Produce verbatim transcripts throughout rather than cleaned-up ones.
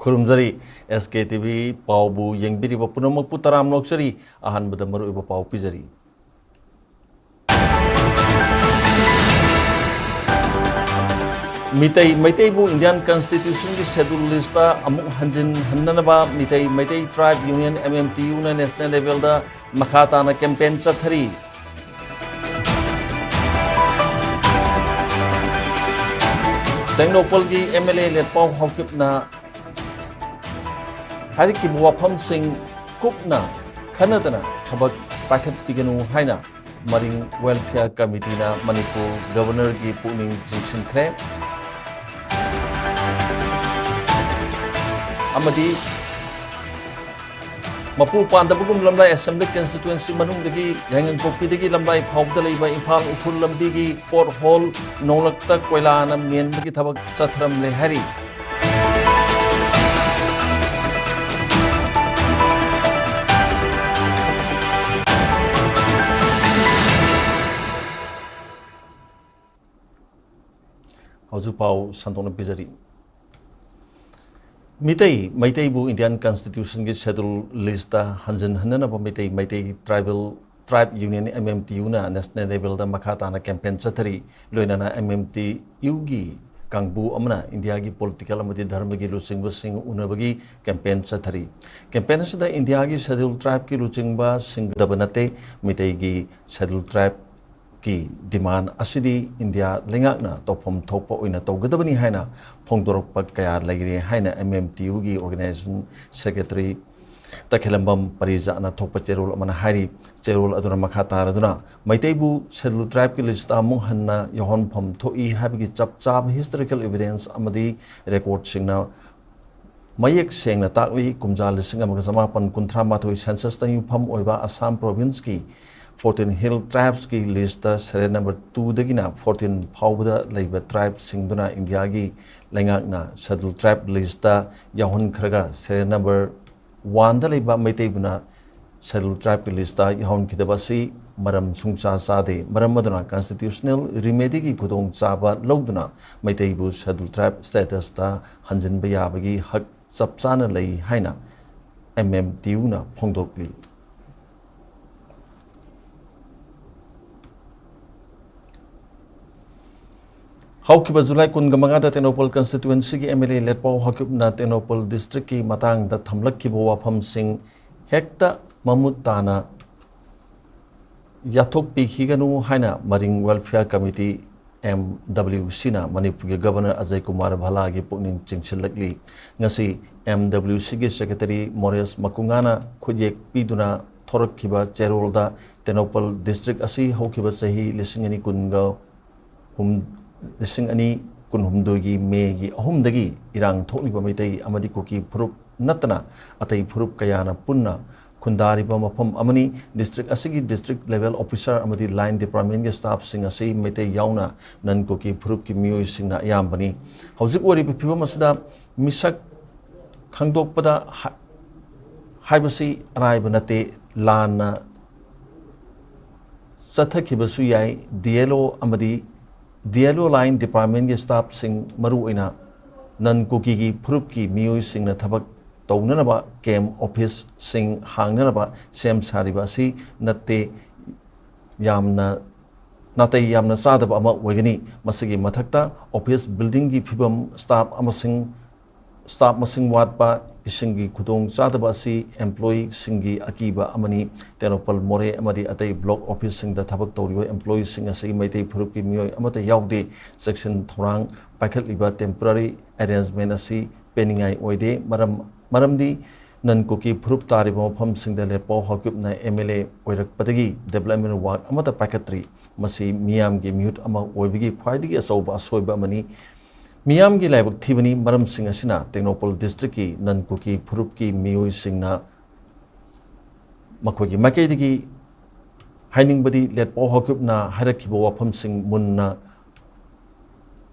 ꯈꯨꯔꯨꯝꯖꯔꯤ꯫ ꯑꯦꯁ ꯀꯦ T V ꯄꯥꯎꯕꯨ ꯌꯦꯡꯕꯤꯔꯤꯕ ꯄꯨꯝꯅꯃꯛꯄꯨ ꯇꯔꯥꯝꯅ ꯑꯣꯛꯆꯔꯤ꯫ ꯑꯍꯥꯟꯕꯗ ꯃꯔꯨꯑꯣꯏꯕ ꯄꯥꯎ ꯄꯤꯖꯔꯤ꯫ ꯃꯤꯇꯩ ꯃꯩꯇꯩꯕꯨ ꯏꯟꯗꯤꯌꯥꯟ ꯀꯟꯁꯇꯤꯇ꯭ꯌꯨꯁꯟꯒꯤ ꯁꯦꯗꯨꯜ ꯂꯤꯁꯇ ꯑꯃꯨꯛ ꯍꯟꯖꯤꯟꯍꯟꯅꯅꯕ Meetei Meitei tribe union, M M T ꯌꯨꯅ ꯅꯦꯁꯅꯦꯜ ꯂꯦꯚꯦꯜꯗ ꯃꯈꯥ ꯇꯥꯅ ꯀꯦꯝꯄꯦꯟ ꯆꯠꯊꯔꯤ꯫ ꯇꯦꯡꯅꯧꯄꯜꯒꯤ ꯑꯦꯝ ꯑꯦꯜ ꯑꯦ ꯂꯦꯠꯄꯥꯎ ꯍꯥꯎꯀꯤꯞꯅ ꯍꯥꯏꯔꯛꯈꯤꯕ ꯋꯥꯐꯝꯁꯤꯡ ꯀꯨꯞꯅ ꯈꯟꯅꯗꯅ ꯊꯕꯛ ꯄꯥꯏꯈꯠꯄꯤꯒꯅꯨ ꯍꯥꯏꯅ ꯃꯔꯤꯡ ꯋꯦꯜꯐꯤꯌꯔ ꯀꯃꯤꯇꯤꯅ ꯃꯅꯤꯄꯨꯔ ꯒꯕꯔꯅꯔꯒꯤ ꯄꯨꯛꯅꯤꯡ ꯆꯤꯡꯁꯤꯟꯈ꯭ꯔꯦ꯫ ꯑꯃꯗꯤ ꯃꯄꯨ ꯄꯥꯟꯗꯕꯒꯨꯝ ꯂꯝꯂꯥꯏ ꯑꯦꯁꯦꯝꯕ꯭ꯂꯤ ꯀꯟꯁꯇꯤꯇ꯭ꯋꯦꯟꯁꯤ ꯃꯅꯨꯡꯗꯒꯤ ꯌꯥꯏꯉꯪꯄꯣꯛꯄꯤꯗꯒꯤ ꯂꯝꯂꯥꯏ ꯐꯥꯎꯕꯗ ꯂꯩꯕ ꯏꯝꯐꯥꯜ ꯎꯈ꯭ꯔꯨꯜ ꯂꯝꯕꯤꯒꯤ ꯄꯣꯠ ꯍꯣꯜ ꯅꯣꯡꯂꯛꯇ ꯀꯣꯏꯂꯥꯅ ꯃꯦꯟꯕꯒꯤ ꯊꯕꯛ ꯆꯠꯊꯔꯝꯂꯦ ꯍꯥꯏꯔꯤ꯫ ꯍꯧꯖꯤꯛ ꯄꯥꯎ ꯁꯟꯗꯣꯛꯅ ꯄꯤꯖꯔꯤ꯫ ꯃꯤꯇꯩ ꯃꯩꯇꯩꯕꯨ ꯏꯟꯗꯤꯌꯥꯟ ꯀꯟꯁꯇꯤꯇ꯭ꯌꯨꯁꯟꯒꯤ ꯁꯦꯗꯨꯜ ꯂꯤꯁꯇ ꯍꯟꯖꯤꯟꯍꯟꯅꯅꯕ Meetei Meitei tribal tribe union, M M T ꯌꯨꯅ ꯅꯦꯁꯅꯦꯜ ꯂꯦꯚꯦꯜꯗ ꯃꯈꯥ ꯇꯥꯅ ꯀꯦꯝꯄꯦꯟ ꯆꯠꯊꯔꯤ꯫ ꯂꯣꯏꯅꯅ ꯑꯦꯝ ꯑꯦꯝ ꯇꯤ ꯌꯨꯒꯤ ꯀꯥꯡꯕꯨ ꯑꯃꯅ ꯏꯟꯗꯤꯌꯥꯒꯤ ꯄꯣꯂꯤꯇꯤꯀꯦꯜ ꯑꯃꯗꯤ ꯙꯔꯃꯒꯤ ꯂꯨꯆꯤꯡꯕꯁꯤꯡ ꯎꯅꯕꯒꯤ ꯀꯦꯝꯄꯦꯟ ꯆꯠꯊꯔꯤ꯫ ꯀꯦꯝꯄꯦꯟ ꯑꯁꯤꯗ ꯏꯟꯗꯤꯌꯥꯒꯤ ꯁꯦꯗꯨꯜ ꯇ꯭ꯔꯥꯏꯕꯀꯤ ꯂꯨꯆꯤꯡꯕꯁꯤꯡ ꯈꯛꯇ ꯅꯠꯇꯦ, ꯃꯤꯇꯩꯒꯤ ꯁꯦꯗꯨꯜ ꯇ꯭ꯔꯥꯏꯕ ꯀꯤ ꯗꯤꯃꯥꯟ ꯑꯁꯤꯗꯤ ꯏꯟꯗꯤꯌꯥ ꯂꯩꯉꯥꯛꯅ ꯇꯧꯐꯝ ꯊꯣꯛꯄ ꯑꯣꯏꯅ ꯇꯧꯒꯗꯕꯅꯤ ꯍꯥꯏꯅ ꯐꯣꯡꯗꯣꯔꯛꯄ ꯀꯌꯥ ꯂꯩꯔꯦ ꯍꯥꯏꯅ ꯑꯦꯝ ꯑꯦꯝ ꯇꯤ ꯌꯨꯒꯤ ꯑꯣꯔꯒꯅꯥꯏꯖꯦꯁꯟ ꯁꯦꯀ꯭ꯔꯦꯇꯔꯤ ꯇꯈꯦꯂꯝꯕꯝ ꯄꯔꯤꯖꯥꯠꯅ ꯊꯣꯛꯄ ꯆꯦꯔꯣꯜ ꯑꯃꯅ ꯍꯥꯏꯔꯤ꯫ ꯆꯦꯔꯣꯜ ꯑꯗꯨꯅ ꯃꯈꯥ ꯇꯥꯔꯗꯨꯅ, ꯃꯩꯇꯩꯕꯨ ꯁꯦꯗꯨꯜ ꯇ꯭ꯔꯥꯏꯕꯀꯤ ꯂꯤꯁꯇ ꯑꯃꯨꯛ ꯍꯟꯅ ꯌꯥꯎꯍꯟꯐꯝ ꯊꯣꯛꯏ ꯍꯥꯏꯕꯒꯤ ꯆꯞ ꯆꯥꯕ ꯍꯤꯁꯇꯣꯔꯤꯀꯦꯜ ꯏꯚꯤꯗꯦꯟꯁ ꯑꯃꯗꯤ ꯔꯦꯀꯣꯔꯗꯁꯤꯡꯅ ꯃꯌꯦꯛ ꯁꯦꯡꯅ ꯇꯥꯛꯂꯤ꯫ ꯀꯨꯝꯖꯥ ꯂꯤꯁꯤꯡ ꯑꯃꯒ ꯆꯃꯥꯄꯟ ꯀꯨꯟꯊ꯭ꯔꯥ ꯃꯥꯊꯣꯏ ꯁꯦꯟꯁꯁꯇ ꯌꯨꯝꯐꯝ ꯑꯣꯏꯕ ꯑꯁꯥꯝ ꯄ꯭ꯔꯣꯚꯤꯟꯁꯀꯤ ꯐꯣꯔꯇꯤꯟ ꯍꯤꯜ ꯇ꯭ꯔꯥꯏꯕꯁꯀꯤ ꯂꯤꯁꯇ ꯁꯦꯔꯤꯌꯦꯜ ꯅꯝꯕꯔ ꯇꯨꯗꯒꯤꯅ ꯐꯣꯔꯇꯤꯟ ꯐꯥꯎꯕꯗ ꯂꯩꯕ ꯇ꯭ꯔꯥꯏꯕꯁꯤꯡꯗꯨꯅ ꯏꯟꯗꯤꯌꯥꯒꯤ ꯂꯩꯉꯥꯛꯅ ꯁꯦꯗꯨꯜ ꯇ꯭ꯔꯥꯏꯕ ꯂꯤꯁꯇ ꯌꯥꯎꯍꯟꯈ꯭ꯔꯒ, ꯁꯦꯔꯤꯌꯦꯜ ꯅꯝꯕꯔ ꯋꯥꯟꯗ ꯂꯩꯕ ꯃꯩꯇꯩꯕꯨꯅ ꯁꯦꯗꯨꯜ ꯇ꯭ꯔꯥꯏꯕꯀꯤ ꯂꯤꯁꯇ ꯌꯥꯎꯍꯟꯈꯤꯗꯕ ꯑꯁꯤ ꯃꯔꯝ ꯁꯨꯡꯆꯥ ꯆꯥꯗꯦ꯫ ꯃꯔꯝ ꯑꯗꯨꯅ ꯀꯟꯁꯇꯤꯇ꯭ꯌꯨꯁꯅꯦꯜ ꯔꯤꯃꯦꯗꯤꯒꯤ ꯈꯨꯗꯣꯡꯆꯥꯕ ꯂꯧꯗꯨꯅ ꯃꯩꯇꯩꯕꯨ ꯁꯦꯗꯨꯜ ꯇ꯭ꯔꯥꯏꯕ ꯁ꯭ꯇꯦꯇꯁꯇ ꯍꯟꯖꯤꯟꯕ ꯌꯥꯕꯒꯤ ꯍꯛ ꯆꯞ ꯆꯥꯅ ꯂꯩ ꯍꯥꯏꯅ ꯑꯦꯝ ꯑꯦꯝ ꯇꯤ ꯌꯨꯅ ꯐꯣꯡꯗꯣꯛꯂꯤ꯫ ꯍꯧꯈꯤꯕ ꯖꯨꯂꯥꯏ ꯀꯨꯟꯒ ꯃꯉꯥꯗ ꯇꯦꯡꯅꯧꯄꯜ ꯀꯟꯁꯇꯤꯇ꯭ꯋꯦꯟꯁꯤꯒꯤ ꯑꯦꯝ ꯑꯦꯜ ꯑꯦ ꯂꯦꯠꯄꯥꯎ ꯍꯥꯎꯀꯤꯞꯅ ꯇꯦꯡꯅꯧꯄꯜ ꯗꯤꯁꯇ꯭ꯔꯤꯛꯀꯤ ꯃꯇꯥꯡꯗ ꯊꯝꯂꯛꯈꯤꯕ ꯋꯥꯐꯝꯁꯤꯡ ꯍꯦꯛꯇ ꯃꯃꯨꯠ ꯇꯥꯅ ꯌꯥꯊꯣꯛꯄꯤꯈꯤꯒꯅꯨ ꯍꯥꯏꯅ Maring welfare committee, M W ꯁꯤꯅ ꯃꯅꯤꯄꯨꯔꯒꯤ ꯒꯕꯔꯅꯔ ꯑꯖꯌ ꯀꯨꯃꯥꯔ ꯚꯜꯂꯥꯒꯤ ꯄꯨꯛꯅꯤꯡ ꯆꯤꯡꯁꯤꯜꯂꯛꯂꯤ꯫ ꯉꯁꯤ ꯑꯦꯝ ꯗꯕ꯭ꯂꯤꯎ ꯁꯤꯒꯤ ꯁꯦꯀ꯭ꯔꯦꯇꯔꯤ ꯃꯣꯔꯦꯁ ꯃꯀꯨꯉꯥꯅ ꯈꯨꯠꯌꯦꯛ ꯄꯤꯗꯨꯅ ꯊꯣꯔꯛꯈꯤꯕ ꯆꯦꯔꯣꯜꯗ ꯇꯦꯡꯅꯧꯄꯜ ꯗꯤꯁꯇ꯭ꯔꯤꯛ ꯑꯁꯤ ꯍꯧꯈꯤꯕ ꯆꯍꯤ ꯂꯤꯁꯤꯡ ꯑꯅꯤ ꯀꯨꯟꯒ ꯍꯨꯝ-, ꯂꯤꯁꯤꯡ ꯑꯅꯤ ꯀꯨꯟꯍꯨꯝꯗꯣꯏꯒꯤ ꯃꯦꯒꯤ ꯑꯍꯨꯝꯗꯒꯤ ꯏꯔꯥꯡ ꯊꯣꯛꯂꯤꯕ ꯃꯩꯇꯩ ꯑꯃꯗꯤ ꯀꯨꯀꯤ ꯐꯨꯔꯨꯞ ꯅꯠꯇꯅ ꯑꯇꯩ ꯐꯨꯔꯨꯞ ꯀꯌꯥꯅ ꯄꯨꯟꯅ ꯈꯨꯟꯗꯥꯔꯤꯕ ꯃꯐꯝ ꯑꯃꯅꯤ꯫ ꯗꯤꯁꯇ꯭ꯔꯤꯛ ꯑꯁꯤꯒꯤ ꯗꯤꯁꯇ꯭ꯔꯤꯛ ꯂꯦꯚꯦꯜ ꯑꯣꯐꯤꯁꯥꯔ ꯑꯃꯗꯤ ꯂꯥꯏꯟ ꯗꯤꯄꯥꯔꯠꯃꯦꯟꯒꯤ ꯁ꯭ꯇꯥꯐꯁꯤꯡ ꯑꯁꯤ ꯃꯩꯇꯩ ꯌꯥꯎꯅ ꯅꯟ ꯀꯨꯀꯤ ꯐꯨꯔꯨꯞꯀꯤ ꯃꯤꯑꯣꯏꯁꯤꯡꯅ ꯑꯌꯥꯝꯕꯅꯤ꯫ ꯍꯧꯖꯤꯛ ꯑꯣꯏꯔꯤꯕ ꯐꯤꯕꯝ ꯑꯁꯤꯗ ꯃꯤꯁꯛ ꯈꯪꯗꯣꯛꯄꯗ ꯍꯥ-, ꯍꯥꯏꯕꯁꯤ ꯑꯔꯥꯏꯕ ꯅꯠꯇꯦ꯫ ꯂꯥꯟꯅ ꯆꯠꯊꯈꯤꯕꯁꯨ ꯌꯥꯏ꯫ ꯗꯤ ꯑꯦꯜ ꯑꯣ ꯑꯃꯗꯤ ꯗꯤ ꯑꯦꯜ ꯑꯣ ꯂꯥꯏꯟ ꯗꯤꯄꯥꯔꯠꯃꯦꯟꯒꯤ ꯁ꯭ꯇꯥꯐꯁꯤꯡ, ꯃꯔꯨꯑꯣꯏꯅ ꯅꯟ ꯀꯨꯀꯤꯒꯤ ꯐꯨꯔꯨꯞꯀꯤ ꯃꯤꯑꯣꯏꯁꯤꯡꯅ ꯊꯕꯛ ꯇꯧꯅꯅꯕ ꯀꯦꯝꯞ ꯑꯣꯐꯤꯁꯁꯤꯡ ꯍꯥꯡꯅꯅꯕ ꯁꯦꯝ ꯁꯥꯔꯤꯕ ꯑꯁꯤ ꯅꯠꯇꯦ, ꯌꯥꯝꯅ ꯅꯥꯇꯩ ꯌꯥꯝꯅ ꯆꯥꯗꯕ ꯑꯃ ꯑꯣꯏꯒꯅꯤ꯫ ꯃꯁꯤꯒꯤ ꯃꯊꯛꯇ ꯑꯣꯐꯤꯁ ꯕꯤꯜꯗꯤꯡꯒꯤ ꯐꯤꯕꯝ, ꯁ꯭ꯇꯥꯐ ꯑꯃꯁꯨꯡ ꯁ꯭ꯇꯥꯐ ꯃꯁꯤꯡ ꯋꯥꯠꯄ, ꯏꯁꯤꯡꯒꯤ ꯈꯨꯗꯣꯡ ꯆꯥꯗꯕ ꯑꯁꯤ ꯑꯦꯝꯄ꯭ꯂꯣꯌꯤꯁꯤꯡꯒꯤ ꯑꯀꯤꯕ ꯑꯃꯅꯤ꯫ ꯇꯦꯡꯅꯧꯄꯜ, ꯃꯣꯔꯦ ꯑꯃꯗꯤ ꯑꯇꯩ ꯕ꯭ꯂꯣꯛ ꯑꯣꯐꯤꯁꯁꯤꯡꯗ ꯊꯕꯛ ꯇꯧꯔꯤꯕ ꯑꯦꯝꯄ꯭ꯂꯣꯌꯤꯁꯤꯡ ꯑꯁꯤ ꯃꯩꯇꯩ ꯐꯨꯔꯨꯞꯀꯤ ꯃꯤꯑꯣꯏ ꯑꯃꯠꯇ ꯌꯥꯎꯗꯦ꯫ ꯆꯦꯛꯁꯤꯟ ꯊꯧꯔꯥꯡ ꯄꯥꯏꯈꯠꯂꯤꯕ ꯇꯦꯝꯄꯣꯔꯔꯤ ꯑꯦꯔꯦꯟꯖꯃꯦꯟ ꯑꯁꯤ ꯄꯦꯟꯅꯤꯡꯉꯥꯏ ꯑꯣꯏꯗꯦ꯫ ꯃꯔꯝ, ꯃꯔꯝꯗꯤ ꯅꯟ ꯀꯨꯀꯤ ꯐꯨꯔꯨꯞ ꯇꯥꯔꯤꯕ ꯃꯐꯝꯁꯤꯡꯗ ꯂꯦꯠꯄꯥꯎ ꯍꯥꯎꯀꯤꯞꯅ ꯑꯦꯝ ꯑꯦꯜ ꯑꯦ ꯑꯣꯏꯔꯛꯄꯗꯒꯤ ꯗꯦꯕꯂꯞꯃꯦꯟ ꯋꯥꯔꯛ ꯑꯃꯠꯇ ꯄꯥꯏꯈꯠꯇ꯭ꯔꯤ꯫ ꯃꯁꯤ ꯃꯤꯌꯥꯝꯒꯤ ꯃꯤꯍꯨꯠ ꯑꯃ ꯑꯣꯏꯕꯒꯤ ꯈ꯭ꯋꯥꯏꯗꯒꯤ ꯑꯆꯧꯕ ꯑꯁꯣꯏꯕ ꯑꯃꯅꯤ꯫ ꯃꯤꯌꯥꯝꯒꯤ ꯂꯥꯏꯕꯛ ꯊꯤꯕꯅꯤ꯫ ꯃꯔꯝꯁꯤꯡ ꯑꯁꯤꯅ ꯇꯦꯡꯅꯧꯄꯜ ꯗꯤꯁꯇ꯭ꯔꯤꯛꯀꯤ ꯅꯟ ꯀꯨꯀꯤ ꯐꯨꯔꯨꯞꯀꯤ ꯃꯤꯑꯣꯏꯁꯤꯡꯅ ꯃꯈꯣꯏꯒꯤ ꯃꯥꯏꯀꯩꯗꯒꯤ ꯍꯥꯏꯅꯤꯡꯕꯗꯤ ꯂꯦꯠꯄꯥꯎ ꯍꯥꯎꯀꯤꯞꯅ ꯍꯥꯏꯔꯛꯈꯤꯕ ꯋꯥꯐꯝꯁꯤꯡ ꯃꯨꯟꯅ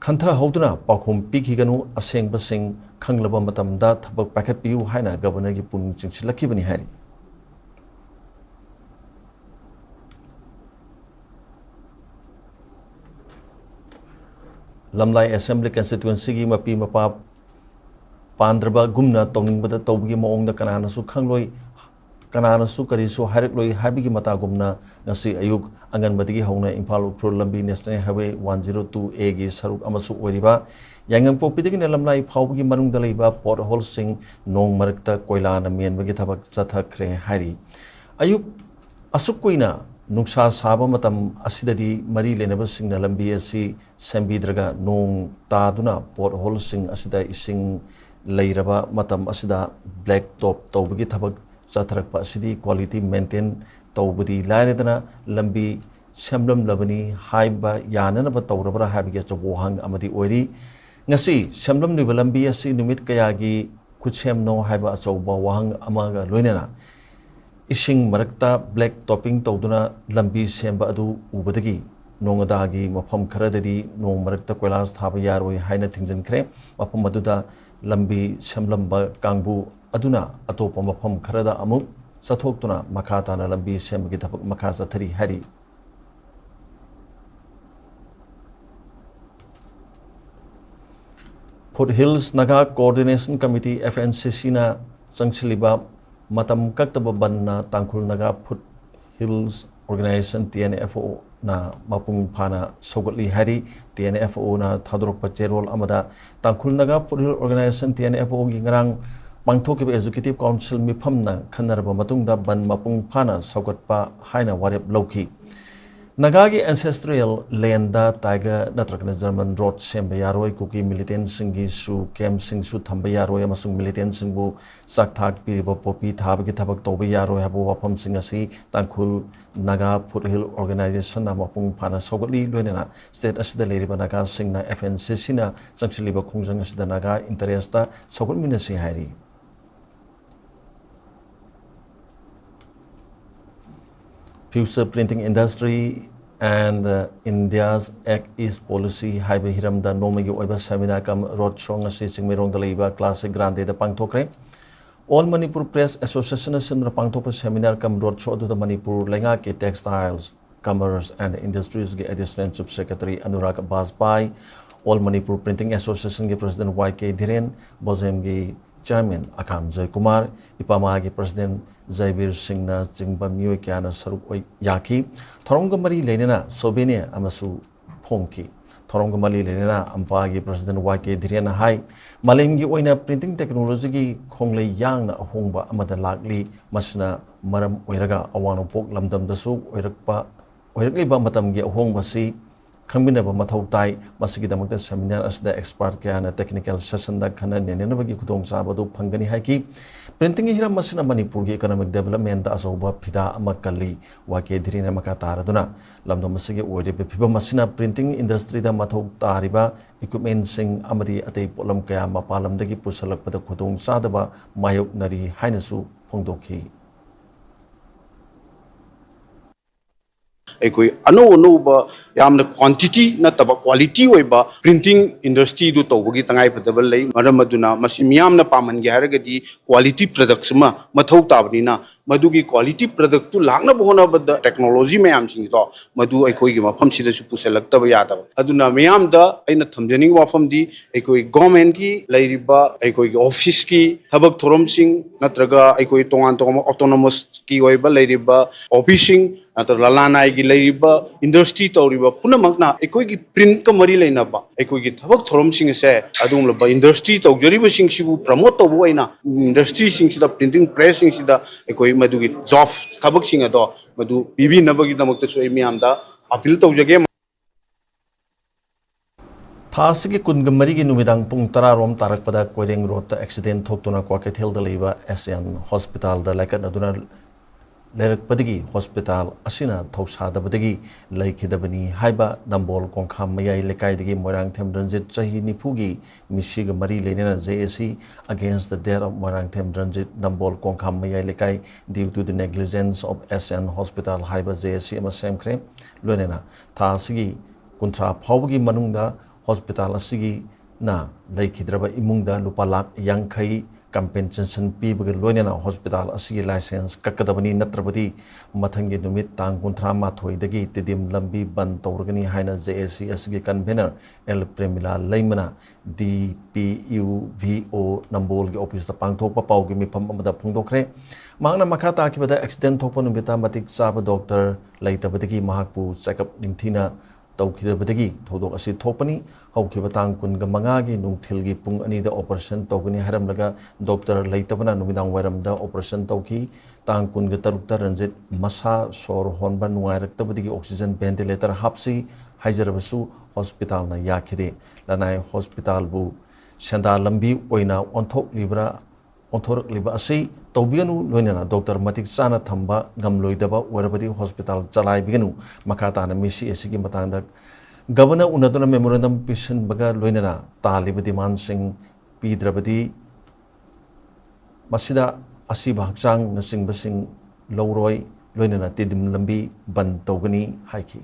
ꯈꯟꯊꯍꯧꯗꯨꯅ ꯄꯥꯎꯈꯨꯝ ꯄꯤꯈꯤꯒꯅꯨ, ꯑꯁꯦꯡꯕꯁꯤꯡ ꯈꯪꯂꯕ ꯃꯇꯝꯗ ꯊꯕꯛ ꯄꯥꯏꯈꯠꯄꯤꯌꯨ ꯍꯥꯏꯅ ꯒꯕꯔꯅꯔꯒꯤ ꯄꯨꯛꯅꯤꯡ ꯆꯤꯡꯁꯤꯜꯂꯛꯈꯤꯕꯅꯤ ꯍꯥꯏꯔꯤ꯫ ꯂꯝꯂꯥꯏ ꯑꯦꯁꯦꯝꯕ꯭ꯂꯤ ꯀꯟꯁꯇꯤꯇ꯭ꯋꯦꯟꯁꯤꯒꯤ ꯃꯄꯤ ꯃꯄꯥ ꯄꯥꯟꯗ꯭ꯔꯕꯒꯨꯝꯅ ꯇꯧꯅꯤꯡꯕꯗ ꯇꯧꯕꯒꯤ ꯃꯑꯣꯡꯗ ꯀꯅꯥꯅꯁꯨ ꯈꯪꯂꯣꯏ, ꯀꯅꯥꯅꯁꯨ ꯀꯔꯤꯁꯨ ꯍꯥꯏꯔꯛꯂꯣꯏ ꯍꯥꯏꯕꯒꯤ ꯃꯇꯥꯒꯨꯝꯅ ꯉꯁꯤ ꯑꯌꯨꯛ ꯑꯉꯟꯕꯗꯒꯤ ꯍꯧꯅ ꯏꯝꯐꯥꯜ ꯎꯈ꯭ꯔꯨꯜ ꯂꯝꯕꯤ National Highway one zero two A ꯒꯤ ꯁꯔꯨꯛ ꯑꯃꯁꯨ ꯑꯣꯏꯔꯤꯕ ꯌꯥꯏꯉꯪꯄꯣꯛꯄꯤꯗꯒꯤꯅ ꯂꯝꯂꯥꯏ ꯐꯥꯎꯕꯒꯤ ꯃꯅꯨꯡꯗ ꯂꯩꯕ pothole ꯁꯤꯡ ꯅꯣꯡ ꯃꯔꯛꯇ ꯀꯣꯏꯂꯥꯅ ꯃꯦꯟꯕꯒꯤ ꯊꯕꯛ ꯆꯠꯊꯈ꯭ꯔꯦ ꯍꯥꯏꯔꯤ꯫ ꯑꯌꯨꯛ ꯑꯁꯨꯛ ꯀꯨꯏꯅ ꯅꯨꯡꯁꯥ ꯁꯥꯕ ꯃꯇꯝ ꯑꯁꯤꯗꯗꯤ ꯃꯔꯤ ꯂꯩꯅꯕꯁꯤꯡꯅ ꯂꯝꯕꯤ ꯑꯁꯤ ꯁꯦꯝꯕꯤꯗ꯭ꯔꯒ ꯅꯣꯡ ꯇꯥꯗꯨꯅ pothole ꯁꯤꯡ ꯑꯁꯤꯗ ꯏꯁꯤꯡ ꯂꯩꯔꯕ ꯃꯇꯝ ꯑꯁꯤꯗ black top ꯇꯧꯕꯒꯤ ꯊꯕꯛ ꯆꯠꯊꯔꯛꯄ ꯑꯁꯤꯗꯤ quality maintain ꯇꯧꯕꯗꯤ ꯂꯥꯏꯔꯗꯅ ꯂꯝꯕꯤ ꯁꯦꯝꯂꯝꯂꯕꯅꯤ ꯍꯥꯏꯕ ꯌꯥꯅꯅꯕ ꯇꯧꯔꯕ꯭ꯔꯥ ꯍꯥꯏꯕꯒꯤ ꯑꯆꯧꯕ ꯋꯥꯍꯪ ꯑꯃꯗꯤ ꯑꯣꯏꯔꯤ꯫ ꯉꯁꯤ ꯁꯦꯝꯂꯝꯂꯤꯕ ꯂꯝꯕꯤ ꯑꯁꯤ ꯅꯨꯃꯤꯠ ꯀꯌꯥꯒꯤ ꯈꯨꯠꯁꯦꯝꯅꯣ ꯍꯥꯏꯕ ꯑꯆꯧꯕ ꯋꯥꯍꯪ ꯑꯃꯒ ꯂꯣꯏꯅꯅ ꯏꯁꯤꯡ ꯃꯔꯛꯇ black topping ꯇꯧꯗꯨꯅ ꯂꯝꯕꯤ ꯁꯦꯝꯕ ꯑꯗꯨ ꯎꯕꯗꯒꯤ ꯅꯣꯡꯒꯗꯥꯒꯤ ꯃꯐꯝ ꯈꯔꯗꯗꯤ ꯅꯣꯡ ꯃꯔꯛꯇ ꯀꯣꯏꯂꯥꯁ ꯊꯥꯕ ꯌꯥꯔꯣꯏ ꯍꯥꯏꯅ ꯊꯤꯡꯖꯤꯟꯈ꯭ꯔꯦ꯫ ꯃꯐꯝ ꯑꯗꯨꯗ ꯂꯝꯕꯤ ꯁꯦꯝꯂꯝꯕ ꯀꯥꯡꯕꯨ ꯑꯗꯨꯅ ꯑꯇꯣꯞꯄ ꯃꯐꯝ ꯈꯔꯗ ꯑꯃꯨꯛ ꯆꯠꯊꯣꯛꯇꯨꯅ ꯃꯈꯥ ꯇꯥꯅ ꯂꯝꯕꯤ ꯁꯦꯝꯕꯒꯤ ꯊꯕꯛ ꯃꯈꯥ ꯆꯠꯊꯔꯤ ꯍꯥꯏꯔꯤ꯫ Foothills Naga Coordination Committee, F N C C ꯅ ꯆꯪꯁꯤꯜꯂꯤꯕ ꯃꯇꯝ ꯀꯛꯇꯕ ꯕꯟꯅ ꯇꯥꯡꯈꯨꯜ Naga Foothills Organisation, T N F O, ꯅ ꯃꯄꯨꯡ ꯐꯥꯅ ꯁꯧꯒꯠꯂꯤ ꯍꯥꯏꯔꯤ꯫ T N F O ꯅ ꯊꯥꯗꯣꯔꯛꯄ ꯆꯦꯔꯣꯜ ꯑꯃꯗ ꯇꯥꯡꯈꯨꯜ Naga Foothill Organisation, T N F O ꯒꯤ ꯉꯔꯥꯡ ꯄꯥꯡꯊꯣꯛꯈꯤꯕ Executive Council ꯃꯤꯐꯝꯅ ꯈꯟꯅꯔꯕ ꯃꯇꯨꯡꯗ ꯕꯟ ꯃꯄꯨꯡ ꯐꯥꯅ ꯁꯧꯒꯠꯄ ꯍꯥꯏꯅ ꯋꯥꯔꯦꯞ ꯂꯧꯈꯤ꯫ ꯅꯥꯒꯥꯒꯤ ancestral land ꯇꯥꯏꯒꯔ ꯅꯠꯇ꯭ꯔꯒꯅ German road ꯁꯦꯝꯕ ꯌꯥꯔꯣꯏ, ꯀꯨꯀꯤ militant ꯁꯤꯡꯒꯤꯁꯨ camp ꯁꯤꯡꯁꯨ ꯊꯝꯕ ꯌꯥꯔꯣꯏ ꯑꯃꯁꯨꯡ militant ꯁꯤꯡꯕꯨ ꯆꯥꯛꯊꯥꯛ ꯄꯤꯔꯤꯕ poppy ꯊꯥꯕꯒꯤ ꯊꯕꯛ ꯇꯧꯕ ꯌꯥꯔꯣꯏ ꯍꯥꯏꯕ ꯋꯥꯐꯝꯁꯤꯡ ꯑꯁꯤ ꯇꯥꯡꯈꯨꯜ ꯅꯥꯒꯥ Foothill Organisation ꯅ ꯃꯄꯨꯡ ꯐꯥꯅ ꯁꯧꯒꯠꯂꯤ꯫ ꯂꯣꯏꯅꯅ state ꯑꯁꯤꯗ ꯂꯩꯔꯤꯕ ꯅꯥꯒꯥꯁꯤꯡꯅ F N C C ꯅ ꯆꯪꯁꯤꯜꯂꯤꯕ ꯈꯣꯡꯖꯪ ꯑꯁꯤꯗ ꯅꯥꯒꯥ interest ꯁꯧꯒꯠꯃꯤꯟꯅꯁꯤ ꯍꯥꯏꯔꯤ꯫ Future Printing Industry and, uh, India's Act East Policy ꯍꯥꯏꯕ ꯍꯤꯔꯝꯗ ꯅꯣꯡꯃꯒꯤ ꯑꯣꯏꯕ seminar cum road show ꯉꯁꯤ ꯆꯤꯡꯃꯩꯔꯣꯡꯗ ꯂꯩꯕ Classic Grande ꯗ ꯄꯥꯡꯊꯣꯛꯈ꯭ꯔꯦ꯫ All Manipur Press Association ꯅ ꯁꯤꯟꯗꯨꯅ ꯄꯥꯡꯊꯣꯛꯄ seminar cum road show ꯑꯗꯨꯗ ꯃꯅꯤꯄꯨꯔ ꯂꯩꯉꯥꯛꯀꯤ Textiles, Commerce and Industries ꯒꯤ Additional Chief Secretary Anurag ꯕꯥꯖꯄꯥꯏ, All Manipur Printing Associationꯒꯤ President ꯋꯥꯏ ꯀꯦ ꯙꯤꯔꯦꯟ, ꯕꯣꯖꯦꯝꯒꯤ Chairman ꯑꯈꯥꯝ ꯖꯣꯏꯀꯨꯃꯥꯔ, ꯏꯄꯥꯃꯥꯒꯤ President ꯖꯩꯕꯤꯔ ꯁꯤꯡꯅ ꯆꯤꯡꯕ ꯃꯤꯑꯣꯏ ꯀꯌꯥꯅ ꯁꯔꯨꯛ ꯑꯣꯏ-, ꯌꯥꯈꯤ꯫ ꯊꯧꯔꯝꯒ ꯃꯔꯤ ꯂꯩꯅꯅ souvenir ꯑꯃꯁꯨ ꯐꯣꯡꯈꯤ꯫ ꯊꯧꯔꯝꯒ ꯃꯔꯤ ꯂꯩꯅꯅ ꯑꯝꯄꯥꯒꯤ President ꯋꯥꯏ ꯀꯦ ꯙꯤꯔꯦꯟꯅ ꯍꯥꯏ, ꯃꯥꯂꯦꯝꯒꯤ ꯑꯣꯏꯅ printing technologyꯒꯤ ꯈꯣꯡꯂꯩ ꯌꯥꯡꯅ ꯑꯍꯣꯡꯕ ꯑꯃꯗ ꯂꯥꯛꯂꯤ꯫ ꯃꯁꯤꯅ ꯃꯔꯝ ꯑꯣꯏꯔꯒ ꯑꯋꯥꯡ ꯅꯣꯡꯄꯣꯛ ꯂꯝꯗꯝꯗꯁꯨ ꯑꯣꯏꯔꯛꯄ, ꯑꯣꯏꯔꯛꯂꯤꯕ ꯃꯇꯝꯒꯤ ꯑꯍꯣꯡꯕꯁꯤ ꯈꯪꯃꯤꯟꯅꯕ ꯃꯊꯧ ꯇꯥꯏ꯫ ꯃꯁꯤꯒꯤꯗꯃꯛꯇ seminar ꯑꯁꯤꯗ expert ꯀꯌꯥꯅ technical sessionꯗ ꯈꯟꯅ ꯅꯩꯅꯅꯕꯒꯤ ꯈꯨꯗꯣꯡꯆꯥꯕ ꯑꯗꯨ ꯐꯪꯒꯅꯤ ꯍꯥꯏꯈꯤ꯫ Printingꯒꯤ ꯍꯤꯔꯝ ꯑꯁꯤꯅ ꯃꯅꯤꯄꯨꯔꯒꯤ economic developmentꯗ ꯑꯆꯧꯕ ꯐꯤꯗꯥ ꯑꯃ ꯀꯜꯂꯤ꯫ ꯋꯥꯏ ꯀꯦ ꯙꯤꯔꯦꯟꯅ ꯃꯈꯥ ꯇꯥꯔꯗꯨꯅ, ꯂꯝꯗꯝ ꯑꯁꯤꯒꯤ ꯑꯣꯏꯔꯤꯕ ꯐꯤꯕꯝ ꯑꯁꯤꯅ printing industryꯗ ꯃꯊꯧ ꯇꯥꯔꯤꯕ equipmentꯁꯤꯡ ꯑꯃꯗꯤ ꯑꯇꯩ ꯄꯣꯠꯂꯝ ꯀꯌꯥ ꯃꯄꯥꯟ ꯂꯝꯗꯒꯤ ꯄꯨꯁꯤꯜꯂꯛꯄꯗ ꯈꯨꯗꯣꯡꯆꯥꯗꯕ ꯃꯥꯌꯣꯛꯅꯔꯤ ꯍꯥꯏꯅꯁꯨ ꯐꯣꯡꯗꯣꯛꯈꯤ꯫ ꯑꯩꯈꯣꯏ ꯑꯅꯧ ꯑꯅꯧꯕ, ꯌꯥꯝꯅ quantity ꯅꯠꯇꯕ quality ꯑꯣꯏꯕ printing industryꯗꯨ ꯇꯧꯕꯒꯤ ꯇꯉꯥꯏꯐꯗꯕ ꯂꯩ꯫ ꯃꯔꯝ ꯑꯗꯨꯅ ꯃꯁꯤ ꯃꯤꯌꯥꯝꯅ ꯄꯥꯝꯍꯟꯒꯦ ꯍꯥꯏꯔꯒꯗꯤ quality products ꯑꯃ ꯃꯊꯧ ꯇꯥꯕꯅꯤꯅ, ꯃꯗꯨꯒꯤ quality productꯇꯨ ꯂꯥꯛꯅꯕ ꯍꯣꯠꯅꯕꯗ technology ꯃꯌꯥꯝꯁꯤꯡꯗꯣ ꯃꯗꯨ ꯑꯩꯈꯣꯏꯒꯤ ꯃꯐꯝꯁꯤꯗꯁꯨ ꯄꯨꯁꯤꯜꯂꯛꯇꯕ ꯌꯥꯗꯕ꯫ ꯑꯗꯨꯅ ꯃꯤꯌꯥꯝꯗ ꯑꯩꯅ ꯊꯝꯖꯅꯤꯡꯕ ꯋꯥꯐꯝꯗꯤ, ꯑꯩꯈꯣꯏ governmentꯀꯤ ꯂꯩꯔꯤꯕ, ꯑꯩꯈꯣꯏꯒꯤ officeꯀꯤ ꯊꯕꯛ ꯊꯧꯔꯝꯁꯤꯡ ꯅꯠꯇ꯭ꯔꯒ ꯑꯩꯈꯣꯏ ꯇꯣꯉꯥꯟ ꯇꯣꯉꯥꯟꯕ autonomousꯀꯤ ꯑꯣꯏꯕ ꯂꯩꯔꯤꯕ officeꯁꯤꯡ ꯅꯠꯇ꯭ꯔꯒ ꯂꯅꯥꯏꯒꯤ ꯂꯩꯔꯤꯕ industry ꯇꯧꯔꯤꯕ ꯄꯨꯝꯅꯃꯛꯅ ꯑꯩꯈꯣꯏꯒꯤ printꯀ ꯃꯔꯤ ꯂꯩꯅꯕ ꯑꯩꯈꯣꯏꯒꯤ ꯊꯕꯛ ꯊꯧꯔꯝꯁꯤꯡ ꯑꯁꯦ ꯑꯗꯨꯒꯨꯝꯂꯕ industry ꯇꯧꯖꯔꯤꯕꯁꯤꯡꯁꯤꯕꯨ promote ꯇꯧꯕ ꯑꯣꯏꯅ industryꯁꯤꯡꯁꯤꯗ, printing pressꯁꯤꯡꯁꯤꯗ ꯑꯩꯈꯣꯏ ꯃꯗꯨꯒꯤ job ꯊꯕꯛꯁꯤꯡ ꯑꯗꯣ ꯃꯗꯨ ꯄꯤꯕꯤꯅꯕꯒꯤꯗꯃꯛꯇꯁꯨ ꯑꯩ ꯃꯤꯌꯥꯝꯗ appeal ꯇꯧꯖꯒꯦ꯫ ꯊꯥ ꯑꯁꯤꯒꯤ ꯀꯨꯟꯒ ꯃꯔꯤꯒꯤ ꯅꯨꯃꯤꯗꯥꯡ ꯄꯨꯡ ꯇꯔꯥ ꯔꯣꯝ ꯇꯥꯔꯛꯄꯗ ꯀꯣꯏꯔꯦꯡ roadꯇ accident ꯊꯣꯛꯇꯨꯅ ꯀ꯭ꯋꯥꯀꯩꯊꯦꯜꯗ ꯂꯩꯕ S N hospitalꯗ ꯂꯥꯏꯀꯠꯅꯗꯨꯅ ꯂꯩꯔꯛꯄꯗꯒꯤ hospital ꯑꯁꯤꯅ ꯊꯧꯁꯥꯗꯕꯗꯒꯤ ꯂꯩꯈꯤꯗꯕꯅꯤ ꯍꯥꯏꯕ ꯅꯝꯕꯣꯜ ꯀꯣꯡꯈꯥꯝ ꯃꯌꯥꯏ ꯂꯩꯀꯥꯏꯗꯒꯤ ꯃꯣꯏꯔꯥꯡꯊꯦꯝ ꯔꯟꯖꯤꯠ, ꯆꯍꯤ ꯅꯤꯐꯨꯒꯤ, ꯃꯤꯁꯤꯒ ꯃꯔꯤ ꯂꯩꯅꯅ J A C Against the Death of Moirangthem Ranjit, ꯅꯝꯕꯣꯜ ꯀꯣꯡꯈꯥꯝ ꯃꯌꯥꯏ ꯂꯩꯀꯥꯏ, Due to the negligence of S N hospital ꯍꯥꯏꯕ J A C ꯑꯃ ꯁꯦꯝꯈ꯭ꯔꯦ꯫ ꯂꯣꯏꯅꯅ ꯊꯥ ꯑꯁꯤꯒꯤ ꯀꯨꯟꯊ꯭ꯔꯥ ꯐꯥꯎꯕꯒꯤ ꯃꯅꯨꯡꯗ hospital ꯑꯁꯤꯒꯤꯅ ꯂꯩꯈꯤꯗ꯭ꯔꯕ ꯏꯃꯨꯡꯗ ꯂꯨꯄꯥ ꯂꯥꯈ ꯌꯥꯡꯈꯩ ꯀꯝꯄꯦꯟꯁꯦꯁꯟ ꯄꯤꯕꯒ ꯂꯣꯏꯅꯅ ꯍꯣꯁꯄꯤꯇꯥꯜ ꯑꯁꯤꯒꯤ ꯂꯥꯏꯁꯦꯟꯁ ꯀꯛꯀꯗꯕꯅꯤ, ꯅꯠꯇ꯭ꯔꯕꯗꯤ ꯃꯊꯪꯒꯤ ꯅꯨꯃꯤꯠ ꯇꯥꯡ ꯀꯨꯟꯊ꯭ꯔꯥ ꯃꯥꯊꯣꯏꯗꯒꯤ ꯇꯤꯗꯤꯝ ꯂꯝꯕꯤ ꯕꯟ ꯇꯧꯔꯒꯅꯤ ꯍꯥꯏꯅ ꯖꯦ ꯑꯦ ꯁꯤ ꯑꯦꯁꯒꯤ ꯀꯟꯚꯦꯅꯔ ꯑꯦꯜ ꯄ꯭ꯔꯦꯃꯤꯂꯥ ꯂꯩꯃꯅ ꯗꯤ ꯄꯤ ꯌꯨ ꯚꯤ ꯑꯣ ꯅꯝꯕꯣꯜꯒꯤ ꯑꯣꯐꯤꯁꯇ ꯄꯥꯡꯊꯣꯛꯄ ꯄꯥꯎꯒꯤ ꯃꯤꯐꯝ ꯑꯃꯗ ꯐꯣꯡꯗꯣꯛꯈ꯭ꯔꯦ꯫ ꯃꯍꯥꯛꯅ ꯃꯈꯥ ꯇꯥꯈꯤꯕꯗ, ꯑꯦꯛꯁꯤꯗꯦꯟ ꯊꯣꯛꯄ ꯅꯨꯃꯤꯠꯇ ꯃꯇꯤꯛ ꯆꯥꯕ ꯗꯣꯛꯇꯔ ꯂꯩꯇꯕꯗꯒꯤ ꯃꯍꯥꯛꯄꯨ ꯆꯦꯛꯑꯞ ꯅꯤꯡꯊꯤꯅ ꯇꯧꯈꯤꯗꯕꯗꯒꯤ ꯊꯧꯗꯣꯛ ꯑꯁꯤ ꯊꯣꯛꯄꯅꯤ꯫ ꯍꯧꯈꯤꯕ ꯇꯥꯡ ꯀꯨꯟꯒ ꯃꯉꯥꯒꯤ ꯅꯨꯡꯊꯤꯜꯒꯤ ꯄꯨꯡ ꯑꯅꯤꯗ ꯑꯣꯄꯔꯦꯁꯟ ꯇꯧꯒꯅꯤ ꯍꯥꯏꯔꯝꯂꯒ ꯗꯣꯛꯇꯔ ꯂꯩꯇꯕꯅ ꯅꯨꯃꯤꯗꯥꯡ ꯋꯥꯏꯔꯝꯗ ꯑꯣꯄꯔꯦꯁꯟ ꯇꯧꯈꯤ꯫ ꯇꯥꯡ ꯀꯨꯟꯒ ꯇꯔꯨꯛꯇ ꯔꯟꯖꯤꯠ ꯃꯁꯥ ꯁꯣꯔ ꯍꯣꯟꯕ ꯅꯨꯡꯉꯥꯏꯔꯛꯇꯕꯗꯒꯤ ꯑꯣꯛꯁꯤꯖꯟ ꯚꯦꯟꯇꯤꯂꯦꯇꯔ ꯍꯥꯞꯁꯤ ꯍꯥꯏꯖꯔꯕꯁꯨ ꯍꯣꯁꯄꯤꯇꯥꯜꯅ ꯌꯥꯈꯤꯗꯦ꯫ ꯂꯅꯥꯏ ꯍꯣꯁꯄꯤꯇꯥꯜꯕꯨ ꯁꯦꯟꯗꯥ ꯂꯝꯕꯤ ꯑꯣꯏꯅ ꯑꯣꯟꯊꯣꯛꯂꯤꯕ꯭ꯔꯥ, ꯑꯣꯟꯊꯣꯔꯛꯂꯤꯕ ꯑꯁꯤ ꯇꯧꯕꯤꯒꯅꯨ, ꯂꯣꯏꯅꯅ ꯗꯣꯛꯇꯔ ꯃꯇꯤꯛ ꯆꯥꯅ ꯊꯝꯕ ꯉꯝꯂꯣꯏꯗꯕ ꯑꯣꯏꯔꯕꯗꯤ ꯍꯣꯁꯄꯤꯇꯥꯜ ꯆꯂꯥꯏꯕꯤꯒꯅꯨ꯫ ꯃꯈꯥ ꯇꯥꯅ ꯃꯤꯁꯤ ꯑꯁꯤꯒꯤ ꯃꯇꯥꯡꯗ ꯒꯕꯔꯅꯔ ꯎꯅꯗꯨꯅ ꯃꯦꯃꯣꯔꯦꯟꯗꯝ ꯄꯤꯁꯤꯟꯕꯒ ꯂꯣꯏꯅꯅ ꯇꯥꯜꯂꯤꯕ ꯗꯤꯃꯥꯟꯁꯤꯡ ꯄꯤꯗ꯭ꯔꯕꯗꯤ ꯃꯁꯤꯗ ꯑꯁꯤꯕ ꯍꯛꯆꯥꯡꯅꯆꯤꯡꯕꯁꯤꯡ ꯂꯧꯔꯣꯏ, ꯂꯣꯏꯅꯅ ꯇꯤꯗꯤꯝ ꯂꯝꯕꯤ ꯕꯟ ꯇꯧꯒꯅꯤ ꯍꯥꯏꯈꯤ꯫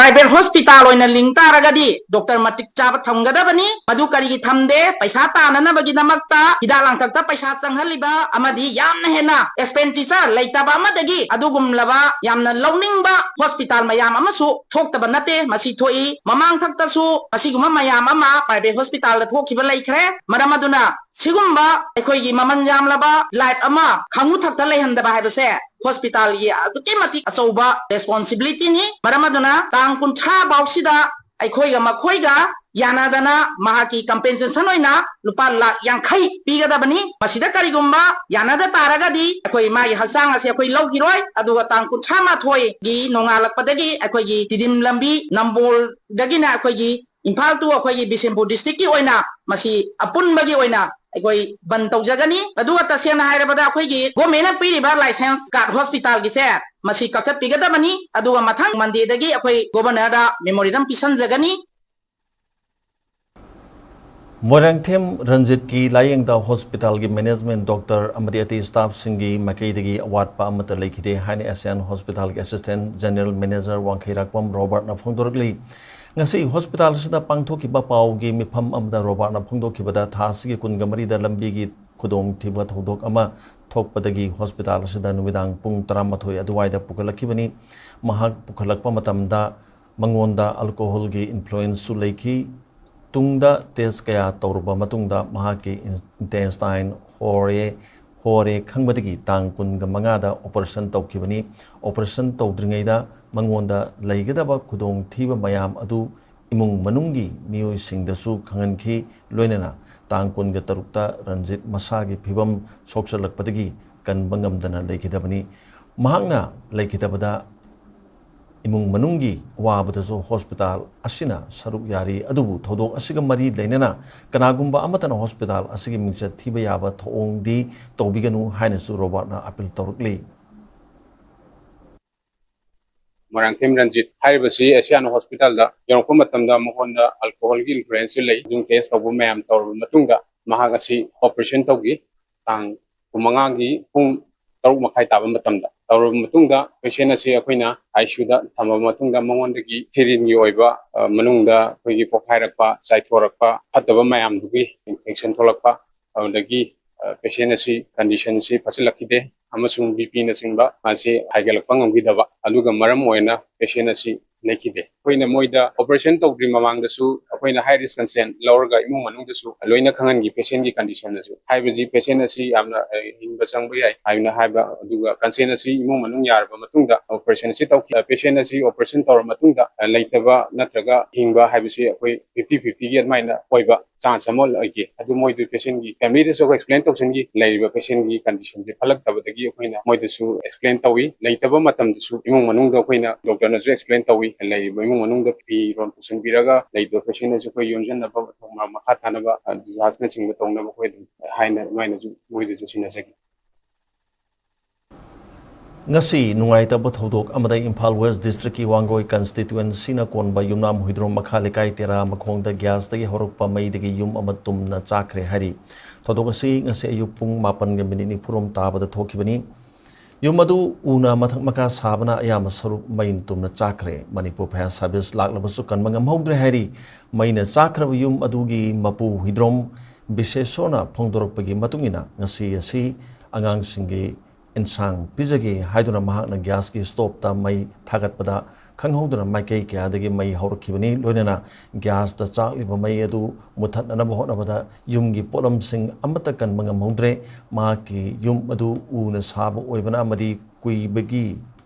ꯄ꯭ꯔꯥꯏꯚꯦꯠ ꯍꯣꯁꯄꯤꯇꯥꯜ ꯑꯣꯏꯅ ꯂꯤꯡ ꯇꯥꯔꯒꯗꯤ ꯗꯣꯛꯇꯔ ꯃꯇꯤꯛ ꯆꯥꯕ ꯊꯝꯒꯗꯕꯅꯤ꯫ ꯃꯗꯨ ꯀꯔꯤꯒꯤ ꯊꯝꯗꯦ? ꯄꯩꯁꯥ ꯇꯥꯅꯅꯕꯒꯤꯗꯃꯛꯇ ꯍꯤꯗꯥꯛ ꯂꯥꯡꯊꯛꯇ ꯄꯩꯁꯥ ꯆꯪꯍꯜꯂꯤꯕ ꯑꯃꯗꯤ ꯌꯥꯝꯅ ꯍꯦꯟꯅ ꯑꯦꯛꯁꯄꯦꯟꯗꯤꯆꯔ ꯂꯩꯇꯕ ꯑꯃꯗꯒꯤ ꯑꯗꯨꯒꯨꯝꯂꯕ ꯌꯥꯝꯅ ꯂꯧꯅꯤꯡꯕ ꯍꯣꯁꯄꯤꯇꯥꯜ ꯃꯌꯥꯝ ꯑꯃꯁꯨ ꯊꯣꯛꯇꯕ ꯅꯠꯇꯦ꯫ ꯃꯁꯤ ꯊꯣꯛꯏ꯫ ꯃꯃꯥꯡꯊꯛꯇꯁꯨ ꯑꯁꯤꯒꯨꯝꯕ ꯃꯌꯥꯝ ꯑꯃ ꯄ꯭ꯔꯥꯏꯚꯦꯠ ꯍꯣꯁꯄꯤꯇꯥꯜꯗ ꯊꯣꯛꯈꯤꯕ ꯂꯩꯈ꯭ꯔꯦ꯫ ꯃꯔꯝ ꯑꯗꯨꯅ ꯁꯤꯒꯨꯝꯕ ꯑꯩꯈꯣꯏꯒꯤ ꯃꯃꯜ ꯌꯥꯝꯂꯕ ꯂꯥꯏꯐ ꯑꯃ ꯈꯥꯡꯉꯨ ꯊꯛꯇ ꯂꯩꯍꯟꯗꯕ ꯍꯥꯏꯕꯁꯦ ꯍꯣꯁꯄꯤꯇꯥꯜꯒꯤ ꯑꯗꯨꯛꯀꯤ ꯃꯇꯤꯛ ꯑꯆꯧꯕ ꯔꯦꯁꯄꯣꯟꯁꯤꯕꯤꯂꯤꯇꯤꯅꯤ꯫ ꯃꯔꯝ ꯑꯗꯨꯅ ꯇꯥꯡ ꯀꯨꯟꯊ꯭ꯔꯥ ꯐꯥꯎꯁꯤꯗ ꯑꯩꯈꯣꯏꯒ ꯃꯈꯣꯏꯒ ꯌꯥꯅꯗꯅ ꯃꯍꯥꯛꯀꯤ ꯀꯝꯄꯦꯟꯁꯦꯁꯟ ꯑꯣꯏꯅ ꯂꯨꯄꯥ ꯂꯥꯈ ꯌꯥꯡꯈꯩ ꯄꯤꯒꯗꯕꯅꯤ꯫ ꯃꯁꯤꯗ ꯀꯔꯤꯒꯨꯝꯕ ꯌꯥꯅꯗ ꯇꯥꯔꯒꯗꯤ ꯑꯩꯈꯣꯏ ꯃꯥꯒꯤ ꯍꯛꯆꯥꯡ ꯑꯁꯤ ꯑꯩꯈꯣꯏ ꯂꯧꯈꯤꯔꯣꯏ꯫ ꯑꯗꯨꯒ ꯇꯥꯡ ꯀꯨꯟꯊ꯭ꯔꯥ ꯃꯥꯊꯣꯏꯒꯤ ꯅꯣꯡꯉꯥꯜꯂꯛꯄꯗꯒꯤ ꯑꯩꯈꯣꯏꯒꯤ ꯇꯤꯗꯤꯝ ꯂꯝꯕꯤ ꯅꯝꯕꯣꯜꯗꯒꯤꯅ ꯑꯩꯈꯣꯏꯒꯤ ꯏꯝꯐꯥꯜ ꯇꯨ ꯑꯩꯈꯣꯏꯒꯤ ꯕꯤꯁꯦꯝꯄꯨꯔ ꯗꯤꯁꯇ꯭ꯔꯤꯛꯀꯤ ꯑꯣꯏꯅ ꯃꯁꯤ ꯑꯄꯨꯟꯕꯒꯤ ꯑꯣꯏꯅ ꯑꯩꯈꯣꯏ ꯕꯟ ꯇꯧꯖꯒꯅꯤ꯫ ꯑꯗꯨꯒ ꯇꯁꯦꯡꯅ ꯍꯥꯏꯔꯕꯗ ꯑꯩꯈꯣꯏꯒꯤ ꯒꯣꯔꯃꯦꯟꯅ ꯄꯤꯔꯤꯕ ꯂꯥꯏꯁꯦꯟꯁ ꯀꯥꯔꯗ ꯍꯣꯁꯄꯤꯇꯥꯜꯒꯤꯁꯦ ꯃꯁꯤ ꯀꯛꯊꯠꯄꯤꯒꯗꯕꯅꯤ꯫ ꯑꯗꯨꯒ ꯃꯊꯪ ꯃꯟꯗꯦꯗꯒꯤ ꯑꯩꯈꯣꯏ ꯒꯣꯕꯔꯅꯔꯗ ꯃꯦꯃꯣꯔꯦꯟꯗꯝ ꯄꯤꯁꯟꯖꯒꯅꯤ꯫ ꯃꯣꯏꯔꯥꯡꯊꯦꯝ ꯔꯟꯖꯤꯠꯀꯤ ꯂꯥꯌꯦꯡꯗ ꯍꯣꯁꯄꯤꯇꯥꯜꯒꯤ ꯃꯦꯅꯦꯖꯃꯦꯟ, ꯗꯣꯛꯇꯔ ꯑꯃꯗꯤ ꯑꯇꯩ ꯁ꯭ꯇꯥꯐꯁꯤꯡꯒꯤ ꯃꯥꯏꯀꯩꯗꯒꯤ ꯑꯋꯥꯠꯄ ꯑꯃꯠꯇ ꯂꯩꯈꯤꯗꯦ ꯍꯥꯏꯅ ꯑꯦꯁꯤꯌꯥꯟ ꯍꯣꯁꯄꯤꯇꯥꯜꯒꯤ ꯑꯦꯁꯤꯁꯇꯦꯟ ꯖꯦꯅꯔꯦꯜ ꯃꯦꯅꯦꯖꯔ ꯋꯥꯡꯈꯩꯔꯥꯛꯄꯝ ꯔꯣꯕꯥꯔꯠꯅ ꯐꯣꯡꯗꯣꯔꯛꯂꯤ꯫ ꯉꯁꯤ ꯍꯣꯁꯄꯤꯇꯥꯜ ꯑꯁꯤꯗ ꯄꯥꯡꯊꯣꯛꯈꯤꯕ ꯄꯥꯎꯒꯤ ꯃꯤꯐꯝ ꯑꯃꯗ ꯔꯣꯕꯥꯔꯠꯅ ꯐꯣꯡꯗꯣꯛꯈꯤꯕꯗ, ꯊꯥ ꯑꯁꯤꯒꯤ ꯀꯨꯟꯒ ꯃꯔꯤꯗ ꯂꯝꯕꯤꯒꯤ ꯈꯨꯗꯣꯡꯊꯤꯕ ꯊꯧꯗꯣꯛ ꯑꯃ ꯊꯣꯛꯄꯗꯒꯤ ꯍꯣꯁꯄꯤꯇꯥꯜ ꯑꯁꯤꯗ ꯅꯨꯃꯤꯗꯥꯡ ꯄꯨꯡ ꯇꯔꯥꯃꯥꯊꯣꯏ ꯑꯗꯨꯋꯥꯏꯗ ꯄꯨꯈꯠꯂꯛꯈꯤꯕꯅꯤ꯫ ꯃꯍꯥꯛ ꯄꯨꯈꯠꯂꯛꯄ ꯃꯇꯝꯗ ꯃꯉꯣꯟꯗ ꯑꯜꯀꯣꯍꯣꯜꯒꯤ ꯏꯟꯐ꯭ꯂꯨꯌꯦꯟꯁꯁꯨ ꯂꯩꯈꯤ꯫ ꯇꯨꯡꯗ ꯇꯦꯁ ꯀꯌꯥ ꯇꯧꯔꯕ ꯃꯇꯨꯡꯗ ꯃꯍꯥꯛꯀꯤ ꯏꯟꯇꯦꯁꯇꯥꯏꯟ ꯍꯣꯔꯦ, ꯍꯣꯔꯦ ꯈꯪꯕꯗꯒꯤ ꯇꯥꯡ ꯀꯨꯟꯒ ꯃꯉꯥꯗ ꯑꯣꯄꯔꯦꯁꯟ ꯇꯧꯈꯤꯕꯅꯤ꯫ ꯑꯣꯄꯔꯦꯁꯟ ꯇꯧꯗ꯭ꯔꯤꯉꯩꯗ ꯃꯉꯣꯟꯗ ꯂꯩꯒꯗꯕ ꯈꯨꯗꯣꯡꯊꯤꯕ ꯃꯌꯥꯝ ꯑꯗꯨ ꯏꯃꯨꯡ ꯃꯅꯨꯡꯒꯤ ꯃꯤꯑꯣꯏꯁꯤꯡꯗꯁꯨ ꯈꯪꯍꯟꯈꯤ꯫ ꯂꯣꯏꯅꯅ ꯇꯥꯡ ꯀꯨꯟꯒ ꯇꯔꯨꯛꯇ ꯔꯟꯖꯤꯠ ꯃꯁꯥꯒꯤ ꯐꯤꯕꯝ ꯁꯣꯛꯆꯜꯂꯛꯄꯗꯒꯤ ꯀꯟꯕ ꯉꯝꯗꯅ ꯂꯩꯈꯤꯗꯕꯅꯤ꯫ ꯃꯍꯥꯛꯅ ꯂꯩꯈꯤꯗꯕꯗ ꯏꯃꯨꯡ ꯃꯅꯨꯡꯒꯤ ꯑꯋꯥꯕꯗꯁꯨ ꯍꯣꯁꯄꯤꯇꯥꯜ ꯑꯁꯤꯅ ꯁꯔꯨꯛ ꯌꯥꯔꯤ꯫ ꯑꯗꯨꯕꯨ ꯊꯧꯗꯣꯛ ꯑꯁꯤꯒ ꯃꯔꯤ ꯂꯩꯅꯅ ꯀꯅꯥꯒꯨꯝꯕ ꯑꯃꯠꯇꯅ ꯍꯣꯁꯄꯤꯇꯥꯜ ꯑꯁꯤꯒꯤ ꯃꯤꯡꯆꯠ ꯊꯤꯕ ꯌꯥꯕ ꯊꯧꯑꯣꯡꯗꯤ ꯇꯧꯕꯤꯒꯅꯨ ꯍꯥꯏꯅꯁꯨ ꯔꯣꯕꯥꯔꯠꯅ ꯑꯄꯤꯜ ꯇꯧꯔꯛꯂꯤ꯫ ꯃꯣꯏꯔꯥꯡꯊꯦꯝ ꯔꯟꯖꯤꯠ ꯍꯥꯏꯔꯤꯕꯁꯤ ꯑꯦꯁꯤꯌꯥꯟ ꯍꯣꯁꯄꯤꯇꯥꯜꯗ ꯌꯧꯔꯛꯄ ꯃꯇꯝꯗ ꯃꯉꯣꯟꯗ ꯑꯜꯀꯣꯍꯣꯜꯒꯤ ꯏꯟꯐ꯭ꯂꯨꯌꯦꯟꯁꯁꯨ ꯂꯩ꯫ ꯑꯗꯨꯝ ꯇꯦꯁ ꯇꯧꯕ ꯃꯌꯥꯝ ꯇꯧꯔꯕ ꯃꯇꯨꯡꯗ ꯃꯍꯥꯛ ꯑꯁꯤ ꯑꯣꯄꯔꯦꯁꯟ ꯇꯧꯈꯤ꯫ ꯇꯥꯡ ꯀꯨꯟꯃꯉꯥꯒꯤ ꯄꯨꯡ ꯇꯔꯨꯛ ꯃꯈꯥꯏ ꯇꯥꯕ ꯃꯇꯝꯗ ꯇꯧꯔꯕ ꯃꯇꯨꯡꯗ, ꯄꯦꯁꯦꯟ ꯑꯁꯤ ꯑꯩꯈꯣꯏꯅ ꯑꯥꯏ ꯁꯤ ꯌꯨꯗ ꯊꯝꯃꯕ ꯃꯇꯨꯡꯗ, ꯃꯉꯣꯟꯗꯒꯤ ꯊꯤꯔꯤꯟꯒꯤ ꯑꯣꯏꯕ, ꯑ, ꯃꯅꯨꯡꯗ ꯑꯩꯈꯣꯏꯒꯤ ꯄꯣꯛꯈꯥꯏꯔꯛꯄ, ꯆꯥꯏꯊꯣꯔꯛꯄ, ꯐꯠꯇꯕ ꯃꯌꯥꯝꯗꯨꯒꯤ ꯏꯟꯐꯦꯛꯁꯟ ꯊꯣꯛꯂꯛꯄ, ꯑꯗꯨꯗꯒꯤ, ꯑ, ꯄꯦꯁꯦꯟ ꯑꯁꯤ ꯀꯟꯗꯤꯁꯟꯁꯤ ꯐꯠꯆꯤꯜꯂꯛꯈꯤꯗꯦ ꯑꯃꯁꯨꯡ ꯕꯤ ꯄꯤꯅꯆꯤꯡꯕ ꯃꯥꯁꯤ ꯍꯥꯏꯒꯠꯂꯛꯄ ꯉꯝꯈꯤꯗꯕ, ꯑꯗꯨꯒ ꯃꯔꯝ ꯑꯣꯏꯅ ꯄꯦꯁꯦꯟ ꯑꯁꯤ ꯂꯩꯈꯤꯗꯦ꯫ ꯑꯩꯈꯣꯏꯅ ꯃꯣꯏꯗ ꯑꯣꯄꯔꯦꯁꯟ ꯇꯧꯗ꯭ꯔꯤ ꯃꯃꯥꯡꯗꯁꯨ ꯑꯩꯈꯣꯏꯅ ꯍꯥꯏ ꯔꯤꯁꯛ ꯀꯟꯁꯦꯟ ꯂꯧꯔꯒ ꯏꯃꯨꯡ ꯃꯅꯨꯡꯗꯁꯨ ꯂꯣꯏꯅ ꯈꯪꯍꯟꯈꯤ ꯄꯦꯁꯦꯟꯒꯤ ꯀꯟꯗꯤꯁꯟ ꯑꯁꯤ꯫ ꯍꯥꯏꯕꯗꯤ ꯄꯦꯁꯦꯟ ꯑꯁꯤ ꯌꯥꯝꯅ, ꯑ, ꯍꯤꯡꯕ ꯆꯪꯕ ꯌꯥꯏ ꯍꯥꯏꯅ ꯍꯥꯏꯕ, ꯑꯗꯨꯒ ꯀꯟꯁꯦꯟ ꯑꯁꯤ ꯏꯃꯨꯡ ꯃꯅꯨꯡ ꯌꯥꯔꯕ ꯃꯇꯨꯡꯗ ꯑꯣꯄꯔꯦꯁꯟ ꯑꯁꯤ ꯇꯧꯈꯤ꯫ ꯑ, ꯄꯦꯁꯦꯟ ꯑꯁꯤ ꯑꯣꯄꯔꯦꯁꯟ ꯇꯧꯔꯕ ꯃꯇꯨꯡꯗ, ꯑ, ꯂꯩꯇꯕ ꯅꯠꯇ꯭ꯔꯒ ꯍꯤꯡꯕ ꯍꯥꯏꯕꯁꯤ ꯑꯩꯈꯣꯏ ꯐꯤꯐꯇꯤ ꯐꯤꯐꯇꯤꯒꯤ ꯑꯗꯨꯃꯥꯏꯅ ꯑꯣꯏꯕ ꯆꯥꯟꯁ ꯑꯃ ꯂꯩꯈꯤ꯫ ꯑꯗꯨ ꯃꯣꯏꯗꯨ ꯄꯦꯁꯦꯟꯒꯤ ꯐꯦꯃꯤꯂꯤꯗꯁꯨ ꯑꯩꯈꯣꯏ ꯑꯦꯛꯁꯄ꯭ꯂꯦꯟ ꯇꯧꯁꯟꯈꯤ꯫ ꯂꯩꯔꯤꯕ ꯄꯦꯁꯦꯟꯒꯤ ꯀꯟꯗꯤꯁꯟꯁꯦ ꯐꯠꯂꯛꯇꯕꯗꯒꯤ ꯑꯩꯈꯣꯏꯅ ꯃꯣꯏꯗꯁꯨ ꯑꯦꯛꯁꯄ꯭ꯂꯦꯟ ꯇꯧꯏ꯫ ꯂꯩꯇꯕ ꯃꯇꯝꯗꯁꯨ ꯏꯃꯨꯡ ꯃꯅꯨꯡꯗ ꯑꯩꯈꯣꯏꯅ ꯗꯣꯛꯇꯔꯅꯁꯨ ꯑꯦꯛꯁꯄ꯭ꯂꯦꯟ ꯇꯧꯏ꯫ ꯂꯩꯔꯤꯕ ꯏꯃꯨꯡ ꯃꯅꯨꯡꯗ ꯐꯤꯔꯣꯜ ꯄꯨꯁꯤꯟꯕꯤꯔꯒ ꯂꯩꯇꯕ ꯄꯦꯁꯦꯟ ꯑꯁꯤ ꯑꯩꯈꯣꯏ ꯌꯣꯝꯁꯤꯟꯅꯕ, ꯃꯈꯥ ꯇꯥꯅꯕ ꯗꯤꯁꯆꯥꯔꯖꯅꯆꯤꯡꯕ ꯇꯧꯅꯕ ꯑꯩꯈꯣꯏ ꯑꯗꯨꯝ ꯍꯥꯏꯅ ꯑꯗꯨꯃꯥꯏꯅꯁꯨ ꯃꯣꯏꯗꯁꯨ ꯁꯤꯟꯅꯖꯒꯦ꯫ ꯉꯁꯤ ꯅꯨꯡꯉꯥꯏꯇꯕ ꯊꯧꯗꯣꯛ ꯑꯃꯗ ꯏꯝꯐꯥꯜ ꯋꯦꯁ ꯗꯤꯁꯇ꯭ꯔꯤꯛꯀꯤ ꯋꯥꯡꯒꯣꯏ ꯀꯟꯁꯇꯤꯇ꯭ꯋꯦꯟꯁꯤꯅ ꯀꯣꯟꯕ ꯌꯨꯝꯅꯥꯝ ꯍꯨꯏꯗ꯭ꯔꯣꯝ ꯃꯈꯥ ꯂꯩꯀꯥꯏ ꯇꯦꯔꯥ ꯃꯈꯣꯡꯗ ꯒ꯭ꯌꯥꯁꯇꯒꯤ ꯍꯧꯔꯛꯄ ꯃꯩꯗꯒꯤ ꯌꯨꯝ ꯑꯃ ꯇꯨꯝꯅ ꯆꯥꯛꯈ꯭ꯔꯦ ꯍꯥꯏꯔꯤ꯫ ꯊꯧꯗꯣꯛ ꯑꯁꯤ ꯉꯁꯤ ꯑꯌꯨꯛ ꯄꯨꯡ ꯃꯥꯄꯟꯒ ꯃꯤꯅꯤꯠ ꯅꯤꯐꯨꯔꯣꯝ ꯇꯥꯕꯗ ꯊꯣꯛꯈꯤꯕꯅꯤ꯫ ꯌꯨꯝ ꯑꯗꯨ ꯎꯅ ꯃꯊꯛ ꯃꯈꯥ ꯁꯥꯕꯅ ꯑꯌꯥꯝꯕ ꯁꯔꯨꯛ ꯃꯩꯅ ꯇꯨꯝꯅ ꯆꯥꯛꯈ꯭ꯔꯦ꯫ ꯃꯅꯤꯄꯨꯔ ꯐꯥꯌꯔ ꯁꯥꯔꯚꯤꯁ ꯂꯥꯛꯂꯕꯁꯨ ꯀꯟꯕ ꯉꯝꯍꯧꯗ꯭ꯔꯦ ꯍꯥꯏꯔꯤ꯫ ꯃꯩꯅ ꯆꯥꯛꯈ꯭ꯔꯕ ꯌꯨꯝ ꯑꯗꯨꯒꯤ ꯃꯄꯨ ꯍꯨꯏꯗ꯭ꯔꯣꯝ ꯕꯤꯁꯦꯁꯣꯔꯅ ꯐꯣꯡꯗꯣꯔꯛꯄꯒꯤ ꯃꯇꯨꯡ ꯏꯟꯅ, ꯉꯁꯤ ꯑꯁꯤ ꯑꯉꯥꯡꯁꯤꯡꯒꯤ ꯏꯟꯁꯥꯡ ꯄꯤꯖꯒꯦ ꯍꯥꯏꯗꯨꯅ ꯃꯍꯥꯛꯅ ꯒ꯭ꯌꯥꯁꯀꯤ ꯁ꯭ꯇꯣꯞꯇ ꯃꯩ ꯊꯥꯒꯠꯄꯗ, ꯈꯪꯍꯧꯗꯅ ꯃꯥꯏꯀꯩ ꯀꯌꯥꯗꯒꯤ ꯃꯩ ꯍꯧꯔꯛꯈꯤꯕꯅꯤ꯫ ꯂꯣꯏꯅꯅ ꯒ꯭ꯌꯥꯁꯇ ꯆꯥꯛꯂꯤꯕ ꯃꯩ ꯑꯗꯨ ꯃꯨꯊꯠꯅꯅꯕ ꯍꯣꯠꯅꯕꯗ ꯌꯨꯝꯒꯤ ꯄꯣꯠꯂꯝꯁꯤꯡ ꯑꯃꯠꯇ ꯀꯟꯕ ꯉꯝꯍꯧꯗ꯭ꯔꯦ꯫ ꯃꯍꯥꯛꯀꯤ ꯌꯨꯝ ꯑꯗꯨ ꯎꯅ ꯁꯥꯕ ꯑꯣꯏꯕꯅ ꯑꯃꯗꯤ ꯀꯨꯏꯕꯒꯤ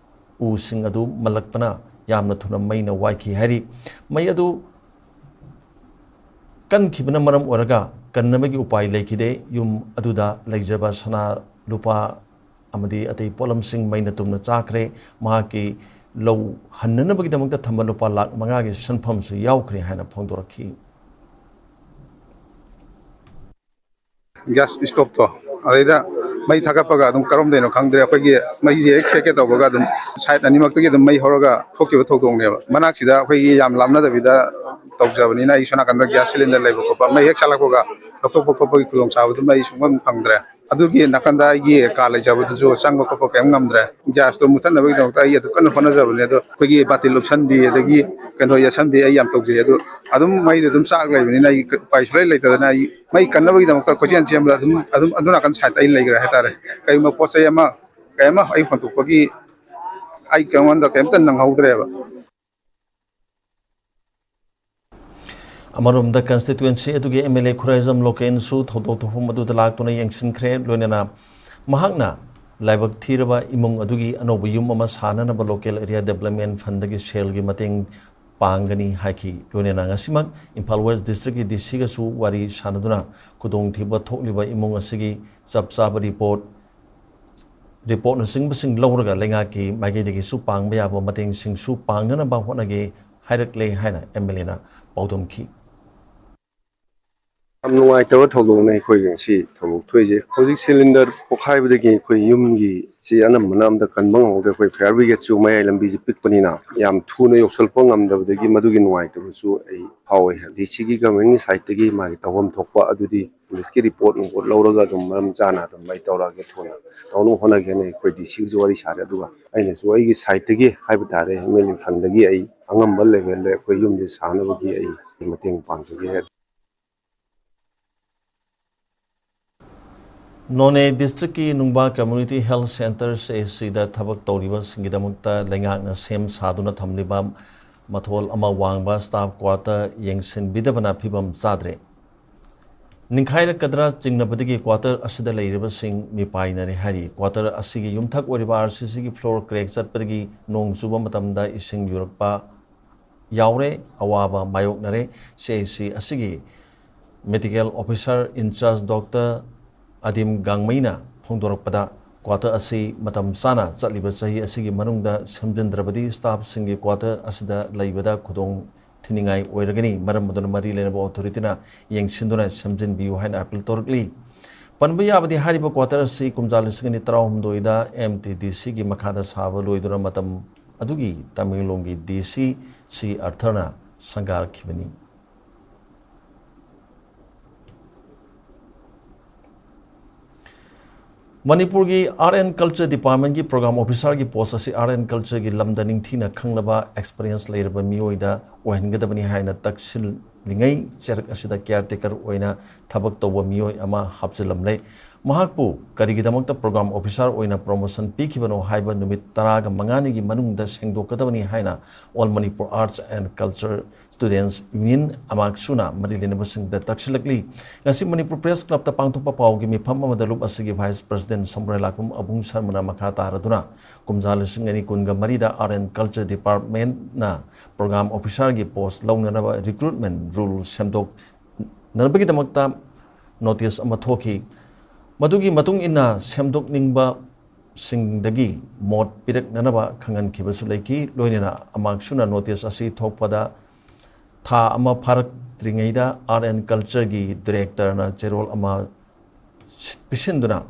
ꯎꯁꯤꯡ ꯑꯗꯨ ꯃꯜꯂꯛꯄꯅ ꯌꯥꯝꯅ ꯊꯨꯅ ꯃꯩꯅ ꯋꯥꯏꯈꯤ ꯍꯥꯏꯔꯤ꯫ ꯃꯩ ꯑꯗꯨ ꯀꯟꯈꯤꯕꯅ ꯃꯔꯝ ꯑꯣꯏꯔꯒ ꯀꯟꯅꯕꯒꯤ ꯎꯄꯥꯏ ꯂꯩꯈꯤꯗꯦ꯫ ꯌꯨꯝ ꯑꯗꯨꯗ ꯂꯩꯖꯕ ꯁꯅꯥ, ꯂꯨꯄꯥ ꯑꯃꯗꯤ ꯑꯇꯩ ꯄꯣꯠꯂꯝꯁꯤꯡ ꯃꯩꯅ ꯇꯨꯝꯅ ꯆꯥꯈ꯭ꯔꯦ꯫ ꯃꯍꯥꯛꯀꯤ ꯂꯧ ꯍꯟꯅꯅꯕꯒꯤꯗꯃꯛꯇ ꯊꯝꯕ ꯂꯨꯄꯥ ꯂꯥꯈ ꯃꯉꯥꯒꯤ ꯁꯦꯟꯐꯝꯁꯨ ꯌꯥꯎꯈ꯭ꯔꯦ ꯍꯥꯏꯅ ꯐꯣꯡꯗꯣꯔꯛꯈꯤ꯫ ꯒ꯭ꯌꯥꯁ ꯁ꯭ꯇꯣꯞꯇꯣ, ꯑꯗꯩꯗ ꯃꯩ ꯊꯥꯒꯠꯄꯒ ꯑꯗꯨꯝ ꯀꯔꯣꯝꯗꯩꯅꯣ ꯈꯪꯗ꯭ꯔꯦ, ꯑꯩꯈꯣꯏꯒꯤ ꯃꯩꯁꯦ ꯍꯦꯛ ꯁꯦꯛꯀꯦ ꯇꯧꯕꯒ ꯑꯗꯨꯝ ꯁꯥꯏꯠ ꯑꯅꯤꯃꯛꯇꯒꯤ ꯑꯗꯨꯝ ꯃꯩ ꯍꯧꯔꯒ ꯊꯣꯛꯈꯤꯕ ꯊꯧꯗꯣꯛꯅꯦꯕ꯫ ꯃꯅꯥꯛꯁꯤꯗ ꯑꯩꯈꯣꯏꯒꯤ ꯌꯥꯝ ꯂꯥꯞꯅꯗꯕꯤꯗ ꯇꯧꯖꯕꯅꯤꯅ, ꯑꯩ ꯁꯣꯝ ꯅꯥꯀꯟꯗ ꯒ꯭ꯌꯥꯁ ꯁꯤꯂꯤꯟꯗꯔ ꯂꯩꯕ ꯈꯣꯠꯄ, ꯃꯩ ꯍꯦꯛ ꯆꯥꯛꯂꯛꯄꯒ ꯂꯧꯊꯣꯛꯄ ꯈꯣꯠꯄꯒꯤ ꯈꯨꯗꯣꯡꯆꯥꯕꯗꯨꯃ ꯑꯩ ꯁꯨꯡꯐꯪ ꯐꯪꯗ꯭ꯔꯦ꯫ ꯑꯗꯨꯒꯤ ꯅꯥꯀꯟꯗ ꯑꯩꯒꯤ ꯀꯥ ꯂꯩꯖꯕꯗꯨꯁꯨ ꯆꯪꯕ ꯈꯣꯠꯄ ꯀꯔꯤꯝ ꯉꯝꯗ꯭ꯔꯦ꯫ ꯒ꯭ꯌꯥꯁꯇꯣ ꯃꯨꯊꯠꯅꯕꯒꯤꯗꯃꯛꯇ ꯑꯩ ꯑꯗꯨ ꯀꯟꯅ ꯍꯣꯠꯅꯖꯕꯅꯦ꯫ ꯑꯗꯣ ꯑꯩꯈꯣꯏꯒꯤ ꯕꯥꯇꯤꯜ ꯎꯞꯁꯟꯕꯤ, ꯑꯗꯒꯤ ꯀꯩꯅꯣ ꯌꯦꯠꯁꯟꯕꯤ ꯑꯩ ꯌꯥꯝ ꯇꯧꯖꯩ꯫ ꯑꯗꯨ ꯑꯗꯨꯝ ꯃꯩꯗꯤ ꯑꯗꯨꯝ ꯆꯥꯛ ꯂꯩꯕꯅꯤꯅ ꯑꯩ ꯎꯄꯥꯏ ꯁꯨꯡꯂꯩ ꯂꯩꯇꯗꯅ ꯑꯩ ꯃꯩ ꯀꯟꯅꯕꯒꯤꯗꯃꯛꯇ ꯀꯣꯏꯆꯦꯟ ꯆꯦꯟꯕꯗ ꯑꯗꯨꯝ, ꯑꯗꯨꯝ ꯑꯗꯨ ꯅꯥꯀꯟ ꯁꯥꯏꯠꯇ ꯑꯩ ꯂꯩꯈ꯭ꯔꯦ ꯍꯥꯏꯇꯥꯔꯦ꯫ ꯀꯔꯤꯒꯨꯝꯕ ꯄꯣꯠ ꯆꯩ ꯑꯃ, ꯀꯩ ꯑꯃ ꯑꯩ ꯍꯣꯟꯗꯣꯛꯄꯒꯤ ꯑꯩ ꯀꯩꯉꯣꯟꯗ ꯀꯩꯝꯇ ꯅꯪꯍꯧꯗ꯭ꯔꯦꯕ꯫ ꯑꯃꯔꯣꯝꯗ, ꯀꯟꯁꯇꯤꯇ꯭ꯋꯦꯟꯁꯤ ꯑꯗꯨꯒꯤ ꯑꯦꯝ ꯑꯦꯜ ꯑꯦ ꯈꯨꯔꯥꯏꯖꯝ ꯂꯣꯀꯦꯟꯁꯨ ꯊꯧꯗꯣꯛ ꯊꯣꯛꯐꯝ ꯑꯗꯨꯗ ꯂꯥꯛꯇꯨꯅ ꯌꯦꯡꯁꯤꯟꯈ꯭ꯔꯦ꯫ ꯂꯣꯏꯅꯅ ꯃꯍꯥꯛꯅ ꯂꯥꯏꯕꯛ ꯊꯤꯔꯕ ꯏꯃꯨꯡ ꯑꯗꯨꯒꯤ ꯑꯅꯧꯕ ꯌꯨꯝ ꯑꯃ ꯁꯥꯅꯅꯕ ꯂꯣꯀꯦꯜ ꯑꯦꯔꯤꯌꯥ ꯗꯦꯕꯂꯞꯃꯦꯟ ꯐꯟꯗꯒꯤ ꯁꯦꯜꯒꯤ ꯃꯇꯦꯡ ꯄꯥꯡꯒꯅꯤ ꯍꯥꯏꯈꯤ꯫ ꯂꯣꯏꯅꯅ ꯉꯁꯤꯃꯛ ꯏꯝꯐꯥꯜ ꯋꯦꯁ ꯗꯤꯁꯇ꯭ꯔꯤꯛꯀꯤ ꯗꯤ ꯁꯤꯒꯁꯨ ꯋꯥꯔꯤ ꯁꯥꯅꯗꯨꯅ ꯈꯨꯗꯣꯡꯊꯤꯕ ꯊꯣꯛꯂꯤꯕ ꯏꯃꯨꯡ ꯑꯁꯤꯒꯤ ꯆꯞ ꯆꯥꯕ ꯔꯤꯄꯣꯔꯠ, ꯔꯤꯄꯣꯔꯠꯅꯆꯤꯡꯕꯁꯤꯡ ꯂꯧꯔꯒ ꯂꯩꯉꯥꯛꯀꯤ ꯃꯥꯏꯀꯩꯗꯒꯤꯁꯨ ꯄꯥꯡꯕ ꯌꯥꯕ ꯃꯇꯦꯡꯁꯤꯡꯁꯨ ꯄꯥꯡꯅꯅꯕ ꯍꯣꯠꯅꯒꯦ ꯍꯥꯏꯔꯛꯂꯦ ꯍꯥꯏꯅ ꯑꯦꯝ ꯑꯦꯜ ꯑꯦꯅ ꯄꯥꯎꯗꯝꯈꯤ꯫ ꯌꯥꯝ ꯅꯨꯡꯉꯥꯏꯇꯕ ꯊꯧꯗꯣꯛꯅꯦ ꯑꯩꯈꯣꯏꯒꯤ ꯉꯁꯤ ꯊꯧꯗꯣꯛ ꯊꯣꯛꯏꯁꯦ꯫ ꯍꯧꯖꯤꯛ ꯁꯤꯂꯤꯟꯗꯔ ꯄꯣꯈꯥꯏꯕꯗꯒꯤ ꯑꯩꯈꯣꯏ ꯌꯨꯝꯒꯤ ꯁꯤ ꯑꯅꯝꯕꯅ ꯑꯝꯇ ꯀꯟꯕ ꯉꯝꯍꯧꯗꯦ꯫ ꯑꯩꯈꯣꯏ ꯐꯥꯌꯔ ꯕ꯭ꯔꯤꯒꯦꯗꯁꯨ ꯃꯌꯥꯏ ꯂꯝꯕꯤꯁꯦ ꯄꯤꯛꯄꯅꯤꯅ ꯌꯥꯝ ꯊꯨꯅ ꯌꯧꯁꯤꯜꯂꯛꯄ ꯉꯝꯗꯕꯗꯒꯤ ꯃꯗꯨꯒꯤ ꯅꯨꯡꯉꯥꯏꯇꯕꯁꯨ ꯑꯩ ꯐꯥꯎꯋꯦ꯫ ꯗꯤ ꯁꯤꯒꯤ ꯒꯚꯔꯟꯃꯦꯟꯒꯤ ꯁꯥꯏꯠꯇꯒꯤ ꯃꯥꯒꯤ ꯇꯧꯐꯝ ꯊꯣꯛꯄ ꯑꯗꯨꯗꯤ ꯄꯨꯂꯤꯁꯀꯤ ꯔꯤꯄꯣꯔꯠ ꯅꯨꯡꯄꯣꯔꯠ ꯂꯧꯔꯒ ꯑꯗꯨꯝ ꯃꯔꯝ ꯆꯥꯅ ꯑꯗꯨꯝ ꯑꯩ ꯇꯧꯔꯛꯑꯒꯦ, ꯊꯨꯅ ꯇꯧꯅꯕ ꯍꯣꯠꯅꯒꯦꯅ ꯑꯩꯈꯣꯏ ꯗꯤ ꯁꯤꯒꯁꯨ ꯋꯥꯔꯤ ꯁꯥꯔꯦ꯫ ꯑꯗꯨꯒ ꯑꯩꯅꯁꯨ ꯑꯩꯒꯤ ꯁꯥꯏꯠꯇꯒꯤ ꯍꯥꯏꯕ ꯇꯥꯔꯦ, ꯑꯦꯝ ꯑꯦꯜ ꯑꯦ ꯐꯟꯗꯒꯤ ꯑꯩ ꯑꯉꯝꯕ ꯂꯦꯚꯦꯜꯗ ꯑꯩꯈꯣꯏ ꯌꯨꯝꯁꯦ ꯁꯥꯅꯕꯒꯤ ꯑꯩ ꯃꯇꯦꯡ ꯄꯥꯡꯖꯒꯦ꯫ ꯅꯣꯅꯦ ꯗꯤꯁꯇ꯭ꯔꯤꯛꯀꯤ ꯅꯨꯡꯕꯥ community health centre, C S ꯁꯤꯗ ꯊꯕꯛ ꯇꯧꯔꯤꯕꯁꯤꯡꯒꯤꯗꯃꯛꯇ ꯂꯩꯉꯥꯛꯅ ꯁꯦꯝ ꯁꯥꯗꯨꯅ ꯊꯝꯂꯤꯕ ꯃꯊꯣꯜ ꯑꯃ ꯋꯥꯡꯕ ꯁ꯭ꯇꯥꯐ ꯀ꯭ꯋꯥꯇꯔ ꯌꯦꯡꯁꯤꯟꯕꯤꯗꯕꯅ ꯐꯤꯕꯝ ꯆꯥꯗ꯭ꯔꯦ꯫ ꯅꯤꯡꯈꯥꯏꯔꯛꯀꯗ꯭ꯔꯥ ꯆꯤꯡꯅꯕꯗꯒꯤ ꯀ꯭ꯋꯥꯇꯔ ꯑꯁꯤꯗ ꯂꯩꯔꯤꯕꯁꯤꯡ ꯃꯤꯄꯥꯏꯅꯔꯦ ꯍꯥꯏꯔꯤ꯫ ꯀ꯭ꯋꯥꯇꯔ ꯑꯁꯤꯒꯤ ꯌꯨꯝꯊꯛ ꯑꯣꯏꯔꯤꯕ ꯑꯥꯔ ꯁꯤ ꯁꯤꯒꯤ ꯐ꯭ꯂꯣꯔ ꯀ꯭ꯔꯦꯛ ꯆꯠꯄꯗꯒꯤ ꯅꯣꯡ ꯆꯨꯕ ꯃꯇꯝꯗ ꯏꯁꯤꯡ ꯌꯨꯔꯛꯄ ꯌꯥꯎꯔꯦ, ꯑꯋꯥꯕ ꯃꯥꯌꯣꯛꯅꯔꯦ꯫ ꯁꯤ ꯑꯦꯁ ꯁꯤ ꯑꯁꯤꯒꯤ medical officer incharge doctor Adim ꯒꯥꯡꯃꯩꯅ ꯐꯣꯡꯗꯣꯔꯛꯄꯗ, ꯀ꯭ꯋꯥꯇꯔ ꯑꯁꯤ ꯃꯇꯝ ꯆꯥꯅ ꯆꯠꯂꯤꯕ ꯆꯍꯤ ꯑꯁꯤꯒꯤ ꯃꯅꯨꯡꯗ ꯁꯦꯝꯖꯤꯟꯗ꯭ꯔꯕꯗꯤ ꯁ꯭ꯇꯥꯐꯁꯤꯡꯒꯤ ꯀ꯭ꯋꯥꯇꯔ ꯑꯁꯤꯗ ꯂꯩꯕꯗ ꯈꯨꯗꯣꯡ ꯊꯤꯅꯤꯡꯉꯥꯏ ꯑꯣꯏꯔꯒꯅꯤ꯫ ꯃꯔꯝ ꯑꯗꯨꯅ ꯃꯔꯤ ꯂꯩꯅꯕ ꯑꯣꯊꯣꯔꯤꯇꯤꯅ ꯌꯦꯡꯁꯤꯟꯗꯨꯅ ꯁꯦꯝꯖꯤꯟꯕꯤꯌꯨ ꯍꯥꯏꯅ ꯑꯄꯤꯜ ꯇꯧꯔꯛꯂꯤ꯫ ꯄꯟꯕ ꯌꯥꯕꯗꯤ, ꯍꯥꯏꯔꯤꯕ ꯀ꯭ꯋꯥꯇꯔ ꯑꯁꯤ ꯀꯨꯝꯖꯥ ꯂꯤꯁꯤꯡ ꯑꯅꯤ ꯇꯔꯥꯍꯨꯝꯗꯣꯏꯗ ꯑꯦꯝ ꯇꯤ ꯗꯤ ꯁꯤꯒꯤ ꯃꯈꯥꯗ ꯁꯥꯕ ꯂꯣꯏꯗꯨꯅ ꯃꯇꯝ ꯑꯗꯨꯒꯤ ꯇꯃꯦꯡꯂꯣꯡꯒꯤ ꯗꯤ ꯁꯤ ꯁꯤ ꯑꯥꯔꯊꯔꯅ ꯁꯪꯒꯥꯔꯈꯤꯕꯅꯤ꯫ ꯃꯅꯤꯄꯨꯔꯒꯤ ꯑꯥꯔꯠ ꯑꯦꯟ ꯀꯜꯆꯔ ꯗꯤꯄꯥꯔꯠꯃꯦꯟꯒꯤ ꯄ꯭ꯔꯣꯒ꯭ꯔꯥꯝ ꯑꯣꯐꯤꯁꯥꯔꯒꯤ ꯄꯣꯁ ꯑꯁꯤ ꯑꯥꯔꯠ ꯑꯦꯟ ꯀꯜꯆꯔꯒꯤ ꯂꯝꯗ ꯅꯤꯡꯊꯤꯅ ꯈꯪꯂꯕ, ꯑꯦꯛꯁꯄꯔꯤꯌꯦꯟꯁ ꯂꯩꯔꯕ ꯃꯤꯑꯣꯏꯗ ꯑꯣꯏꯍꯟꯒꯗꯕꯅꯤ ꯍꯥꯏꯅ ꯇꯛꯁꯤꯜꯂꯤꯉꯩ ꯆꯔꯛ ꯑꯁꯤꯗ ꯀꯤꯌꯥꯔꯇꯦꯀꯔ ꯑꯣꯏꯅ ꯊꯕꯛ ꯇꯧꯕ ꯃꯤꯑꯣꯏ ꯑꯃ ꯍꯥꯞꯆꯤꯜꯂꯝꯂꯦ꯫ ꯃꯍꯥꯛꯄꯨ ꯀꯔꯤꯒꯤꯗꯃꯛꯇ ꯄ꯭ꯔꯣꯒ꯭ꯔꯥꯝ ꯑꯣꯐꯤꯁꯥꯔ ꯑꯣꯏꯅ ꯄ꯭ꯔꯣꯃꯣꯁꯟ ꯄꯤꯈꯤꯕꯅꯣ ꯍꯥꯏꯕ ꯅꯨꯃꯤꯠ ꯇꯔꯥꯒ ꯃꯉꯥꯅꯤꯒꯤ ꯃꯅꯨꯡꯗ ꯁꯦꯡꯗꯣꯛꯀꯗꯕꯅꯤ ꯍꯥꯏꯅ all Manipur arts and culture students union, ꯑꯃꯥꯛꯁꯨꯅ ꯃꯔꯤ ꯂꯩꯅꯕꯁꯤꯡꯗ ꯇꯛꯁꯤꯜꯂꯛꯂꯤ꯫ ꯉꯁꯤ ꯃꯅꯤꯄꯨꯔ ꯄ꯭ꯔꯦꯁ ꯀ꯭ꯂꯕꯇ ꯄꯥꯡꯊꯣꯛꯄ ꯄꯥꯎꯒꯤ ꯃꯤꯐꯝ ꯑꯃꯗ ꯂꯨꯞ ꯑꯁꯤꯒꯤ ꯚꯥꯏꯁ ꯄ꯭ꯔꯁꯤꯗꯦꯟꯠ ꯁꯝꯕ꯭ꯔꯥꯏ ꯂꯥꯛꯄꯝ ꯑꯕꯨꯡ ꯁꯔꯃꯅ ꯃꯈꯥ ꯇꯥꯔꯗꯨꯅ, ꯀꯨꯝꯖꯥ ꯂꯤꯁꯤꯡ ꯑꯅꯤ ꯀꯨꯟꯒ ꯃꯔꯤꯗ ꯑꯥꯔꯠ ꯑꯦꯟ ꯀꯜꯆꯔ ꯗꯤꯄꯥꯔꯠꯃꯦꯟꯠꯅ ꯄ꯭ꯔꯣꯒ꯭ꯔꯥꯝ ꯑꯣꯐꯤꯁꯥꯔꯒꯤ ꯄꯣꯁ ꯂꯧꯅꯅꯕ ꯔꯤꯀ꯭ꯔꯨꯠꯃꯦꯟꯠ ꯔꯨꯜ ꯁꯦꯝꯗꯣꯛꯅꯕꯒꯤꯗꯃꯛꯇ ꯅꯣꯇꯤꯁ ꯑꯃ ꯊꯣꯛꯈꯤ꯫ ꯃꯗꯨꯒꯤ ꯃꯇꯨꯡ ꯏꯟꯅ ꯁꯦꯝꯗꯣꯛꯅꯤꯡꯕ ꯁꯤꯡꯗꯒꯤ ꯃꯣꯠ ꯄꯤꯔꯛꯅꯅꯕ ꯈꯪꯍꯟꯈꯤꯕꯁꯨ ꯂꯩꯈꯤ꯫ ꯂꯣꯏꯅꯅ ꯑꯃꯥꯛꯁꯨꯅ ꯅꯣꯇꯤꯁ ꯑꯁꯤ ꯊꯣꯛꯄꯗ ꯊꯥ ꯑꯃ ꯐꯥꯔꯛ-, ꯇ꯭ꯔꯤꯉꯩꯗ Art and Cultureꯒꯤ Directorꯅ ꯆꯦꯔꯣꯜ ꯑꯃ ꯁꯤ-, ꯄꯤꯁꯤꯟꯗꯨꯅ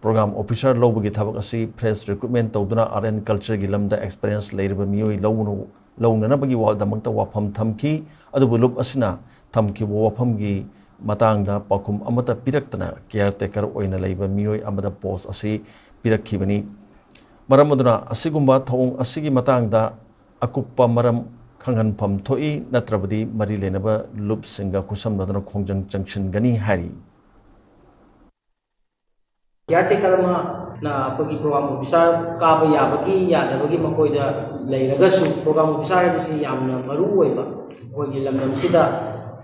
program officer ꯂꯧꯕꯒꯤ ꯊꯕꯛ ꯑꯁꯤ fresh recruitment ꯇꯧꯗꯨꯅ Art and Cultureꯒꯤ ꯂꯝꯗ experience ꯂꯩꯔꯕ ꯃꯤꯑꯣꯏ ꯂꯧꯅ-, ꯂꯧꯅꯅꯕꯒꯤ ꯋꯥꯗꯃꯛꯇ ꯋꯥꯐꯝ ꯊꯝꯈꯤ꯫ ꯑꯗꯨꯕꯨ ꯂꯨꯞ ꯑꯁꯤꯅ ꯊꯝꯈꯤꯕ ꯋꯥꯐꯝꯒꯤ ꯃꯇꯥꯡꯗ ꯄꯥꯎꯈꯨꯝ ꯑꯃꯠꯇ ꯄꯤꯔꯛꯇꯅ caretaker ꯑꯣꯏꯅ ꯂꯩꯕ ꯃꯤꯑꯣꯏ ꯑꯃꯗ post ꯑꯁꯤ ꯄꯤꯔꯛꯈꯤꯕꯅꯤ꯫ ꯃꯔꯝ ꯑꯗꯨꯅ ꯑꯁꯤꯒꯨꯝꯕ ꯊꯧꯑꯣꯡ ꯑꯁꯤꯒꯤ ꯃꯇꯥꯡꯗ ꯑꯀꯨꯞꯄ ꯃꯔꯝ ꯈꯪꯍꯟꯐꯝ ꯊꯣꯛꯏ, ꯅꯠꯇ꯭ꯔꯕꯗꯤ ꯃꯔꯤ ꯂꯩꯅꯕ ꯂꯨꯞꯁꯤꯡꯒ ꯈꯨꯠꯁꯝꯅꯗꯨꯅ ꯈꯣꯡꯖꯪ ꯆꯪꯁꯤꯟꯒꯅꯤ ꯍꯥꯏꯔꯤ꯫ Caretaker ꯑꯃꯅ ꯑꯩꯈꯣꯏꯒꯤ program officer ꯀꯥꯕ ꯌꯥꯕꯒꯤ ꯌꯥꯗꯕꯒꯤ ꯃꯈꯣꯏꯗ ꯂꯩꯔꯒꯁꯨ, program officer ꯍꯥꯏꯕꯁꯤ ꯌꯥꯝꯅ ꯃꯔꯨ ꯑꯣꯏꯕ, ꯑꯩꯈꯣꯏꯒꯤ ꯂꯝꯗꯝꯁꯤꯗ,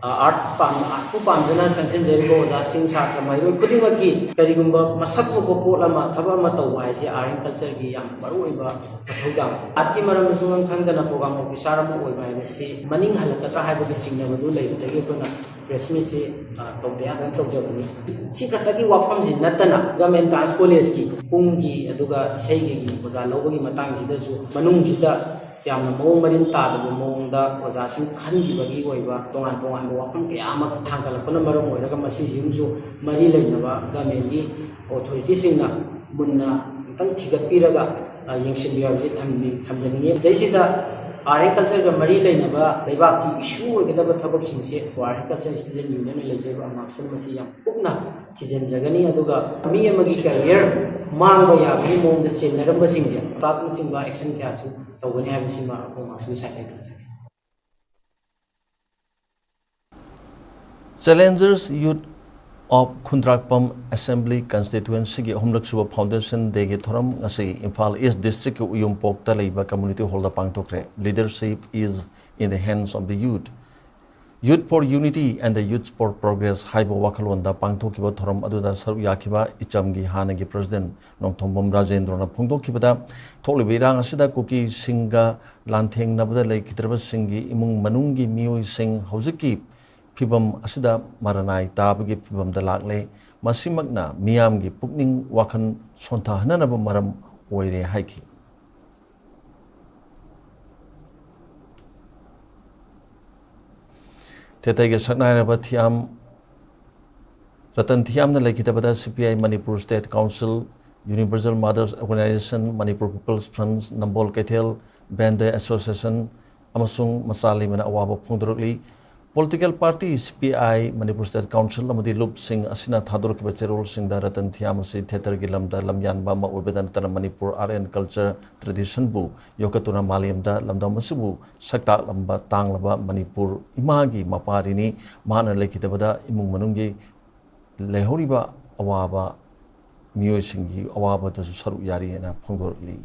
ꯑ, art ꯄꯥꯝ-, artꯄꯨ ꯄꯥꯝꯖꯅ ꯆꯪꯁꯤꯟꯖꯔꯤꯕ ꯑꯣꯖꯥꯁꯤꯡ, ꯁꯥꯇ꯭ꯔ, ꯃꯍꯩꯔꯣꯏ ꯈꯨꯗꯤꯡꯃꯛꯀꯤ ꯀꯔꯤꯒꯨꯝꯕ ꯃꯁꯛ ꯊꯣꯛꯄ ꯄꯣꯠ ꯑꯃ, ꯊꯕꯛ ꯑꯃ ꯇꯧꯕ ꯍꯥꯏꯁꯦ Art and Cultureꯒꯤ ꯌꯥꯝ ꯃꯔꯨ ꯑꯣꯏꯕ ꯃꯊꯧꯗꯥꯡ꯫ Artꯀꯤ ꯃꯔꯝꯗ ꯁꯨꯡꯈꯪ ꯈꯪꯗꯅ program officer ꯑꯃ ꯑꯣꯏꯕ ꯍꯥꯏꯕꯁꯤ ꯃꯅꯤꯡ ꯍꯜꯂꯛꯀꯗ꯭ꯔꯥ ꯍꯥꯏꯕꯒꯤ ꯆꯤꯡꯅꯕꯗꯨ ꯂꯩꯕꯗꯒꯤ ꯑꯩꯈꯣꯏꯅ press meetꯁꯤ, ꯑ, ꯇꯧꯗ ꯌꯥꯗꯅ ꯇꯧꯖꯕꯅꯤ꯫ ꯁꯤ ꯈꯛꯇꯒꯤ ꯋꯥꯐꯝꯁꯤ ꯅꯠꯇꯅ Government Dance Collegeꯀꯤ ꯄꯨꯡꯒꯤ ꯑꯗꯨꯒ ꯏꯁꯩꯒꯤ ꯑꯣꯖꯥ ꯂꯧꯕꯒꯤ ꯃꯇꯥꯡꯁꯤꯗꯁꯨ ꯃꯅꯨꯡꯁꯤꯗ ꯌꯥꯝꯅ ꯃꯑꯣꯡ ꯃꯔꯤꯟ ꯇꯥꯗꯕ ꯃꯑꯣꯡꯗ ꯑꯣꯖꯥꯁꯤꯡ ꯈꯟꯈꯤꯕꯒꯤ ꯑꯣꯏꯕ ꯇꯣꯉꯥꯟ ꯇꯣꯉꯥꯟꯕ ꯋꯥꯐꯝ ꯀꯌꯥ ꯑꯃ ꯊꯥꯡꯒꯠꯂꯛꯄꯅ ꯃꯔꯝ ꯑꯣꯏꯔꯒ ꯃꯁꯤꯁꯤꯒꯁꯨ ꯃꯔꯤ ꯂꯩꯅꯕ governmentꯀꯤ authorityꯁꯤꯡꯅ ꯃꯨꯟꯅ ꯑꯃꯨꯛꯇꯪ ꯊꯤꯒꯠꯄꯤꯔꯒ, ꯑ, ꯌꯦꯡꯁꯤꯟꯕꯤꯌꯨ ꯍꯥꯏꯕꯁꯤ ꯊꯝꯕꯤ-, ꯊꯝꯖꯅꯤꯡꯉꯤ꯫ ꯁꯤꯗꯩꯁꯤꯗ Art and Cultureꯒ ꯃꯔꯤ ꯂꯩꯅꯕ ꯂꯩꯕꯥꯛꯀꯤ issue ꯑꯣꯏꯒꯗꯕ ꯊꯕꯛꯁꯤꯡꯁꯦ Art and Culture Student Unionꯅ ꯂꯩꯖꯔꯤꯕ ꯑꯃꯥꯡꯁꯟ ꯃꯁꯤ ꯌꯥꯝ ꯀꯨꯞꯅ ꯊꯤꯖꯤꯟꯖꯒꯅꯤ, ꯑꯗꯨꯒ ꯃꯤ ꯑꯃꯒꯤ career ꯃꯥꯡꯕ ꯌꯥꯕꯒꯤ ꯃꯑꯣꯡꯗ ꯆꯦꯟꯅꯔꯝꯕꯁꯤꯡꯁꯦ ꯄꯥꯛꯅꯆꯤꯡꯕ action ꯀꯌꯥꯁꯨ ꯇꯧꯒꯅꯤ ꯍꯥꯏꯕꯁꯤꯃ ꯑꯩꯈꯣꯏ ꯑꯃꯥꯡꯁꯟꯒꯤ side ꯇꯒꯤ ꯊꯝꯖꯒꯦ꯫ Challengers Youth of Khundrakpam Assembly Constituencyꯒꯤ ꯑꯍꯨꯝꯂꯛ ꯁꯨꯕ Foundation Dayꯒꯤ ꯊꯧꯔꯝ ꯉꯁꯤ ꯏꯝꯐꯥꯜ East Districtꯀꯤ ꯎꯌꯨꯝꯄꯣꯛꯇ ꯂꯩꯕ Community Hallꯗ ꯄꯥꯡꯊꯣꯛꯈ꯭ꯔꯦ꯫ Leadership is in the hands of the youth. Youth for Unity and the Youth for Progress ꯍꯥꯏꯕ ꯋꯥꯈꯜꯂꯣꯟꯗ ꯄꯥꯡꯊꯣꯛꯈꯤꯕ ꯊꯧꯔꯝ ꯑꯗꯨꯗ ꯁꯔꯨꯛ ꯌꯥꯈꯤꯕ ꯏꯆꯝꯒꯤ ꯍꯥꯟꯅꯒꯤ President ꯅꯣꯡꯊꯣꯝꯕꯝ ꯔꯥꯖꯦꯟꯗ꯭ꯔꯣꯅ ꯐꯣꯡꯗꯣꯛꯈꯤꯕꯗ, ꯊꯣꯛꯂꯤꯕ ꯏꯔꯥꯡ ꯑꯁꯤꯗ ꯀꯨꯀꯤꯁꯤꯡꯒ ꯂꯥꯟꯊꯦꯡꯅꯕꯗ ꯂꯩꯈꯤꯗ꯭ꯔꯕꯁꯤꯡꯒꯤ ꯏꯃꯨꯡ ꯃꯅꯨꯡꯒꯤ ꯃꯤꯑꯣꯏꯁꯤꯡ ꯍꯧꯖꯤꯛꯀꯤ ꯐꯤꯕꯝ ꯑꯁꯤꯗ ꯃꯔꯅꯥꯏ ꯇꯥꯕꯒꯤ ꯐꯤꯕꯝꯗ ꯂꯥꯛꯂꯦ꯫ ꯃꯁꯤꯃꯛꯅ ꯃꯤꯌꯥꯝꯒꯤ ꯄꯨꯛꯅꯤꯡ ꯋꯥꯈꯜ ꯁꯣꯟꯊꯍꯟꯅꯅꯕ ꯃꯔꯝ ꯑꯣꯏꯔꯦ ꯍꯥꯏꯈꯤ꯫ ꯊꯦꯇꯔꯒꯤ ꯁꯛꯅꯥꯏꯔꯕ ꯊꯤꯌꯥꯝ ꯔꯇꯟ ꯊꯤꯌꯥꯝꯅ ꯂꯩꯈꯤꯗꯕꯗ C P I Manipur state council, universal mothers organization, Manipur people's front, Nambol Keithel, ꯕꯦꯟꯗꯦ association ꯑꯃꯁꯨꯡ ꯃꯆꯥ ꯂꯩꯃꯅ ꯑꯋꯥꯕ ꯐꯣꯡꯗꯣꯔꯛꯂꯤ꯫ ꯄꯣꯂꯤꯇꯤꯀꯦꯜ ꯄꯥꯔꯇꯤ ꯁꯤ P I, Manipur state council ꯑꯃꯗꯤ ꯂꯨꯞꯁꯤꯡ ꯑꯁꯤꯅ ꯊꯥꯗꯣꯔꯛꯈꯤꯕ ꯆꯦꯔꯣꯜꯁꯤꯡꯗ ꯔꯇꯟ ꯊꯤꯌꯥꯝ ꯑꯁꯤ ꯊꯦꯇꯔꯒꯤ ꯂꯝꯗ ꯂꯝꯌꯥꯟꯕ ꯑꯃ ꯑꯣꯏꯕꯗ ꯅꯠꯇꯅ ꯃꯅꯤꯄꯨꯔ ꯑꯥꯔꯠ ꯑꯦꯟ ꯀꯜꯆꯔ ꯇ꯭ꯔꯦꯗꯤꯁꯟꯕꯨ ꯌꯣꯛꯈꯠꯇꯨꯅ ꯃꯥꯂꯦꯝꯗ ꯂꯝꯗꯝ ꯑꯁꯤꯕꯨ ꯁꯛ ꯇꯥꯛꯂꯝꯕ ꯇꯥꯡꯂꯕ ꯃꯅꯤꯄꯨꯔ ꯏꯃꯥꯒꯤ ꯃꯄꯥꯔꯤꯅꯤ꯫ ꯃꯍꯥꯛꯅ ꯂꯩꯈꯤꯗꯕꯗ ꯏꯃꯨꯡ ꯃꯅꯨꯡꯒꯤ ꯂꯩꯍꯧꯔꯤꯕ ꯑꯋꯥꯕ ꯃꯤꯑꯣꯏꯁꯤꯡꯒꯤ ꯑꯋꯥꯕꯗꯁꯨ ꯁꯔꯨꯛ ꯌꯥꯔꯤ ꯍꯥꯏꯅ ꯐꯣꯡꯗꯣꯔꯛꯂꯤ꯫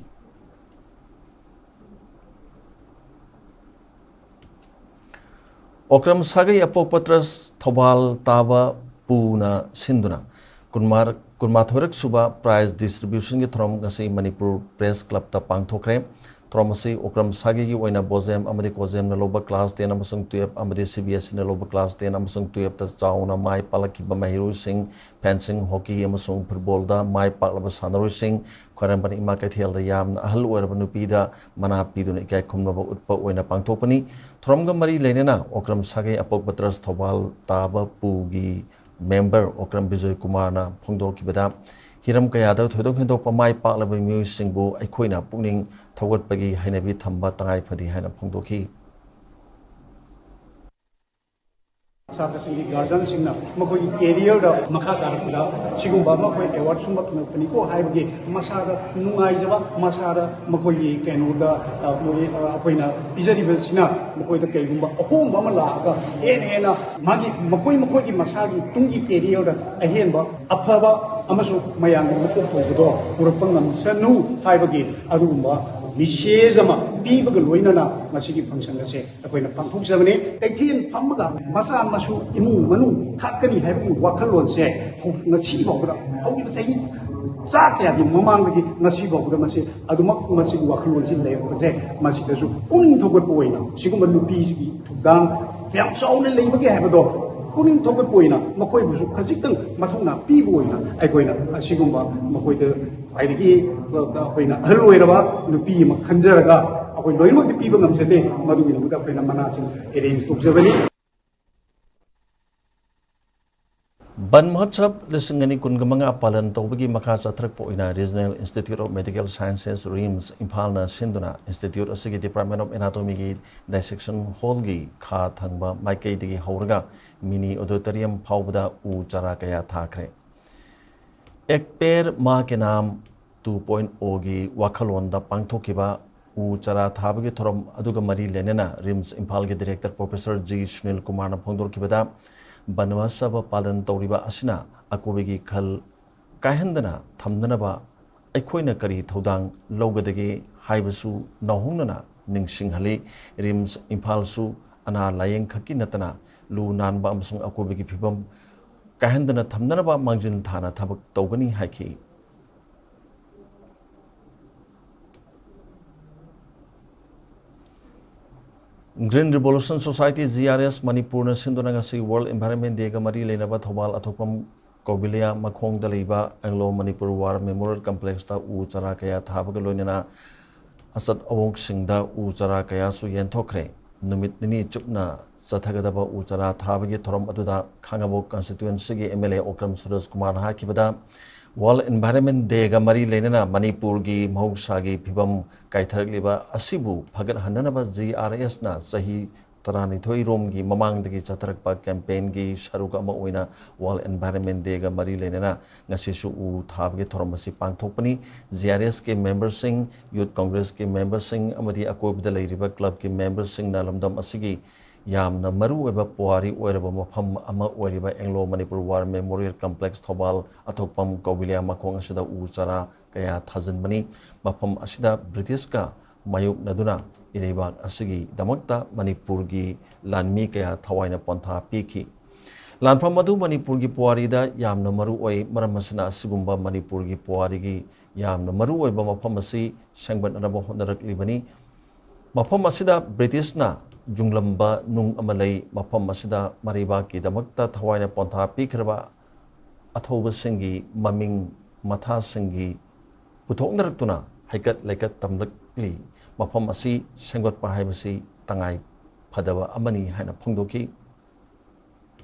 ꯑꯣꯀ꯭ꯔꯝ ꯁꯥꯒꯩ ꯑꯄꯣꯛꯄ ꯇ꯭ꯔꯁ ꯊꯧꯕꯥꯜ ꯇꯥꯕ ꯄꯨꯅ ꯁꯤꯟꯗꯨꯅ ꯀꯨꯟꯃꯥ-, ꯀꯨꯟꯃꯥꯊꯣꯏꯔꯛ ꯁꯨꯕ ꯄ꯭ꯔꯥꯏꯖ ꯗꯤꯁꯇ꯭ꯔꯤꯕ꯭ꯌꯨꯁꯟꯒꯤ ꯊꯧꯔꯝ ꯉꯁꯤ ꯃꯅꯤꯄꯨꯔ ꯄ꯭ꯔꯦꯁ ꯀ꯭ꯂꯕꯇ ꯄꯥꯡꯊꯣꯛꯈ꯭ꯔꯦ꯫ ꯊꯧꯔꯝ ꯑꯁꯤ ꯑꯣꯀ꯭ꯔꯝ ꯁꯥꯒꯩꯒꯤ ꯑꯣꯏꯅ ꯕꯣꯖꯦꯝ ꯑꯃꯗꯤ ꯀꯣꯖꯦꯝꯅ ꯂꯧꯕ ꯀ꯭ꯂꯥꯁ ꯇꯦꯟ ꯑꯃꯁꯨꯡ ꯇꯨꯌꯦꯜꯞ ꯑꯃꯗꯤ ꯁꯤ ꯕꯤ ꯑꯦꯁ ꯏꯅ ꯂꯧꯕ ꯀ꯭ꯂꯥꯁ ꯇꯦꯟ ꯑꯃꯁꯨꯡ ꯇꯨꯌꯦꯜꯞꯇ ꯆꯥꯎꯅ ꯃꯥꯏ ꯄꯥꯛꯂꯛꯈꯤꯕ ꯃꯍꯩꯔꯣꯏꯁꯤꯡ, ꯐꯦꯟꯁꯤꯡ, ꯍꯣꯀꯤ ꯑꯃꯁꯨꯡ ꯐꯨꯠꯕꯣꯜꯗ ꯃꯥꯏ ꯄꯥꯛꯂꯕ ꯁꯥꯟꯅꯔꯣꯏꯁꯤꯡ, ꯈ꯭ꯋꯥꯏꯔꯝꯕꯟ ꯏꯃꯥ ꯀꯩꯊꯦꯜꯗ ꯌꯥꯝꯅ ꯑꯍꯜ ꯑꯣꯏꯔꯕ ꯅꯨꯄꯤꯗ ꯃꯅꯥ ꯄꯤꯗꯨꯅ ꯏꯀꯥꯏ ꯈꯨꯝꯅꯕ ꯎꯠꯄ ꯑꯣꯏꯅ ꯄꯥꯡꯊꯣꯛꯄꯅꯤ꯫ ꯊꯧꯔꯝꯒ ꯃꯔꯤ ꯂꯩꯅꯅ ꯑꯣꯀ꯭ꯔꯝ ꯁꯥꯒꯩ ꯑꯄꯣꯛꯄ ꯇ꯭ꯔꯁ ꯊꯧꯕꯥꯜ ꯇꯥꯕ ꯄꯨꯒꯤ ꯃꯦꯝꯕꯔ ꯑꯣꯀ꯭ꯔꯝ ꯕꯤꯖꯣꯏ ꯀꯨꯃꯥꯔꯅ ꯐꯣꯡꯗꯣꯛꯈꯤꯕꯗ, ꯍꯤꯔꯝ ꯀꯌꯥꯗ ꯊꯣꯏꯗꯣꯛ ꯍꯦꯟꯗꯣꯛꯄ ꯃꯥꯏ ꯄꯥꯛꯂꯕ ꯃꯤꯑꯣꯏꯁꯤꯡꯕꯨ ꯑꯩꯈꯣꯏꯅ ꯄꯨꯛꯅꯤꯡ ꯊꯧꯒꯠꯄꯒꯤ ꯍꯩꯅꯕꯤ ꯊꯝꯕ ꯇꯉꯥꯏ ꯐꯗꯦ ꯍꯥꯏꯅ ꯐꯣꯡꯗꯣꯛꯈꯤ꯫ ꯁꯥꯇ꯭ꯔꯁꯤꯡꯒꯤ ꯒꯥꯔꯖꯤꯌꯟꯁꯤꯡꯅ ꯃꯈꯣꯏꯒꯤ ꯀꯦꯔꯤꯌꯔꯗ ꯃꯈꯥ ꯇꯥꯔꯛꯄꯗ ꯁꯤꯒꯨꯝꯕ ꯑꯃ ꯑꯩꯈꯣꯏ ꯑꯦꯋꯥꯔꯗ ꯁꯨꯝꯕ ꯐꯪꯉꯛꯄꯅꯤꯀꯣ ꯍꯥꯏꯕꯒꯤ ꯃꯁꯥꯗ ꯅꯨꯡꯉꯥꯏꯖꯕ, ꯃꯁꯥꯗ ꯃꯈꯣꯏꯒꯤ ꯀꯩꯅꯣꯗ, ꯑ, ꯃꯣꯏ, ꯑ, ꯑꯩꯈꯣꯏꯅ ꯄꯤꯖꯔꯤꯕꯁꯤꯅ ꯃꯈꯣꯏꯗ ꯀꯩꯒꯨꯝꯕ ꯑꯍꯣꯡꯕ ꯑꯃ ꯂꯥꯛꯑꯒ ꯍꯦꯟꯅ ꯍꯦꯟꯅ ꯃꯥꯒꯤ, ꯃꯈꯣꯏ ꯃꯈꯣꯏꯒꯤ ꯃꯁꯥꯒꯤ ꯇꯨꯡꯒꯤ ꯀꯦꯔꯤꯌꯔꯗ ꯑꯍꯦꯟꯕ ꯑꯐꯕ ꯑꯃꯁꯨꯡ ꯃꯌꯥꯝꯒꯤ ꯃꯀꯣꯛ ꯊꯣꯡꯕꯗꯣ ꯄꯨꯔꯛꯄ ꯉꯝꯁꯅꯨ ꯍꯥꯏꯕꯒꯤ ꯑꯗꯨꯒꯨꯝꯕ ꯃꯤꯁꯦꯖ ꯑꯃ ꯄꯤꯕꯒ ꯂꯣꯏꯅꯅ ꯃꯁꯤꯒꯤ ꯐꯪꯁꯟ ꯑꯁꯦ ꯑꯩꯈꯣꯏꯅ ꯄꯥꯡꯊꯣꯛꯆꯕꯅꯤ꯫ ꯀꯩꯊꯦꯜ ꯐꯝꯃꯒ ꯃꯆꯥ ꯃꯁꯨ ꯏꯃꯨꯡ ꯃꯅꯨꯡ ꯊꯥꯛꯀꯅꯤ ꯍꯥꯏꯕꯒꯤ ꯋꯥꯈꯜꯂꯣꯟꯁꯦ ꯍꯧ-, ꯉꯁꯤ ꯐꯥꯎꯕꯗ, ꯍꯧꯈꯤꯕ ꯆꯍꯤ ꯆꯥ ꯀꯌꯥꯒꯤ ꯃꯃꯥꯡꯗꯒꯤ ꯉꯁꯤ ꯐꯥꯎꯕꯗ ꯃꯁꯤ ꯑꯗꯨꯃꯛ ꯃꯁꯤꯒꯤ ꯋꯥꯈꯜꯂꯣꯟꯁꯤ ꯂꯩꯔꯛꯄꯁꯦ, ꯃꯁꯤꯗꯁꯨ ꯄꯨꯛꯅꯤꯡ ꯊꯧꯒꯠꯄ ꯑꯣꯏꯅ ꯁꯤꯒꯨꯝꯕ ꯅꯨꯄꯤꯁꯤꯒꯤ ꯊꯧꯗꯥꯡ ꯀꯌꯥꯝ ꯆꯥꯎꯅ ꯂꯩꯕꯒꯦ ꯍꯥꯏꯕꯗꯣ ꯄꯨꯛꯅꯤꯡ ꯊꯧꯒꯠꯄ ꯑꯣꯏꯅ ꯃꯈꯣꯏꯕꯨꯁꯨ ꯈꯖꯤꯛꯇꯪ ꯃꯊꯧꯅꯥ ꯄꯤꯕ ꯑꯣꯏꯅ ꯑꯩꯈꯣꯏꯅ ꯑꯁꯤꯒꯨꯝꯕ ꯃꯈꯣꯏꯗ ꯈ꯭ꯋꯥꯏꯗꯒꯤ ꯑꯩꯈꯣꯏꯅ ꯑꯍꯜ ꯑꯣꯏꯔꯕ ꯅꯨꯄꯤ ꯑꯃ ꯈꯟꯖꯔꯒ ꯑꯩꯈꯣꯏ ꯂꯣꯏꯅꯃꯛꯇꯤ ꯄꯤꯕ ꯉꯝꯖꯗꯦ, ꯃꯗꯨꯒꯤꯗꯃꯛꯇ ꯑꯩꯈꯣꯏꯅ ꯃꯅꯥꯁꯤꯡ ꯑꯦꯔꯦꯟꯖ ꯇꯧꯖꯕꯅꯤ꯫ ꯕꯟ ꯃꯍꯣꯠꯁꯕ ꯂꯤꯁꯤꯡ ꯑꯅꯤ ꯀꯨꯟꯒ ꯃꯉꯥ ꯄꯥꯂꯟ ꯇꯧꯕꯒꯤ ꯃꯈꯥ ꯆꯠꯊꯔꯛꯄ ꯑꯣꯏꯅ Regional Institute of Medical Sciences, RIMS, ꯏꯝꯐꯥꯜꯅ ꯁꯤꯟꯗꯨꯅ Institute ꯑꯁꯤꯒꯤ Department of Anatomyꯒꯤ Dissection Hallꯒꯤ ꯈꯥ ꯊꯪꯕ ꯃꯥꯏꯀꯩꯗꯒꯤ ꯍꯧꯔꯒ Mini Auditorium ꯐꯥꯎꯕꯗ ꯎ ꯆꯥꯔꯥ ꯀꯌꯥ ꯊꯥꯈ꯭ꯔꯦ꯫ एक पेड़ माँ के नाम टू पॉइंट ओꯒꯤ ꯋꯥꯈꯜꯂꯣꯟꯗ ꯄꯥꯡꯊꯣꯛꯈꯤꯕ ꯎ ꯆꯥꯔꯥ ꯊꯥꯕꯒꯤ ꯊꯧꯔꯝ ꯑꯗꯨꯒ ꯃꯔꯤ ꯂꯩꯅꯅ RIMS ꯏꯝꯐꯥꯜꯒꯤ Director Professor G ꯁꯨꯅꯤꯜ ꯀꯨꯃꯥꯔꯅ ꯐꯣꯡꯗꯣꯛꯈꯤꯕꯗ, ꯕꯟ ꯃꯍꯣꯠꯁꯕ ꯄꯥꯂꯟ ꯇꯧꯔꯤꯕ ꯑꯁꯤꯅ ꯑꯀꯣꯏꯕꯒꯤ ꯈꯜ ꯀꯥꯏꯍꯟꯗꯅ ꯊꯝꯅꯅꯕ ꯑꯩꯈꯣꯏꯅ ꯀꯔꯤ ꯊꯧꯗꯥꯡ ꯂꯧꯒꯗꯒꯦ ꯍꯥꯏꯕꯁꯨ ꯅꯧꯍꯧꯅꯅ ꯅꯤꯡꯁꯤꯡꯍꯜꯂꯤ꯫ RIMS ꯏꯝꯐꯥꯜꯁꯨ ꯑꯅꯥ ꯂꯥꯌꯦꯡ ꯈꯛꯀꯤ ꯅꯠꯇꯅ ꯂꯨ ꯅꯥꯟꯕ ꯑꯃꯁꯨꯡ ꯑꯀꯣꯏꯕꯒꯤ ꯐꯤꯕꯝ ꯀꯥꯏꯍꯟꯗꯅ ꯊꯝꯅꯅꯕ ꯃꯥꯡꯖꯤꯜ ꯊꯥꯅ ꯊꯕꯛ ꯇꯧꯒꯅꯤ ꯍꯥꯏꯈꯤ꯫ Green Revolution Society, GRS, ꯃꯅꯤꯄꯨꯔꯅ ꯁꯤꯟꯗꯨꯅ ꯉꯁꯤ World Environment Dayꯒ ꯃꯔꯤ ꯂꯩꯅꯕ ꯊꯧꯕꯥꯜ ꯑꯊꯣꯛꯄꯝ ꯀꯧꯕꯤꯂꯤꯌꯥ ꯃꯈꯣꯡꯗ ꯂꯩꯕ Anglo Manipur War Memorial Complexꯇ ꯎ ꯆꯥꯔꯥ ꯀꯌꯥ ꯊꯥꯕꯒ ꯂꯣꯏꯅꯅ ꯑꯆꯠ ꯑꯋꯣꯡꯁꯤꯡꯗ ꯎ ꯆꯥꯔꯥ ꯀꯌꯥꯁꯨ ꯌꯦꯟꯊꯣꯛꯈ꯭ꯔꯦ꯫ ꯅꯨꯃꯤꯠ ꯅꯤꯅꯤ ꯆꯨꯞꯅ ꯆꯠꯊꯒꯗꯕ ꯎ ꯆꯥꯔꯥ ꯊꯥꯕꯒꯤ ꯊꯧꯔꯝ ꯑꯗꯨꯗ ꯈꯥꯉꯕꯣꯛ Constituencyꯒꯤ MLA ꯑꯣꯀ꯭ꯔꯝ ꯁꯨꯔꯖ ꯀꯨꯃꯥꯔꯅ ꯍꯥꯏꯈꯤꯕꯗ, World Environment Dayꯒ ꯃꯔꯤ ꯂꯩꯅꯅ ꯃꯅꯤꯄꯨꯔꯒꯤ ꯃꯍꯧꯁꯥꯒꯤ ꯐꯤꯕꯝ ꯀꯥꯏꯊꯔꯛꯂꯤꯕ ꯑꯁꯤꯕꯨ ꯐꯒꯠꯍꯟꯅꯅꯕ GRSꯅ ꯆꯍꯤ ꯇꯔꯥꯅꯤꯊꯣꯏ ꯔꯣꯝꯒꯤ ꯃꯃꯥꯡꯗꯒꯤ ꯆꯠꯊꯔꯛꯄ campaignꯒꯤ ꯁꯔꯨꯛ ꯑꯃ ꯑꯣꯏꯅ World Environment Dayꯒ ꯃꯔꯤ ꯂꯩꯅꯅ ꯉꯁꯤꯁꯨ ꯎ ꯊꯥꯕꯒꯤ ꯊꯧꯔꯝ ꯑꯁꯤ ꯄꯥꯡꯊꯣꯛꯄꯅꯤ꯫ GRSꯀꯤ memberꯁꯤꯡ, Youth Congressꯀꯤ memberꯁꯤꯡ ꯑꯃꯗꯤ ꯑꯀꯣꯏꯕꯗ ꯂꯩꯔꯤꯕ clubꯀꯤ memberꯁꯤꯡꯅ ꯂꯝꯗꯝ ꯑꯁꯤꯒꯤ ꯌꯥꯝꯅ ꯃꯔꯨꯑꯣꯏꯕ ꯄꯨꯋꯥꯔꯤ ꯑꯣꯏꯔꯕ ꯃꯐꯝ ꯑꯃ ꯑꯣꯏꯔꯤꯕ Anglo Manipur War Memorial Complex Thoubal ꯑꯊꯣꯛꯄꯝ ꯀꯧꯕꯤꯂꯤꯌꯥ ꯃꯈꯣꯡ ꯑꯁꯤꯗ ꯎ ꯆꯥꯔꯥ ꯀꯌꯥ ꯊꯥꯖꯤꯟꯕꯅꯤ꯫ ꯃꯐꯝ ꯑꯁꯤꯗ ꯕ꯭ꯔꯤꯇꯤꯁꯀ ꯃꯥꯌꯣꯛꯅꯗꯨꯅ ꯏꯔꯩꯕꯥꯛ ꯑꯁꯤꯒꯤꯗꯃꯛꯇ ꯃꯅꯤꯄꯨꯔꯒꯤ ꯂꯥꯟꯃꯤ ꯀꯌꯥ ꯊꯋꯥꯏꯅ ꯄꯣꯟꯊꯥ ꯄꯤꯈꯤ꯫ ꯂꯥꯟꯐꯝ ꯑꯗꯨ ꯃꯅꯤꯄꯨꯔꯒꯤ ꯄꯨꯋꯥꯔꯤꯗ ꯌꯥꯝꯅ ꯃꯔꯨ ꯑꯣꯏ꯫ ꯃꯔꯝ ꯑꯁꯤꯅ ꯑꯁꯤꯒꯨꯝꯕ ꯃꯅꯤꯄꯨꯔꯒꯤ ꯄꯨꯋꯥꯔꯤꯒꯤ ꯌꯥꯝꯅ ꯃꯔꯨ ꯑꯣꯏꯕ ꯃꯐꯝ ꯑꯁꯤ ꯁꯦꯝꯒꯠꯅꯅꯕ ꯍꯣꯠꯅꯔꯛꯂꯤꯕꯅꯤ꯫ ꯃꯐꯝ ꯑꯁꯤꯗ ꯕ꯭ꯔꯤꯇꯤꯁꯅ ꯌꯨꯡꯂꯝꯕ ꯅꯨꯡ ꯑꯃ ꯂꯩ꯫ ꯃꯐꯝ ꯑꯁꯤꯗ ꯃꯔꯩꯕꯥꯛꯀꯤꯗꯃꯛꯇ ꯊꯋꯥꯏꯅ ꯄꯣꯟꯊꯥ ꯄꯤꯈ꯭ꯔꯕ ꯑꯊꯧꯕꯁꯤꯡꯒꯤ ꯃꯃꯤꯡ ꯃꯊꯥꯁꯤꯡꯒꯤ ꯄꯨꯊꯣꯛꯅꯔꯛꯇꯨꯅ ꯍꯩꯀꯠ ꯂꯩꯀꯠ ꯇꯝꯂꯛꯂꯤ꯫ ꯃꯐꯝ ꯑꯁꯤ ꯁꯦꯝꯒꯠꯄ ꯍꯥꯏꯕꯁꯤ ꯇꯉꯥꯏ ꯐꯗꯕ ꯑꯃꯅꯤ ꯍꯥꯏꯅ ꯐꯣꯡꯗꯣꯛꯈꯤ꯫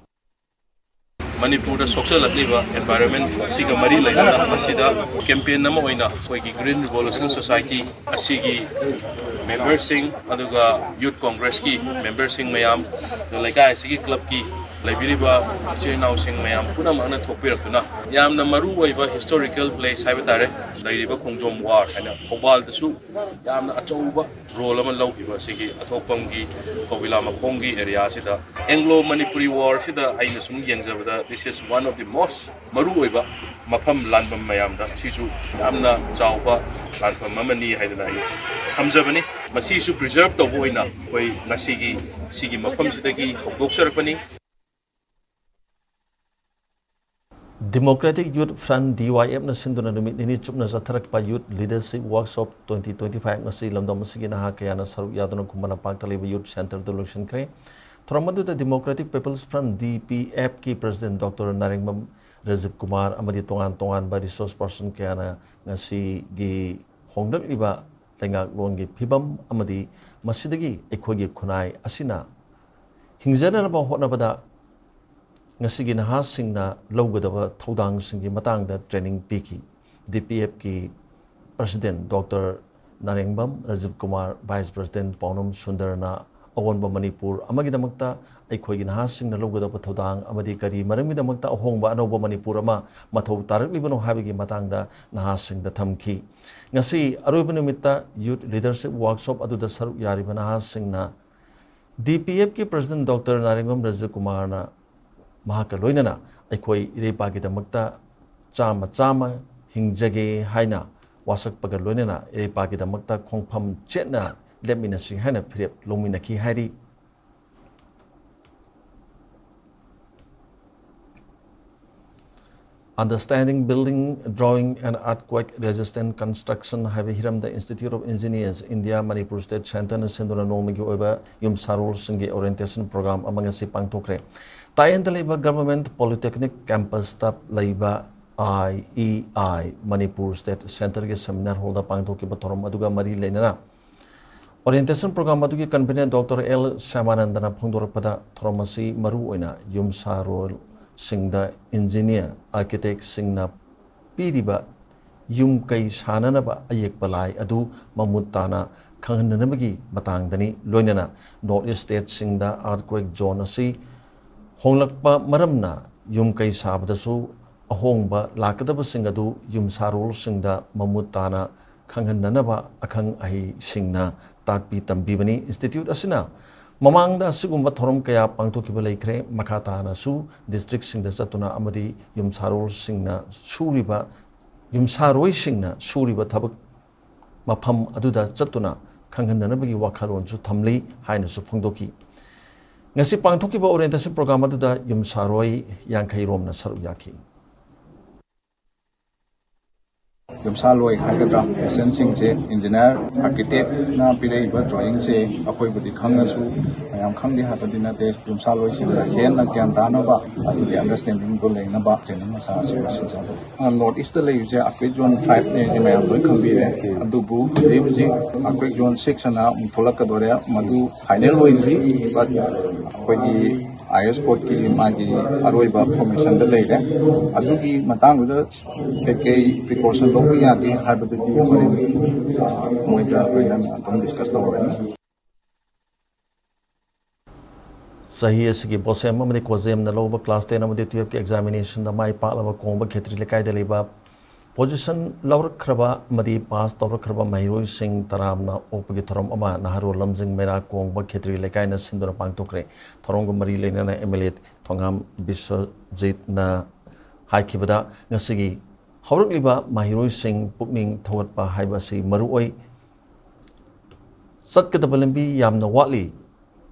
ꯃꯅꯤꯄꯨꯔꯗ ꯁꯣꯛꯆꯜꯂꯛꯂꯤꯕ environment ꯑꯁꯤꯒ ꯃꯔꯤ ꯂꯩꯅꯅ ꯃꯁꯤꯗ campaign ꯑꯃ ꯑꯣꯏꯅ ꯑꯩꯈꯣꯏꯒꯤ Green Revolution Society ꯑꯁꯤꯒꯤ memberꯁꯤꯡ, ꯑꯗꯨꯒ Youth Congressꯀꯤ memberꯁꯤꯡ ꯃꯌꯥꯝ, ꯑꯗꯨꯒ ꯂꯩꯀꯥꯏ ꯑꯁꯤꯒꯤ clubꯀꯤ ꯂꯩꯕꯤꯔꯤꯕ ꯏꯆꯤꯜ ꯏꯅꯥꯎꯁꯤꯡ ꯃꯌꯥꯝ ꯄꯨꯝꯅꯃꯛꯅ ꯊꯣꯛꯄꯤꯔꯛꯇꯨꯅ ꯌꯥꯝꯅ ꯃꯔꯨ ꯑꯣꯏꯕ historical place ꯍꯥꯏꯕ ꯇꯥꯔꯦ, ꯂꯩꯔꯤꯕ ꯈꯣꯡꯖꯣꯝ war ꯍꯥꯏꯅ ꯊꯧꯕꯥꯜꯗꯁꯨ ꯌꯥꯝꯅ ꯑꯆꯧꯕ role ꯑꯃ ꯂꯧꯈꯤꯕ ꯑꯁꯤꯒꯤ ꯑꯊꯣꯛꯄꯝꯒꯤ ꯀꯧꯕꯤꯂꯥ ꯃꯈꯣꯡꯒꯤ area ꯑꯁꯤꯗ Anglo Manipuri War ꯁꯤꯗ ꯑꯩꯅ ꯁꯨꯝ ꯌꯦꯡꯖꯕꯗ this is one of the most ꯃꯔꯨ ꯑꯣꯏꯕ ꯃꯐꯝ ꯂꯥꯟꯐꯝ ꯃꯌꯥꯝꯗ ꯁꯤꯁꯨ ꯌꯥꯝꯅ ꯆꯥꯎꯕ ꯂꯥꯟꯐꯝ ꯑꯃꯅꯤ ꯍꯥꯏꯗꯅ ꯑꯩ ꯊꯝꯖꯕꯅꯤ꯫ ꯃꯁꯤꯁꯨ preserve ꯇꯧꯕ ꯑꯣꯏꯅ ꯑꯩꯈꯣꯏ ꯉꯁꯤꯒꯤ ꯁꯤꯒꯤ ꯃꯐꯝꯁꯤꯗꯒꯤ ꯍꯧꯗꯣꯛꯆꯔꯛꯄꯅꯤ꯫ Democratic Youth Front, D Y F ꯅ ꯁꯤꯟꯗꯨꯅ ꯅꯨꯃꯤꯠ ꯅꯤꯅꯤ ꯆꯨꯞꯅ ꯆꯠꯊꯔꯛꯄ Youth Leadership Workshop twenty twenty-five ꯉꯁꯤ ꯂꯝꯗꯝ ꯑꯁꯤꯒꯤ ꯅꯍꯥ ꯀꯌꯥꯅ ꯁꯔꯨꯛ ꯌꯥꯗꯨꯅ ꯈꯨꯃꯟ ꯂꯝꯄꯥꯛꯇ ꯂꯩꯕ Youth Centreꯗ ꯂꯣꯏꯁꯤꯟꯈ꯭ꯔꯦ꯫ ꯊꯧꯔꯝ ꯑꯗꯨꯗ Democratic People's Front, D P F ꯀꯤ President Doctor ꯅꯥꯔꯦꯡꯕꯝ ꯔꯥꯖꯤꯕ ꯀꯨꯃꯥꯔ ꯑꯃꯗꯤ ꯇꯣꯉꯥꯟ ꯇꯣꯉꯥꯟꯕ resource person ꯀꯌꯥꯅ ꯉꯁꯤꯒꯤ ꯍꯣꯡꯂꯛꯂꯤꯕ ꯂꯩꯉꯥꯛꯂꯣꯟꯒꯤ ꯐꯤꯕꯝ ꯑꯃꯗꯤ ꯃꯁꯤꯗꯒꯤ ꯑꯩꯈꯣꯏꯒꯤ ꯈꯨꯟꯅꯥꯏ ꯑꯁꯤꯅ ꯍꯤꯡꯖꯅꯅꯕ ꯍꯣꯠꯅꯕꯗ ꯉꯁꯤꯒꯤ ꯅꯍꯥꯁꯤꯡꯅ ꯂꯧꯒꯗꯕ ꯊꯧꯗꯥꯡꯁꯤꯡꯒꯤ ꯃꯇꯥꯡꯗ training ꯄꯤꯈꯤ꯫ D P F ꯀꯤ President Doctor ꯅꯥꯔꯦꯡꯕꯝ ꯔꯥꯖꯤꯕ ꯀꯨꯃꯥꯔ, Vice President ꯄꯥꯎꯅꯝ ꯁꯨꯟꯗꯔꯅ ꯑꯑꯣꯟꯕ ꯃꯅꯤꯄꯨꯔ ꯑꯃꯒꯤꯗꯃꯛꯇ ꯑꯩꯈꯣꯏꯒꯤ ꯅꯍꯥꯁꯤꯡꯅ ꯂꯧꯒꯗꯕ ꯊꯧꯗꯥꯡ ꯑꯃꯗꯤ ꯀꯔꯤ ꯃꯔꯝꯒꯤꯗꯃꯛꯇ ꯑꯍꯣꯡꯕ ꯑꯅꯧꯕ ꯃꯅꯤꯄꯨꯔ ꯑꯃ ꯃꯊꯧ ꯇꯥꯔꯛꯂꯤꯕꯅꯣ ꯍꯥꯏꯕꯒꯤ ꯃꯇꯥꯡꯗ ꯅꯍꯥꯁꯤꯡꯗ ꯊꯝꯈꯤ꯫ ꯉꯁꯤ ꯑꯔꯣꯏꯕ ꯅꯨꯃꯤꯠꯇ Youth Leadership Workshop ꯑꯗꯨꯗ ꯁꯔꯨꯛ ꯌꯥꯔꯤꯕ ꯅꯍꯥꯁꯤꯡꯅ D P F ꯀꯤ President Doctor ꯅꯥꯔꯦꯡꯕꯝ ꯔꯥꯖꯤꯕ ꯀꯨꯃꯥꯔꯅ ꯃꯍꯥꯛꯀ ꯂꯣꯏꯅꯅ ꯑꯩꯈꯣꯏ ꯏꯔꯩꯄꯥꯛꯀꯤꯗꯃꯛꯇ ꯆꯥꯝꯃ ꯆꯥꯝꯃ ꯍꯤꯡꯖꯒꯦ ꯍꯥꯏꯅ ꯋꯥꯁꯛꯄꯒ ꯂꯣꯏꯅꯅ ꯏꯔꯩꯄꯥꯛꯀꯤꯗꯃꯛꯇ ꯈꯣꯡꯐꯝ ꯆꯦꯠꯅ ꯂꯦꯞꯃꯤꯟꯅꯁꯤ ꯍꯥꯏꯅ ꯐꯤꯔꯦꯞ ꯂꯧꯃꯤꯟꯅꯈꯤ ꯍꯥꯏꯔꯤ꯫ Understanding Building, Drawing and Earthquake Resistant Construction ꯍꯥꯏꯕ ꯍꯤꯔꯝꯗ Institute of Engineers, India, Manipur State Centreꯅ ꯁꯤꯟꯗꯨꯅ ꯅꯣꯡꯃꯒꯤ ꯑꯣꯏꯕ ꯌꯨꯝꯁꯥꯔꯣꯜꯁꯤꯡꯒꯤ orientation program ꯑꯃ ꯉꯁꯤ ꯄꯥꯡꯊꯣꯛꯈ꯭ꯔꯦ꯫ ꯇꯥꯏꯌꯦꯟꯗ ꯂꯩꯕ Government Polytechnic Campusꯇ ꯂꯩꯕ I E I, Manipur State Centreꯒꯤ seminar hallꯗ ꯄꯥꯡꯊꯣꯛꯈꯤꯕ ꯊꯧꯔꯝ ꯑꯗꯨꯒ ꯃꯔꯤ ꯂꯩꯅꯅ orientation program ꯑꯗꯨꯒꯤ convener Doctor L ꯁ꯭ꯌꯥꯃꯥꯅꯟꯗꯅ ꯐꯣꯡꯗꯣꯔꯛꯄꯗ, ꯊꯧꯔꯝ ꯑꯁꯤ ꯃꯔꯨ ꯑꯣꯏꯅ ꯌꯨꯝꯁꯥꯔꯣꯜ ꯁꯤꯡꯗ ꯏꯟꯖꯤꯅꯤꯌꯔ, ꯑꯥꯔꯀꯤꯇꯦꯛꯁꯤꯡꯅ ꯄꯤꯔꯤꯕ ꯌꯨꯝ ꯀꯩ ꯁꯥꯅꯅꯕ ꯑꯌꯦꯛꯄ ꯂꯥꯏ ꯑꯗꯨ ꯃꯃꯨꯠ ꯇꯥꯅ ꯈꯪꯍꯟꯅꯅꯕꯒꯤ ꯃꯇꯥꯡꯗꯅꯤ꯫ ꯂꯣꯏꯅꯅ ꯅꯣꯔꯠ ꯏꯁ ꯁ꯭ꯇꯦꯠꯁꯤꯡꯗ ꯑꯥꯔꯊꯀ꯭ꯋꯦꯛ ꯖꯣꯟ ꯑꯁꯤ ꯍꯣꯡꯂꯛꯄ ꯃꯔꯝꯅ ꯌꯨꯝ ꯀꯩ ꯁꯥꯕꯗꯁꯨ ꯑꯍꯣꯡꯕ ꯂꯥꯛꯀꯗꯕꯁꯤꯡ ꯑꯗꯨ ꯌꯨꯝꯁꯥꯔꯣꯜꯁꯤꯡꯗ ꯃꯃꯨꯠ ꯇꯥꯅ ꯈꯪꯍꯟꯅꯅꯕ ꯑꯈꯪ ꯑꯍꯩꯁꯤꯡꯅ ꯇꯥꯛꯄꯤ ꯇꯝꯕꯤꯕꯅꯤ꯫ ꯏꯟꯁꯇꯤꯇ꯭ꯌꯨꯠ ꯑꯁꯤꯅ ꯃꯃꯥꯡꯗ ꯑꯁꯤꯒꯨꯝꯕ ꯊꯧꯔꯝ ꯀꯌꯥ ꯄꯥꯡꯊꯣꯛꯈꯤꯕ ꯂꯩꯈ꯭ꯔꯦ꯫ ꯃꯈꯥ ꯇꯥꯅꯁꯨ ꯗꯤꯁꯇ꯭ꯔꯤꯛꯁꯤꯡꯗ ꯆꯠꯇꯨꯅ ꯑꯃꯗꯤ ꯌꯨꯝꯁꯥꯔꯣꯜꯁꯤꯡꯅ ꯁꯨꯔꯤꯕ, ꯌꯨꯝꯁꯥꯔꯣꯏꯁꯤꯡꯅ ꯁꯨꯔꯤꯕ ꯊꯕꯛ ꯃꯐꯝ ꯑꯗꯨꯗ ꯆꯠꯇꯨꯅ ꯈꯪꯍꯟꯅꯅꯕꯒꯤ ꯋꯥꯈꯜꯂꯣꯟꯁꯨ ꯊꯝꯂꯤ ꯍꯥꯏꯅꯁꯨ ꯐꯣꯡꯗꯣꯛꯈꯤ꯫ ꯉꯁꯤ ꯄꯥꯡꯊꯣꯛꯈꯤꯕ ꯑꯣꯔꯤꯌꯦꯟꯇꯦꯁꯟ ꯄ꯭ꯔꯣꯒ꯭ꯔꯥꯝ ꯑꯗꯨꯗ ꯌꯨꯝꯁꯥꯔꯣꯏ ꯌꯥꯡꯈꯩ ꯔꯣꯝꯅ ꯁꯔꯨꯛ ꯌꯥꯈꯤ꯫ ꯌꯨꯝꯁꯥꯂꯣꯏ ꯍꯥꯏꯒꯗ꯭ꯔꯥ, ꯄꯦꯁꯦꯟꯁꯤꯡꯁꯦ ꯏꯟꯖꯤꯅꯤꯌꯥꯔ, ꯑꯥꯔꯀꯤꯇꯦꯛꯅ ꯄꯤꯔꯛꯏꯕ ꯗ꯭ꯔꯣꯌꯤꯡꯁꯦ ꯑꯩꯈꯣꯏꯕꯨꯗꯤ ꯈꯪꯉꯁꯨ ꯃꯌꯥꯝ ꯈꯪꯗꯦ ꯍꯥꯏꯕꯗꯤ ꯅꯠꯇꯦ꯫ ꯌꯨꯝꯁꯥꯂꯣꯏꯁꯤꯡꯅ ꯍꯦꯟꯅ ꯒ꯭ꯌꯥꯟ ꯇꯥꯅꯕ ꯑꯗꯨꯒꯤ ꯑꯟꯗꯔꯁ꯭ꯇꯦꯟꯗꯤꯡꯗꯣ ꯂꯩꯅꯕ ꯇ꯭ꯔꯦꯅꯤꯡ ꯃꯆꯥ ꯑꯁꯤ ꯂꯣꯏꯁꯤꯟꯖꯕꯅꯤ꯫ ꯅꯣꯔꯠ ꯏꯁꯇ ꯂꯩꯔꯤꯁꯦ ꯑꯥꯔꯀ꯭ꯋꯦꯛ ꯖꯣꯟ ꯐꯥꯏꯚꯅꯦꯁꯦ ꯃꯌꯥꯝ ꯂꯣꯏ ꯈꯪꯕꯤꯔꯦ꯫ ꯑꯗꯨꯕꯨ ꯍꯧꯖꯤꯛ ꯍꯧꯖꯤꯛ ꯑꯥꯔꯀ꯭ꯋꯦꯛ ꯖꯣꯟ ꯁꯤꯛꯁ ꯑꯅ ꯑꯃꯨꯛ ꯊꯣꯛꯂꯛꯀꯗꯣꯔꯦ꯫ ꯃꯗꯨ ꯐꯥꯏꯅꯦꯜ ꯑꯣꯏꯗ꯭ꯔꯤ, ꯕꯠ ꯑꯩꯈꯣꯏꯒꯤ ꯑꯥꯏ ꯑꯦꯁ ꯕꯣꯔꯗꯀꯤ ꯃꯥꯒꯤ ꯑꯔꯣꯏꯕ ꯐꯣꯔꯃꯦꯁꯟꯗ ꯂꯩꯔꯦ꯫ ꯑꯗꯨꯒꯤ ꯃꯇꯥꯡꯗꯨꯗ ꯀꯩꯀꯩ ꯄ꯭ꯔꯤꯀꯣꯁꯟ ꯂꯧꯕ ꯌꯥꯒꯦ ꯍꯥꯏꯕꯗꯨꯗꯤ ꯍꯣꯔꯦꯟ, ꯑ, ꯃꯣꯏꯗ ꯑꯩꯈꯣꯏꯅ ꯑꯗꯨꯝ ꯗꯤꯁꯀꯁ ꯇꯧꯔꯒꯅꯤ꯫ ꯆꯍꯤ ꯑꯁꯤꯒꯤ ꯕꯣꯁꯦꯝ ꯑꯃꯗꯤ ꯀꯣꯖꯦꯝꯅ ꯂꯧꯕ ꯀ꯭ꯂꯥꯁ ꯇꯦꯟ ꯑꯃꯗꯤ ꯇꯨꯌꯦꯜꯐꯀꯤ ꯑꯦꯛꯖꯥꯃꯤꯅꯦꯁꯟꯗ ꯃꯥꯏ ꯄꯥꯛꯂꯕ ꯀꯣꯡꯕ ꯈꯦꯇ꯭ꯔꯤ ꯂꯩꯀꯥꯏꯗ ꯂꯩꯕ ꯄꯣꯖꯤꯁꯟ ꯂꯧꯔꯛꯈ꯭ꯔꯕ ꯑꯃꯗꯤ ꯄꯥꯁ ꯇꯧꯔꯛꯈ꯭ꯔꯕ ꯃꯍꯩꯔꯣꯏꯁꯤꯡ ꯇꯔꯥꯝꯅ ꯑꯣꯛꯄꯒꯤ ꯊꯧꯔꯝ ꯑꯃ ꯅꯍꯥꯔꯣꯜ ꯂꯝꯖꯤꯡ ꯃꯩꯔꯥ ꯀꯣꯡꯕ ꯈꯦꯇ꯭ꯔꯤ ꯂꯩꯀꯥꯏꯅ ꯁꯤꯟꯗꯨꯅ ꯄꯥꯡꯊꯣꯛꯈ꯭ꯔꯦ꯫ ꯊꯧꯔꯝꯒ ꯃꯔꯤ ꯂꯩꯅꯅ ꯑꯦꯝ ꯑꯦꯜ ꯑꯦ ꯊꯣꯉꯥꯝ ꯕꯤꯁ꯭ꯋꯖꯤꯠꯅ ꯍꯥꯏꯈꯤꯕꯗ, ꯉꯁꯤꯒꯤ ꯍꯧꯔꯛꯂꯤꯕ ꯃꯍꯩꯔꯣꯏꯁꯤꯡ ꯄꯨꯛꯅꯤꯡ ꯊꯧꯒꯠꯄ ꯍꯥꯏꯕ ꯑꯁꯤ ꯃꯔꯨꯑꯣꯏ꯫ ꯆꯠꯀꯗꯕ ꯂꯝꯕꯤ ꯌꯥꯝꯅ ꯋꯥꯠꯂꯤ꯫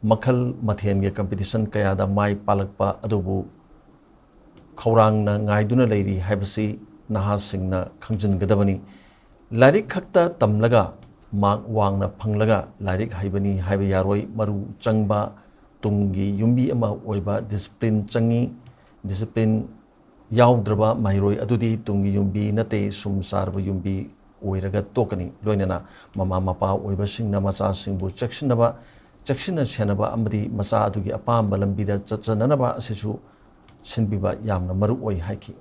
ꯃꯈꯜ ꯃꯊꯦꯜꯒꯤ ꯀꯝꯄꯤꯇꯤꯁꯟ ꯀꯌꯥꯗ ꯃꯥꯏ ꯄꯥꯛꯂꯛꯄ ꯑꯗꯨꯕꯨ ꯈꯧꯔꯥꯡꯅ ꯉꯥꯏꯗꯨꯅ ꯂꯩꯔꯤ ꯍꯥꯏꯕꯁꯤ ꯅꯍꯥꯁꯤꯡꯅ ꯈꯪꯖꯤꯟꯒꯗꯕꯅꯤ꯫ ꯂꯥꯏꯔꯤꯛ ꯈꯛꯇ ꯇꯝꯂꯒ ꯃꯥꯔꯛ ꯋꯥꯡꯅ ꯐꯪꯂꯒ ꯂꯥꯏꯔꯤꯛ ꯍꯩꯕꯅꯤ ꯍꯥꯏꯕ ꯌꯥꯔꯣꯏ꯫ ꯃꯔꯨ ꯆꯪꯕ ꯇꯨꯡꯒꯤ ꯌꯨꯝꯕꯤ ꯑꯃ ꯑꯣꯏꯕ ꯗꯤꯁꯤꯄ꯭ꯂꯤꯟ ꯆꯪꯏ꯫ ꯗꯤꯁꯤꯄ꯭ꯂꯤꯟ ꯌꯥꯎꯗ꯭ꯔꯕ ꯃꯍꯩꯔꯣꯏ ꯑꯗꯨꯗꯤ ꯇꯨꯡꯒꯤ ꯌꯨꯝꯕꯤ ꯅꯠꯇꯦ, ꯁꯨꯝ ꯆꯥꯔꯕ ꯌꯨꯝꯕꯤ ꯑꯣꯏꯔꯒ ꯇꯣꯛꯀꯅꯤ꯫ ꯂꯣꯏꯅꯅ ꯃꯃꯥ ꯃꯄꯥ ꯑꯣꯏꯕꯁꯤꯡꯅ ꯃꯆꯥꯁꯤꯡꯕꯨ ꯆꯦꯛꯁꯤꯟꯅꯕ, ꯆꯦꯛꯁꯤꯟꯅ ꯁꯦꯟꯅꯕ ꯑꯃꯗꯤ ꯃꯆꯥ ꯑꯗꯨꯒꯤ ꯑꯄꯥꯝꯕ ꯂꯝꯕꯤꯗ ꯆꯠꯆꯅꯅꯕ ꯑꯁꯤꯁꯨ ꯁꯤꯟꯕꯤꯕ ꯌꯥꯝꯅ ꯃꯔꯨ ꯑꯣꯏ ꯍꯥꯏꯈꯤ꯫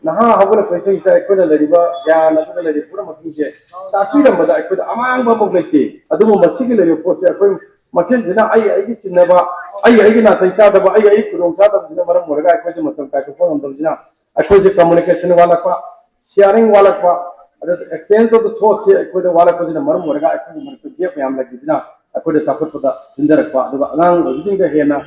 ꯅꯍꯥ ꯍꯧꯒꯠꯂꯛꯄꯁꯤꯡꯁꯤꯗ ꯑꯩꯈꯣꯏꯅ ꯂꯩꯔꯤꯕ ꯒ꯭ꯌꯥꯟ ꯑꯗꯨꯒ ꯂꯩꯔꯤꯕ ꯄꯨꯝꯅꯃꯛꯁꯤꯡꯁꯦ ꯇꯥꯛꯄꯤꯔꯝꯕꯗ ꯑꯩꯈꯣꯏꯗ ꯑꯃꯥꯡꯕ ꯑꯃꯨꯛ ꯂꯩꯇꯦ꯫ ꯑꯗꯨꯕꯨ ꯃꯁꯤꯒꯤ ꯂꯩꯔꯤꯕ ꯄꯣꯠꯁꯦ ꯑꯩꯈꯣꯏ ꯃꯁꯦꯟꯁꯤꯅ ꯑꯩ ꯑꯩꯒꯤ ꯆꯤꯟꯅꯕ, ꯑꯩ ꯑꯩꯒꯤ ꯅꯥꯇꯩ ꯆꯥꯗꯕ, ꯑꯩ ꯑꯩꯒꯤ ꯈꯨꯗꯣꯡ ꯆꯥꯗꯕꯁꯤꯅ ꯃꯔꯝ ꯑꯣꯏꯔꯒ ꯑꯩꯈꯣꯏꯁꯦ ꯃꯇꯝ ꯀꯥꯏꯊꯣꯛꯄ ꯉꯝꯗꯕꯁꯤꯅ ꯑꯩꯈꯣꯏꯁꯦ communication ꯋꯥꯠꯂꯛꯄ, sharing ꯋꯥꯠꯂꯛꯄ, ꯑꯗꯨꯒ exchange of the thoughtꯁꯦ ꯑꯩꯈꯣꯏꯗ ꯋꯥꯠꯂꯛꯄꯁꯤꯅ ꯃꯔꯝ ꯑꯣꯏꯔꯒ ꯑꯩꯈꯣꯏꯒꯤ ꯃꯔꯛꯇ gap ꯃꯌꯥꯝ ꯂꯩꯕꯁꯤꯅ ꯑꯩꯈꯣꯏꯗ ꯆꯥꯎꯈꯠꯄꯗ ꯊꯤꯟꯊꯔꯛꯄ, ꯑꯗꯨꯒ ꯑꯉꯥꯡ ꯑꯣꯏꯕꯁꯤꯡꯗ ꯍꯦꯟꯅ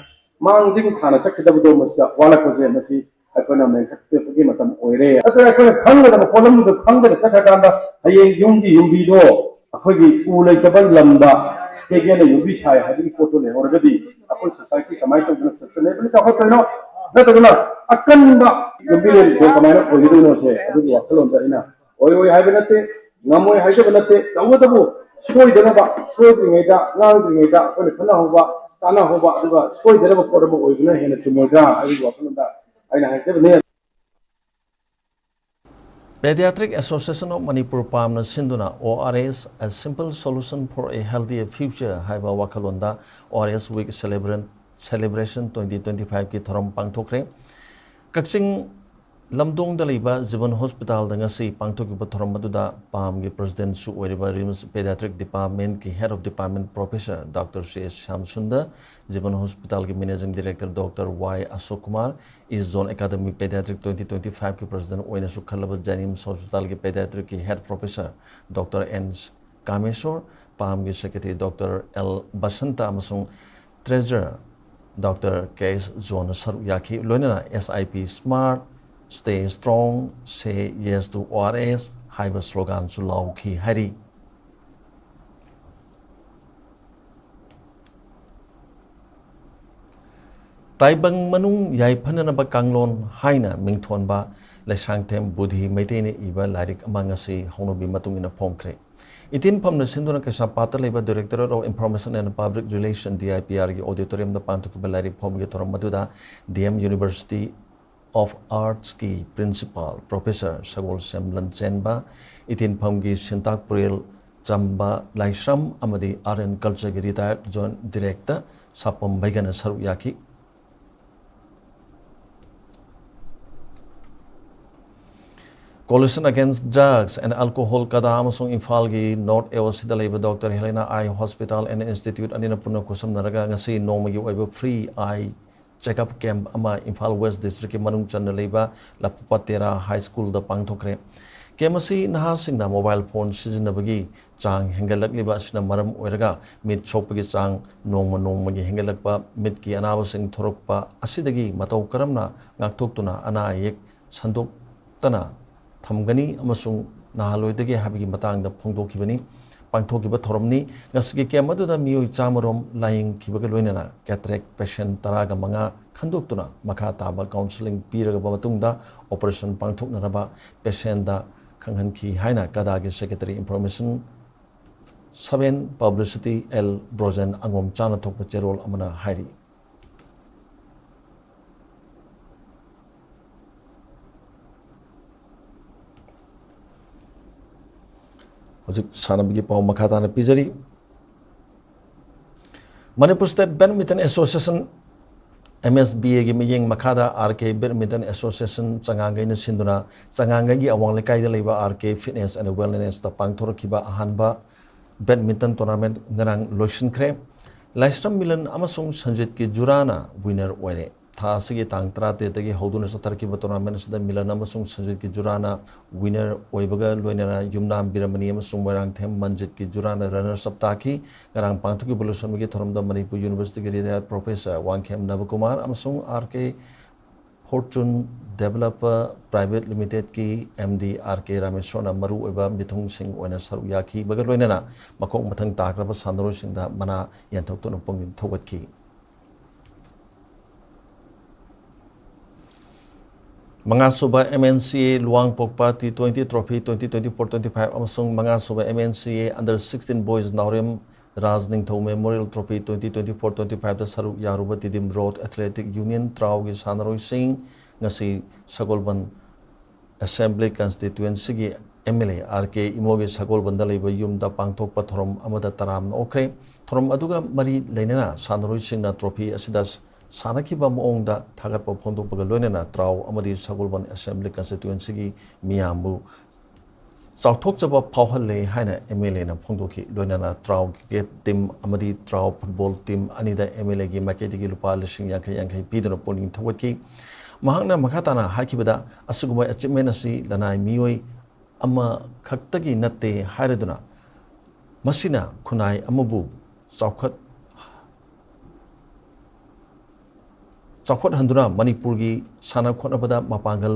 ꯃꯥꯡꯖꯤꯜ ꯊꯥꯅ ꯆꯠꯀꯗꯕꯗꯣ ꯃꯁꯤꯗ ꯋꯥꯠꯂꯛꯄꯁꯦ ꯃꯁꯤ ꯑꯩꯈꯣꯏꯅ ꯃꯦꯟꯈꯠꯄꯒꯤ ꯃꯇꯝ ꯑꯣꯏꯔꯦ꯫ ꯑꯗꯨꯅ ꯑꯩꯈꯣꯏꯅ ꯈꯪꯒꯗꯕ ꯄꯣꯠꯂꯝꯗꯨꯗ ꯈꯪꯗꯅ ꯆꯠꯈ꯭ꯔꯀꯥꯟꯗ ꯍꯌꯦꯡ ꯌꯨꯝꯒꯤ ꯌꯨꯝꯕꯤꯗꯣ ꯑꯩꯈꯣꯏꯒꯤ ꯎ ꯂꯩꯇꯕ ꯂꯝꯗ ꯇꯦꯛꯒꯦꯅ ꯌꯨꯝꯕꯤ ꯁꯥꯏ ꯍꯥꯏꯕꯒꯤ ꯄꯣꯠꯇꯣ ꯂꯩꯍꯧꯔꯒꯗꯤ ꯑꯩꯈꯣꯏ society ꯀꯃꯥꯏꯅ ꯇꯧꯗꯅ sustainable ꯆꯥꯎꯈꯠꯇꯣꯏꯅꯣ? ꯅꯠꯇ꯭ꯔꯒꯅ ꯑꯀꯟꯕ ꯌꯨꯝꯕꯤꯔꯦꯟꯗꯣ ꯀꯃꯥꯏꯅ ꯑꯣꯏꯒꯗꯣꯏꯅꯣꯁꯦ ꯑꯗꯨꯒꯤ ꯋꯥꯈꯜꯂꯣꯟꯗ ꯑꯩꯅ ꯑꯣꯏꯔꯣꯏ ꯍꯥꯏꯕ ꯅꯠꯇꯦ, ꯉꯝꯃꯣꯏ ꯍꯥꯏꯖꯕ ꯅꯠꯇꯦ, ꯇꯧꯕꯇꯕꯨ ꯁꯣꯏꯗꯅꯕ, ꯁꯣꯏꯗ꯭ꯔꯤꯉꯩꯗ, ꯉꯥꯡꯗ꯭ꯔꯤꯉꯩꯗ ꯑꯩꯈꯣꯏꯅ ꯈꯟꯅꯍꯧꯕ, ꯇꯥꯟꯅꯍꯧꯕ, ꯑꯗꯨꯒ ꯁꯣꯏꯗꯅꯕ ꯄꯣꯠ ꯑꯃ ꯑꯣꯏꯕꯅ ꯍꯦꯟꯅ ꯆꯨꯝꯃꯣꯏꯗ꯭ꯔꯥ ꯍꯥꯏꯕꯒꯤ ꯋꯥꯈꯜꯂꯣꯟꯗ ꯑꯩꯅ ꯍꯥꯏꯖꯕꯅꯤ꯫ Pediatric Association of Manipur, ꯄꯥꯝꯅ ꯁꯤꯟꯗꯨꯅ O R S, A Simple Solution for a Healthier Future ꯍꯥꯏꯕ ꯋꯥꯈꯜꯂꯣꯟꯗ O R S Week Celebra- Celebration twenty twenty fiveꯀꯤ ꯊꯧꯔꯝ ꯄꯥꯡꯊꯣꯛꯈ꯭ꯔꯦ꯫ ꯀꯛꯆꯤꯡ ꯂꯝꯗꯣꯡꯗ ꯂꯩꯕ ꯖꯤꯕꯟ ꯍꯣꯁꯄꯤꯇꯥꯜꯗ ꯉꯁꯤ ꯄꯥꯡꯊꯣꯛꯈꯤꯕ ꯊꯧꯔꯝ ꯑꯗꯨꯗ ꯄꯥꯝꯒꯤ ꯄ꯭ꯔꯁꯤꯗꯦꯟꯁꯨ ꯑꯣꯏꯔꯤꯕ RIMS Pediatric Departmentꯀꯤ Head of Department Professor Doctor C H Shyam Sundar, ꯖꯤꯕꯟ ꯍꯣꯁꯄꯤꯇꯥꯜꯒꯤ Managing Director Doctor Y Ashok Kumar, East Zone Academy Pediatric twenty twenty fiveꯀꯤ President ꯑꯣꯏꯅꯁꯨ ꯈꯜꯂꯕ JNIMS Hospitalꯒꯤ Pediatricꯀꯤ Head Professor Doctor N ꯀꯥꯃꯦꯁꯣꯔ, ꯄꯥꯝꯒꯤ Secretary Doctor L Basanta ꯑꯃꯁꯨꯡ Treasurer Doctor K S ꯖꯣꯟꯅ ꯁꯔꯨꯛ ꯌꯥꯈꯤ꯫ ꯂꯣꯏꯅꯅ S I P Smart, Stay Strong, Say Yes to O R S ꯍꯥꯏꯕ sloganꯁꯨ ꯂꯥꯎꯈꯤ ꯍꯥꯏꯔꯤ꯫ ꯇꯥꯏꯕꯪ ꯃꯅꯨꯡ ꯌꯥꯏꯐꯅꯅꯕ ꯀꯥꯡꯂꯣꯟ ꯍꯥꯏꯅ ꯃꯤꯡꯊꯣꯟꯕ ꯂꯩꯁꯥꯡꯊꯦꯝ ꯕꯨꯙꯤ ꯃꯩꯇꯩꯅ ꯏꯕ ꯂꯥꯏꯔꯤꯛ ꯑꯃ ꯉꯁꯤ ꯍꯧꯅꯕꯤ ꯃꯇꯨꯡ ꯏꯟꯅ ꯐꯣꯡꯈ꯭ꯔꯦ꯫ ꯏꯇꯤꯟꯐꯝꯅ ꯁꯤꯟꯗꯨꯅ ꯀꯩꯁꯥꯝꯄꯥꯠꯇ ꯂꯩꯕ Directorate of Information and Public Relation, D I P Rꯒꯤ auditoriumꯗ ꯄꯥꯡꯊꯣꯛꯈꯤꯕ ꯂꯥꯏꯔꯤꯛ ꯐꯣꯡꯕꯒꯤ ꯊꯧꯔꯝ ꯑꯗꯨꯗ D M University of Artsꯀꯤ Principal Professor ꯁꯒꯣꯜꯁꯦꯝ ꯂꯟꯆꯦꯟꯕ, ꯏꯇꯤꯟꯐꯝꯒꯤ ꯁꯤꯟꯇꯥꯛ ꯄꯨꯔꯦꯜ ꯆꯝꯕ ꯂꯥꯏꯁ꯭ꯔꯝ ꯑꯃꯗꯤ Art and Cultureꯒꯤ Retired Joint Director ꯁꯥꯄꯝ ꯕꯩꯒꯅ ꯁꯔꯨꯛ ꯌꯥꯈꯤ꯫ Coalition Against Drugs and Alcohol, ꯀꯗꯥ, ꯑꯃꯁꯨꯡ ꯏꯝꯐꯥꯜꯒꯤ North A O C ꯗ ꯂꯩꯕ Doctor Helena Eye Hospital and Institute ꯑꯅꯤꯅ ꯄꯨꯟꯅ ꯈꯨꯠꯁꯝꯅꯔꯒ ꯉꯁꯤ ꯅꯣꯡꯃꯒꯤ ꯑꯣꯏꯕ free eye checkup camp ꯑꯃ ꯏꯝꯐꯥꯜ West District ꯀꯤ ꯃꯅꯨꯡ ꯆꯟꯅ ꯂꯩꯕ ꯂꯐꯨꯄꯥꯠ ꯇꯦꯔꯥ High School ꯗ ꯄꯥꯡꯊꯣꯛꯈ꯭ꯔꯦ꯫ Camp ꯑꯁꯤ ꯅꯍꯥꯁꯤꯡꯅ mobile phone ꯁꯤꯖꯤꯟꯅꯕꯒꯤ ꯆꯥꯡ ꯍꯦꯟꯒꯠꯂꯛꯂꯤꯕ ꯑꯁꯤꯅ ꯃꯔꯝ ꯑꯣꯏꯔꯒ ꯃꯤꯠ ꯁꯣꯛꯄꯒꯤ ꯆꯥꯡ ꯅꯣꯡꯃ ꯅꯣꯡꯃꯒꯤ ꯍꯦꯟꯒꯠꯂꯛꯄ, ꯃꯤꯠꯀꯤ ꯑꯅꯥꯕꯁꯤꯡ ꯊꯣꯔꯛꯄ ꯑꯁꯤꯗꯒꯤ ꯃꯇꯧ ꯀꯔꯝꯅ ꯉꯥꯛꯊꯣꯛꯇꯨꯅ ꯑꯅꯥ ꯑꯌꯦꯛ ꯁꯟꯗꯣꯛꯇꯅ ꯊꯝꯒꯅꯤ ꯑꯃꯁꯨꯡ ꯅꯥꯍꯜꯂꯣꯏꯗꯒꯦ ꯍꯥꯏꯕꯒꯤ ꯃꯇꯥꯡꯗ ꯐꯣꯡꯗꯣꯛꯈꯤꯕꯅꯤ꯫ ꯄꯥꯡꯊꯣꯛꯈꯤꯕ ꯊꯧꯔꯝꯅꯤ꯫ ꯉꯁꯤꯒꯤ camp ꯑꯗꯨꯗ ꯃꯤꯑꯣꯏ ꯆꯥꯃꯔꯣꯝ ꯂꯥꯌꯦꯡꯈꯤꯕꯒ ꯂꯣꯏꯅꯅ cataract patient ꯇꯔꯥꯒ ꯃꯉꯥ ꯈꯟꯗꯣꯛꯇꯨꯅ ꯃꯈꯥ ꯇꯥꯕ counselling ꯄꯤꯔꯕ ꯃꯇꯨꯡꯗ operation ꯄꯥꯡꯊꯣꯛꯅꯅꯕ patient ꯗ ꯈꯪꯍꯟꯈꯤ ꯍꯥꯏꯅ ꯀꯗꯥꯒꯤ Secretary Information seven Publicity L Brojen ꯑꯉꯣꯝꯆꯥꯅ ꯊꯣꯛꯄ ꯆꯦꯔꯣꯜ ꯑꯃꯅ ꯍꯥꯏꯔꯤ꯫ ꯍꯧꯖꯤꯛ ꯁꯥꯟꯅꯕꯒꯤ ꯄꯥꯎ ꯃꯈꯥ ꯇꯥꯅ ꯄꯤꯖꯔꯤ꯫ Manipur State Badminton Association, M S B A ꯒꯤ ꯃꯤꯠꯌꯦꯡ ꯃꯈꯥꯗ R K Badminton Association ꯆꯉꯥꯡꯒꯩꯅ ꯁꯤꯟꯗꯨꯅ ꯆꯉꯥꯡꯒꯩꯒꯤ ꯑꯋꯥꯡ ꯂꯩꯀꯥꯏꯗ ꯂꯩꯕ R K Fitness and Wellness ꯇ ꯄꯥꯡꯊꯣꯔꯛꯈꯤꯕ ꯑꯍꯥꯟꯕ badminton tournament ꯉꯔꯥꯡ ꯂꯣꯏꯁꯤꯟꯈ꯭ꯔꯦ꯫ ꯂꯥꯏꯁ꯭ꯔꯝ ꯃꯤꯂꯟ ꯑꯃꯁꯨꯡ ꯁꯟꯖꯤꯠꯀꯤ ꯖꯨꯔꯥꯅ winner ꯑꯣꯏꯔꯦ꯫ ꯊꯥ ꯑꯁꯤꯒꯤ ꯇꯥꯡ ꯇꯔꯥꯇꯔꯦꯠꯇꯒꯤ ꯍꯧꯗꯨꯅ ꯆꯠꯊꯔꯛꯈꯤꯕ tournament ꯑꯁꯤꯗ ꯃꯤꯂꯟ ꯑꯃꯁꯨꯡ ꯁꯟꯖꯤꯠꯀꯤ ꯖꯨꯔꯥꯅ winner ꯑꯣꯏꯕꯒ ꯂꯣꯏꯅꯅ ꯌꯨꯝꯅꯥꯝ ꯕꯤꯔꯃꯅꯤ ꯑꯃꯁꯨꯡ ꯃꯣꯏꯔꯥꯡꯊꯦꯝ ꯃꯟꯖꯤꯠꯀꯤ ꯖꯨꯔꯥꯅ runners up ꯇꯥꯈꯤ꯫ ꯉꯔꯥꯡ ꯄꯥꯡꯊꯣꯛꯈꯤꯕ ꯂꯣꯏꯁꯪꯕꯒꯤ ꯊꯧꯔꯝꯗ ꯃꯅꯤꯄꯨꯔ University ꯒꯤ retired professor ꯋꯥꯡꯈꯦꯝ ꯅꯕꯀꯨꯃꯥꯔ ꯑꯃꯁꯨꯡ R K Fortune Developer Private Limited ꯀꯤ M D R K ꯔꯥꯃꯦꯁ꯭ꯋꯔꯅ ꯃꯔꯨꯑꯣꯏꯕ ꯃꯤꯊꯨꯡꯁꯤꯡ ꯑꯣꯏꯅ ꯁꯔꯨꯛ ꯌꯥꯈꯤꯕꯒ ꯂꯣꯏꯅꯅ ꯃꯈꯣꯡ ꯃꯊꯪ ꯇꯥꯈ꯭ꯔꯕ ꯁꯥꯟꯅꯔꯣꯏꯁꯤꯡꯗ ꯃꯅꯥ ꯌꯦꯟꯊꯣꯛꯇꯨꯅ ꯄꯨꯛꯅꯤꯡ ꯊꯧꯒꯠꯈꯤ꯫ ꯃꯉꯥꯁꯨꯕ M N C A ꯂꯨꯋꯥꯡꯄꯣꯛꯄ T twenty Trophy twenty twenty-four twenty-five ꯑꯃꯁꯨꯡ ꯃꯉꯥꯁꯨꯕ M N C A Under sixteen Boys ꯅꯥꯎꯔꯦꯝ ꯔꯥꯖ ꯅꯤꯡꯊꯧ Memorial Trophy twenty twenty-four twenty-five ꯗ ꯁꯔꯨꯛ ꯌꯥꯔꯨꯕ ꯇꯤꯗꯤꯝ Road Athletic Union ꯇ꯭ꯔꯥꯎꯒꯤ ꯁꯥꯟꯅꯔꯣꯏꯁꯤꯡ ꯉꯁꯤ ꯁꯒꯣꯜꯕꯟ Assembly Constituency ꯒꯤ M L A R K ꯏꯃꯣꯒꯤ ꯁꯒꯣꯜꯕꯟꯗ ꯂꯩꯕ ꯌꯨꯝꯗ ꯄꯥꯡꯊꯣꯛꯄ ꯊꯧꯔꯝ ꯑꯃꯗ ꯇꯔꯥꯝꯅ ꯑꯣꯛꯈ꯭ꯔꯦ꯫ ꯊꯧꯔꯝ ꯑꯗꯨꯒ ꯃꯔꯤ ꯂꯩꯅꯅ ꯁꯥꯟꯅꯔꯣꯏꯁꯤꯡꯅ trophy ꯑꯁꯤꯗ ꯁꯥꯟꯅꯈꯤꯕ ꯃꯑꯣꯡꯗ ꯊꯥꯒꯠꯄ ꯐꯣꯡꯗꯣꯛꯄꯒ ꯂꯣꯏꯅꯅ ꯇ꯭ꯔꯥꯎ ꯑꯃꯗꯤ ꯁꯒꯣꯜꯕꯟ ꯑꯦꯁꯦꯝꯕ꯭ꯂꯤ ꯀꯟꯁꯇꯤꯇ꯭ꯋꯦꯟꯁꯤꯒꯤ ꯃꯤꯌꯥꯝꯕꯨ ꯆꯥꯎꯊꯣꯛꯆꯕ ꯐꯥꯎꯍꯜꯂꯦ ꯍꯥꯏꯅ ꯑꯦꯝ ꯑꯦꯜ ꯑꯦꯅ ꯐꯣꯡꯗꯣꯛꯈꯤ꯫ ꯂꯣꯏꯅꯅ ꯇ꯭ꯔꯥꯎ ꯀ꯭ꯔꯤꯀꯦꯠ ꯇꯤꯝ ꯑꯃꯗꯤ ꯇ꯭ꯔꯥꯎ ꯐꯨꯠꯕꯣꯜ ꯇꯤꯝ ꯑꯅꯤꯗ ꯑꯦꯝ ꯑꯦꯜ ꯑꯦꯒꯤ ꯃꯥꯏꯀꯩꯗꯒꯤ ꯂꯨꯄꯥ ꯂꯤꯁꯤꯡ ꯌꯥꯡꯈꯩ ꯌꯥꯡꯈꯩ ꯄꯤꯗꯨꯅ ꯄꯨꯛꯅꯤꯡ ꯊꯧꯒꯠꯈꯤ꯫ ꯃꯍꯥꯛꯅ ꯃꯈꯥ ꯇꯥꯅ ꯍꯥꯏꯈꯤꯕꯗ, ꯑꯁꯤꯒꯨꯝꯕ ꯑꯦꯆꯤꯞꯃꯦꯟ ꯑꯁꯤ ꯂꯅꯥꯏ ꯃꯤꯑꯣꯏ ꯑꯃꯈꯛꯇꯒꯤ ꯅꯠꯇꯦ ꯍꯥꯏꯔꯗꯨꯅ, ꯃꯁꯤꯅ ꯈꯨꯟꯅꯥꯏ ꯑꯃꯕꯨ ꯆꯥꯎꯈꯠ ꯆꯥꯎꯈꯠꯍꯟꯗꯨꯅ ꯃꯅꯤꯄꯨꯔꯒꯤ ꯁꯥꯟꯅ ꯈꯣꯠꯅꯕꯗ ꯃꯄꯥꯡꯒꯜ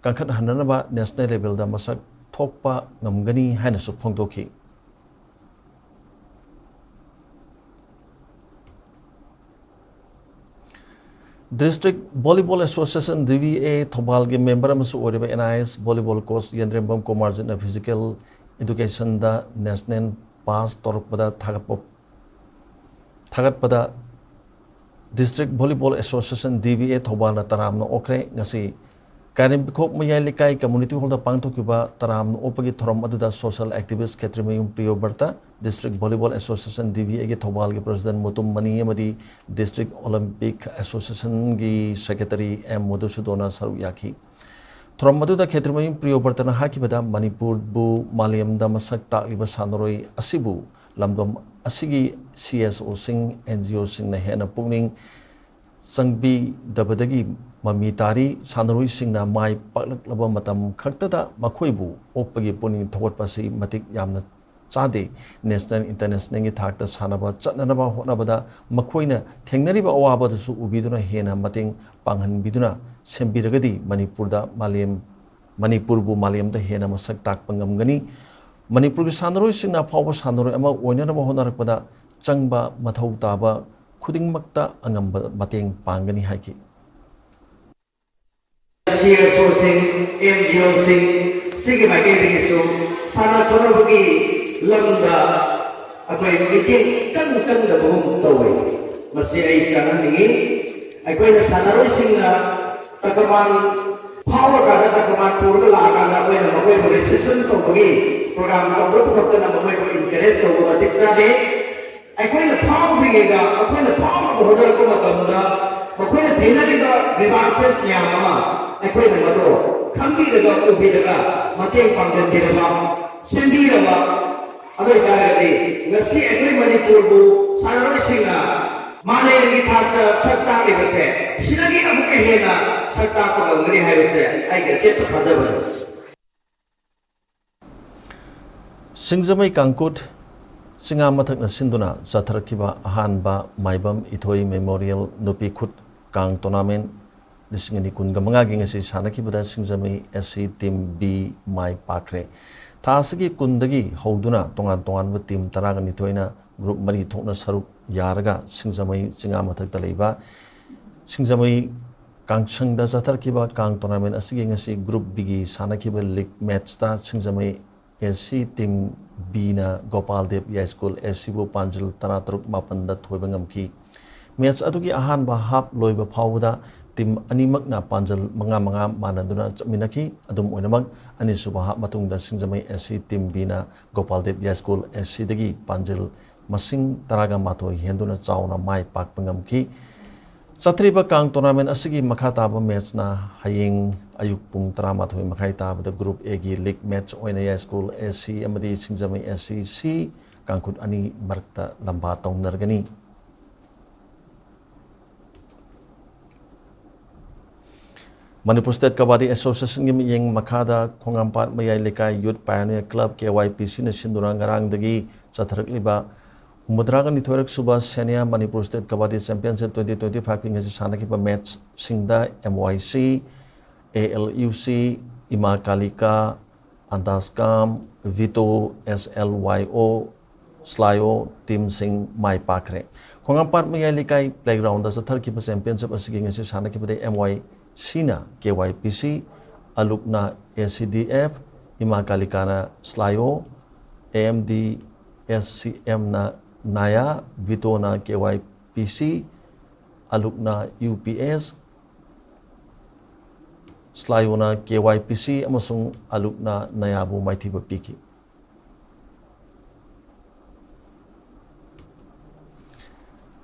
ꯀꯟꯈꯠꯍꯟꯅꯅꯕ ꯅꯦꯁꯅꯦꯜ ꯂꯦꯚꯦꯜꯗ ꯃꯁꯛ ꯊꯣꯛꯄ ꯉꯝꯒꯅꯤ ꯍꯥꯏꯅꯁꯨ ꯐꯣꯡꯗꯣꯛꯈꯤ꯫ District volleyball association, D V A, ꯊꯧꯕꯥꯜꯒꯤ ꯃꯦꯝꯕꯔ ꯑꯃꯁꯨ ꯑꯣꯏꯔꯤꯕ N I S volleyball coach Yendrembam ꯀꯨꯃꯥꯔꯖꯤꯠꯅ ꯐꯤꯖꯤꯀꯦꯜ ꯏꯗꯨꯀꯦꯁꯟꯗ ꯅꯦꯁꯅꯦꯜ ꯄꯥꯁ ꯇꯧꯔꯛꯄꯗ ꯊꯥꯒꯠꯄ ꯊꯥꯒꯠꯄꯗ district volleyball association, D V A, ꯊꯧꯕꯥꯜꯅ ꯇꯔꯥꯝꯅ ꯑꯣꯛꯈ꯭ꯔꯦ꯫ ꯉꯁꯤ ꯀꯥꯏꯔꯦꯝꯕꯤꯈꯣꯛ ꯃꯌꯥꯏ ꯂꯩꯀꯥꯏ ꯀꯝꯃꯨꯅꯤꯇꯤ ꯍꯣꯜꯗ ꯄꯥꯡꯊꯣꯛꯈꯤꯕ ꯇꯔꯥꯝꯅ ꯑꯣꯛꯄꯒꯤ ꯊꯧꯔꯝ ꯑꯗꯨꯗ ꯁꯣꯁꯦꯜ ꯑꯦꯛꯇꯤꯚꯤꯁ ꯈꯦꯇ꯭ꯔꯤꯃꯌꯨꯝ ꯄ꯭ꯔꯤꯌꯣꯕ꯭ꯔꯇ, district volleyball association, D V ꯑꯦꯒꯤ ꯊꯧꯕꯥꯜꯒꯤ ꯄ꯭ꯔꯁꯤꯗꯦꯟ ꯃꯨꯇꯨꯝ ꯃꯅꯤ ꯑꯃꯗꯤ ꯗꯤꯁꯇ꯭ꯔꯤꯛ ꯑꯣꯂꯤꯝꯄꯤꯛ ꯑꯦꯁꯣꯁꯤꯌꯦꯁꯟꯒꯤ ꯁꯦꯀ꯭ꯔꯦꯇꯔꯤ ꯑꯦꯝ ꯃꯙꯨꯁꯨꯗꯣꯅ ꯁꯔꯨꯛ ꯌꯥꯈꯤ꯫ ꯊꯧꯔꯝ ꯑꯗꯨꯗ ꯈꯦꯇ꯭ꯔꯤꯃꯌꯨꯝ ꯄ꯭ꯔꯤꯌꯣꯕ꯭ꯔꯇꯅ ꯍꯥꯏꯈꯤꯕꯗ, ꯃꯅꯤꯄꯨꯔꯕꯨ ꯃꯥꯂꯦꯝꯗ ꯃꯁꯛ ꯇꯥꯛꯂꯤꯕ ꯁꯥꯟꯅꯔꯣꯏ ꯑꯁꯤꯕꯨ ꯂꯝꯗꯝ ꯑꯁꯤꯒꯤ ꯁꯤ ꯑꯦꯁ ꯑꯣꯁꯤꯡ, ꯑꯦꯟ ꯖꯤ ꯑꯣꯁꯤꯡꯅ ꯍꯦꯟꯅ ꯄꯨꯛꯅꯤꯡ ꯆꯪꯕꯤꯗꯕꯗꯒꯤ ꯃꯃꯤ ꯇꯥꯔꯤ꯫ ꯁꯥꯟꯅꯔꯣꯏꯁꯤꯡꯅ ꯃꯥꯏ ꯄꯥꯛꯂꯛꯂꯕ ꯃꯇꯝ ꯈꯛꯇꯗ ꯃꯈꯣꯏꯕꯨ ꯑꯣꯛꯄꯒꯤ ꯄꯨꯛꯅꯤꯡ ꯊꯧꯒꯠꯄ ꯑꯁꯤ ꯃꯇꯤꯛ ꯌꯥꯝꯅ ꯆꯥꯗꯦ꯫ ꯅꯦꯁꯅꯦꯜ, ꯏꯟꯇꯔꯅꯦꯁꯅꯦꯜꯒꯤ ꯊꯥꯛꯇ ꯁꯥꯟꯅꯕ ꯆꯠꯅꯅꯕ ꯍꯣꯠꯅꯕꯗ ꯃꯈꯣꯏꯅ ꯊꯦꯡꯅꯔꯤꯕ ꯑꯋꯥꯕꯗꯨꯁꯨ ꯎꯕꯤꯗꯨꯅ ꯍꯦꯟꯅ ꯃꯇꯦꯡ ꯄꯥꯡꯍꯟꯕꯤꯗꯨꯅ ꯁꯦꯝꯕꯤꯔꯒꯗꯤ ꯃꯅꯤꯄꯨꯔꯗ ꯃꯥꯂꯦꯝ, ꯃꯅꯤꯄꯨꯔꯕꯨ ꯃꯥꯂꯦꯝꯗ ꯍꯦꯟꯅ ꯃꯁꯛ ꯇꯥꯛꯄ ꯉꯝꯒꯅꯤ꯫ ꯃꯅꯤꯄꯨꯔꯒꯤ ꯁꯥꯟꯅꯔꯣꯏꯁꯤꯡꯅ ꯑꯐꯥꯎꯕ ꯁꯥꯟꯅꯔꯣꯏ ꯑꯃ ꯑꯣꯏꯅꯅꯕ ꯍꯣꯠꯅꯔꯛꯄꯗ ꯆꯪꯕ ꯃꯊꯧ ꯇꯥꯕ ꯈꯨꯗꯤꯡꯃꯛꯇ ꯑꯉꯝꯕ ꯃꯇꯦꯡ ꯄꯥꯡꯒꯅꯤ ꯍꯥꯏꯈꯤ꯫ ꯁꯤ ꯑꯦꯁ ꯑꯣꯁꯤꯡ, ꯑꯦꯟ ꯖꯤ ꯑꯣꯁꯤꯡ, ꯁꯤꯒꯤ ꯃꯥꯏꯀꯩꯗꯒꯤꯁꯨ ꯁꯥꯟꯅ ꯈꯣꯠꯅꯕꯒꯤ ꯂꯝꯗ ꯑꯩꯈꯣꯏ ꯃꯤꯠꯌꯦꯡ ꯏꯆꯪ ꯆꯪꯗꯕꯒꯨꯝ ꯇꯧꯋꯤ꯫ ꯃꯁꯤ ꯑꯩ ꯆꯥꯟꯅꯅꯤꯡꯉꯤ꯫ ꯑꯩꯈꯣꯏꯅ ꯁꯥꯟꯅꯔꯣꯏꯁꯤꯡꯅ ꯇꯀꯃꯥꯟ ꯐꯥꯎꯔꯀꯥꯟꯗ, ꯇꯀꯃꯥꯟ ꯄꯨꯔꯒ ꯂꯥꯛꯑꯀꯥꯟꯗ ꯑꯩꯈꯣꯏꯅ ꯃꯈꯣꯏꯕꯨ ꯔꯤꯁꯦꯞꯁꯟ ꯇꯧꯕꯒꯤ ꯄ꯭ꯔꯣꯒ꯭ꯔꯥꯝ ꯇꯧꯕꯗꯨ ꯈꯛꯇꯅ ꯃꯈꯣꯏꯕꯨ ꯏꯟꯀꯔꯦꯖ ꯇꯧꯕ ꯃꯇꯤꯛ ꯆꯥꯗꯦ꯫ ꯑꯩꯈꯣꯏꯅ ꯐꯥꯎꯗ꯭ꯔꯤꯉꯩꯗ, ꯑꯩꯈꯣꯏꯅ ꯐꯥꯎꯅꯕ ꯍꯣꯠꯅꯔꯛꯄ ꯃꯇꯝꯗ, ꯃꯈꯣꯏꯅ ꯊꯦꯡꯅꯔꯤꯕ grievances ꯃꯌꯥꯝ ꯑꯃ ꯑꯩꯈꯣꯏꯅ ꯃꯗꯨ ꯈꯪꯕꯤꯔꯒ, ꯎꯕꯤꯔꯒ, ꯃꯇꯦꯡ ꯄꯥꯡꯁꯤꯟꯕꯤꯔꯕ, ꯁꯦꯝꯕꯤꯔꯕ, ꯑꯗꯨ ꯑꯣꯏꯇꯥꯔꯒꯗꯤ ꯉꯁꯤ ꯑꯩꯈꯣꯏ ꯃꯅꯤꯄꯨꯔꯕꯨ ꯁꯥꯟꯅꯔꯣꯏꯁꯤꯡꯅ ꯃꯥꯂꯦꯝꯒꯤ ꯊꯥꯛꯇ ꯁꯛ ꯇꯥꯛꯂꯤꯕꯁꯦ ꯁꯤꯗꯒꯤ ꯑꯃꯨꯛꯀ ꯍꯦꯟꯅ ꯁꯛ ꯇꯥꯛꯄ ꯉꯝꯒꯅꯤ ꯍꯥꯏꯕꯁꯦ ꯑꯩꯒꯤ ꯑꯆꯦꯠꯄ ꯊꯥꯖꯕꯅꯤ꯫ ꯁꯤꯡꯖꯃꯩ ꯀꯥꯡꯀꯨꯠ ꯆꯤꯉꯥ ꯃꯊꯛꯅ ꯁꯤꯟꯗꯨꯅ ꯆꯠꯊꯔꯛꯈꯤꯕ ꯑꯍꯥꯟꯕ ꯃꯥꯏꯕꯝ ꯏꯊꯣꯏ ꯃꯦꯃꯣꯔꯤꯌꯦꯜ ꯅꯨꯄꯤ ꯈꯨꯠ ꯀꯥꯡ ꯇꯣꯔꯅꯥꯃꯦꯟ ꯂꯤꯁꯤꯡ ꯑꯅꯤ ꯀꯨꯟꯒ ꯃꯉꯥꯒꯤ ꯉꯁꯤ ꯁꯥꯟꯅꯈꯤꯕꯗ ꯁꯤꯡꯖꯃꯩ S C team B ꯃꯥꯏ ꯄꯥꯛꯈ꯭ꯔꯦ꯫ ꯊꯥ ꯑꯁꯤꯒꯤ ꯀꯨꯟꯗꯒꯤ ꯍꯧꯗꯨꯅ ꯇꯣꯉꯥꯟ ꯇꯣꯉꯥꯟꯕ team ꯇꯔꯥꯒ ꯅꯤꯊꯣꯏꯅ group ꯃꯔꯤ ꯊꯣꯛꯅ ꯁꯔꯨꯛ ꯌꯥꯔꯒ ꯁꯤꯡꯖꯃꯩ ꯆꯤꯉꯥ ꯃꯊꯛꯇ ꯂꯩꯕ ꯁꯤꯡꯖꯃꯩ ꯀꯥꯡꯁꯪꯗ ꯆꯠꯊꯔꯛꯈꯤꯕ ꯀꯥꯡ ꯇꯣꯔꯅꯥꯃꯦꯟ ꯑꯁꯤꯒꯤ ꯉꯁꯤ group B ꯒꯤ ꯁꯥꯟꯅꯈꯤꯕ league match ꯇ ꯁꯤꯡꯖꯃꯩ S C team B ꯅ ꯒꯣꯄꯥꯜ ꯗꯦꯕ ꯌꯥꯏꯁ꯭ꯀꯨꯜ S C ꯕꯨ ꯄꯥꯟꯖꯜ ꯇꯔꯥꯇꯔꯨꯛ ꯃꯥꯄꯟꯗ ꯊꯣꯏꯕ ꯉꯝꯈꯤ꯫ Match ꯑꯗꯨꯒꯤ ꯑꯍꯥꯟꯕ half ꯂꯣꯏꯕ ꯐꯥꯎꯕꯗ team ꯑꯅꯤꯃꯛꯅ ꯄꯥꯟꯖꯜ ꯃꯉꯥ ꯃꯉꯥ ꯃꯥꯟꯅꯗꯨꯅ ꯆꯠꯃꯤꯟꯅꯈꯤ꯫ ꯑꯗꯨꯝ ꯑꯣꯏꯅꯃꯛ, ꯑꯅꯤꯁꯨꯕ half ꯃꯇꯨꯡꯗ ꯁꯤꯡꯖꯃꯩ S C team B ꯅ ꯒꯣꯄꯥꯜ ꯗꯦꯕ ꯌꯥꯏꯁ꯭ꯀꯨꯜ S C ꯗꯒꯤ ꯄꯥꯟꯖꯜ ꯃꯁꯤꯡ ꯇꯔꯥꯒ ꯃꯥꯊꯣꯏ ꯍꯦꯟꯗꯨꯅ ꯆꯥꯎꯅ ꯃꯥꯏ ꯄꯥꯛꯄ ꯉꯝꯈꯤ꯫ ꯆꯠꯊꯔꯤꯕ ꯀꯥꯡ ꯇꯣꯔꯅꯥꯃꯦꯟ ꯑꯁꯤꯒꯤ ꯃꯈꯥ ꯇꯥꯕ match ꯅ ꯍꯌꯦꯡ ꯑꯌꯨꯛ ꯄꯨꯡ ꯇꯔꯥꯃꯥꯊꯣꯏ ꯃꯈꯥꯏ ꯇꯥꯕꯗ group A ꯒꯤ league match ꯑꯣꯏꯅ ꯌꯥꯏꯁ꯭ꯀꯨꯜ S C ꯑꯃꯗꯤ ꯁꯤꯡꯖꯃꯩ S C C ꯀꯥꯡꯈꯨꯠ ꯑꯅꯤ ꯃꯔꯛꯇ ꯂꯝꯕꯥ ꯇꯧꯅꯔꯒꯅꯤ꯫ ꯃꯅꯤꯄꯨꯔ State Kabaddi Association ꯒꯤ ꯃꯤꯠꯌꯦꯡ ꯃꯈꯥꯗ ꯈꯣꯡꯉꯥꯝꯄꯥꯠ ꯃꯌꯥꯏ ꯂꯩꯀꯥꯏ Youth Pioneer Club K Y P C ꯅ ꯁꯤꯟꯗꯨꯅ ꯉꯔꯥꯡꯗꯒꯤ ꯆꯠꯊꯔꯛꯂꯤꯕ ꯍꯨꯝꯐꯨꯇꯔꯥꯒ ꯅꯤꯊꯣꯏꯔꯛ ꯁꯨꯕ Senior Manipur State Kabaddi Championship twenty twenty five ꯀꯤ ꯉꯁꯤ ꯁꯥꯟꯅꯈꯤꯕ match ꯁꯤꯡꯗ M Y C, A L U C, ꯏꯃꯥ ꯀꯥꯂꯤꯀꯥ, ꯑꯟꯗꯥꯁꯀꯥꯝ, ꯚꯤꯇꯣ, S L Y O, ꯁ꯭ꯂꯥꯏꯑꯣ team ꯁꯤꯡ ꯃꯥꯏ ꯄꯥꯛꯈ꯭ꯔꯦ꯫ ꯈꯣꯡꯉꯥꯝꯄꯥꯠ ꯃꯌꯥꯏ ꯂꯩꯀꯥꯏ playground ꯗ ꯆꯠꯊꯔꯛꯈꯤꯕ championship ꯑꯁꯤꯒꯤ ꯉꯁꯤ ꯁꯥꯟꯅꯈꯤꯕꯗ M Y C ꯅ K Y P C, ꯑꯂꯨꯛꯅ A C D F, ꯏꯃꯥ ꯀꯥꯂꯤꯀꯥꯅ ꯁ꯭ꯂꯥꯏꯑꯣ, A M D S C M ꯅ ꯅꯥꯌꯥ, ꯚꯤꯇꯣꯅ K Y P C, ꯑꯂꯨꯛꯅ U P S, ꯁ꯭ꯂꯥꯏꯑꯣꯅ K Y P C ꯑꯃꯁꯨꯡ ꯑꯂꯨꯛꯅ ꯅꯥꯌꯥꯕꯨ ꯃꯥꯏꯊꯤꯕ ꯄꯤꯈꯤ꯫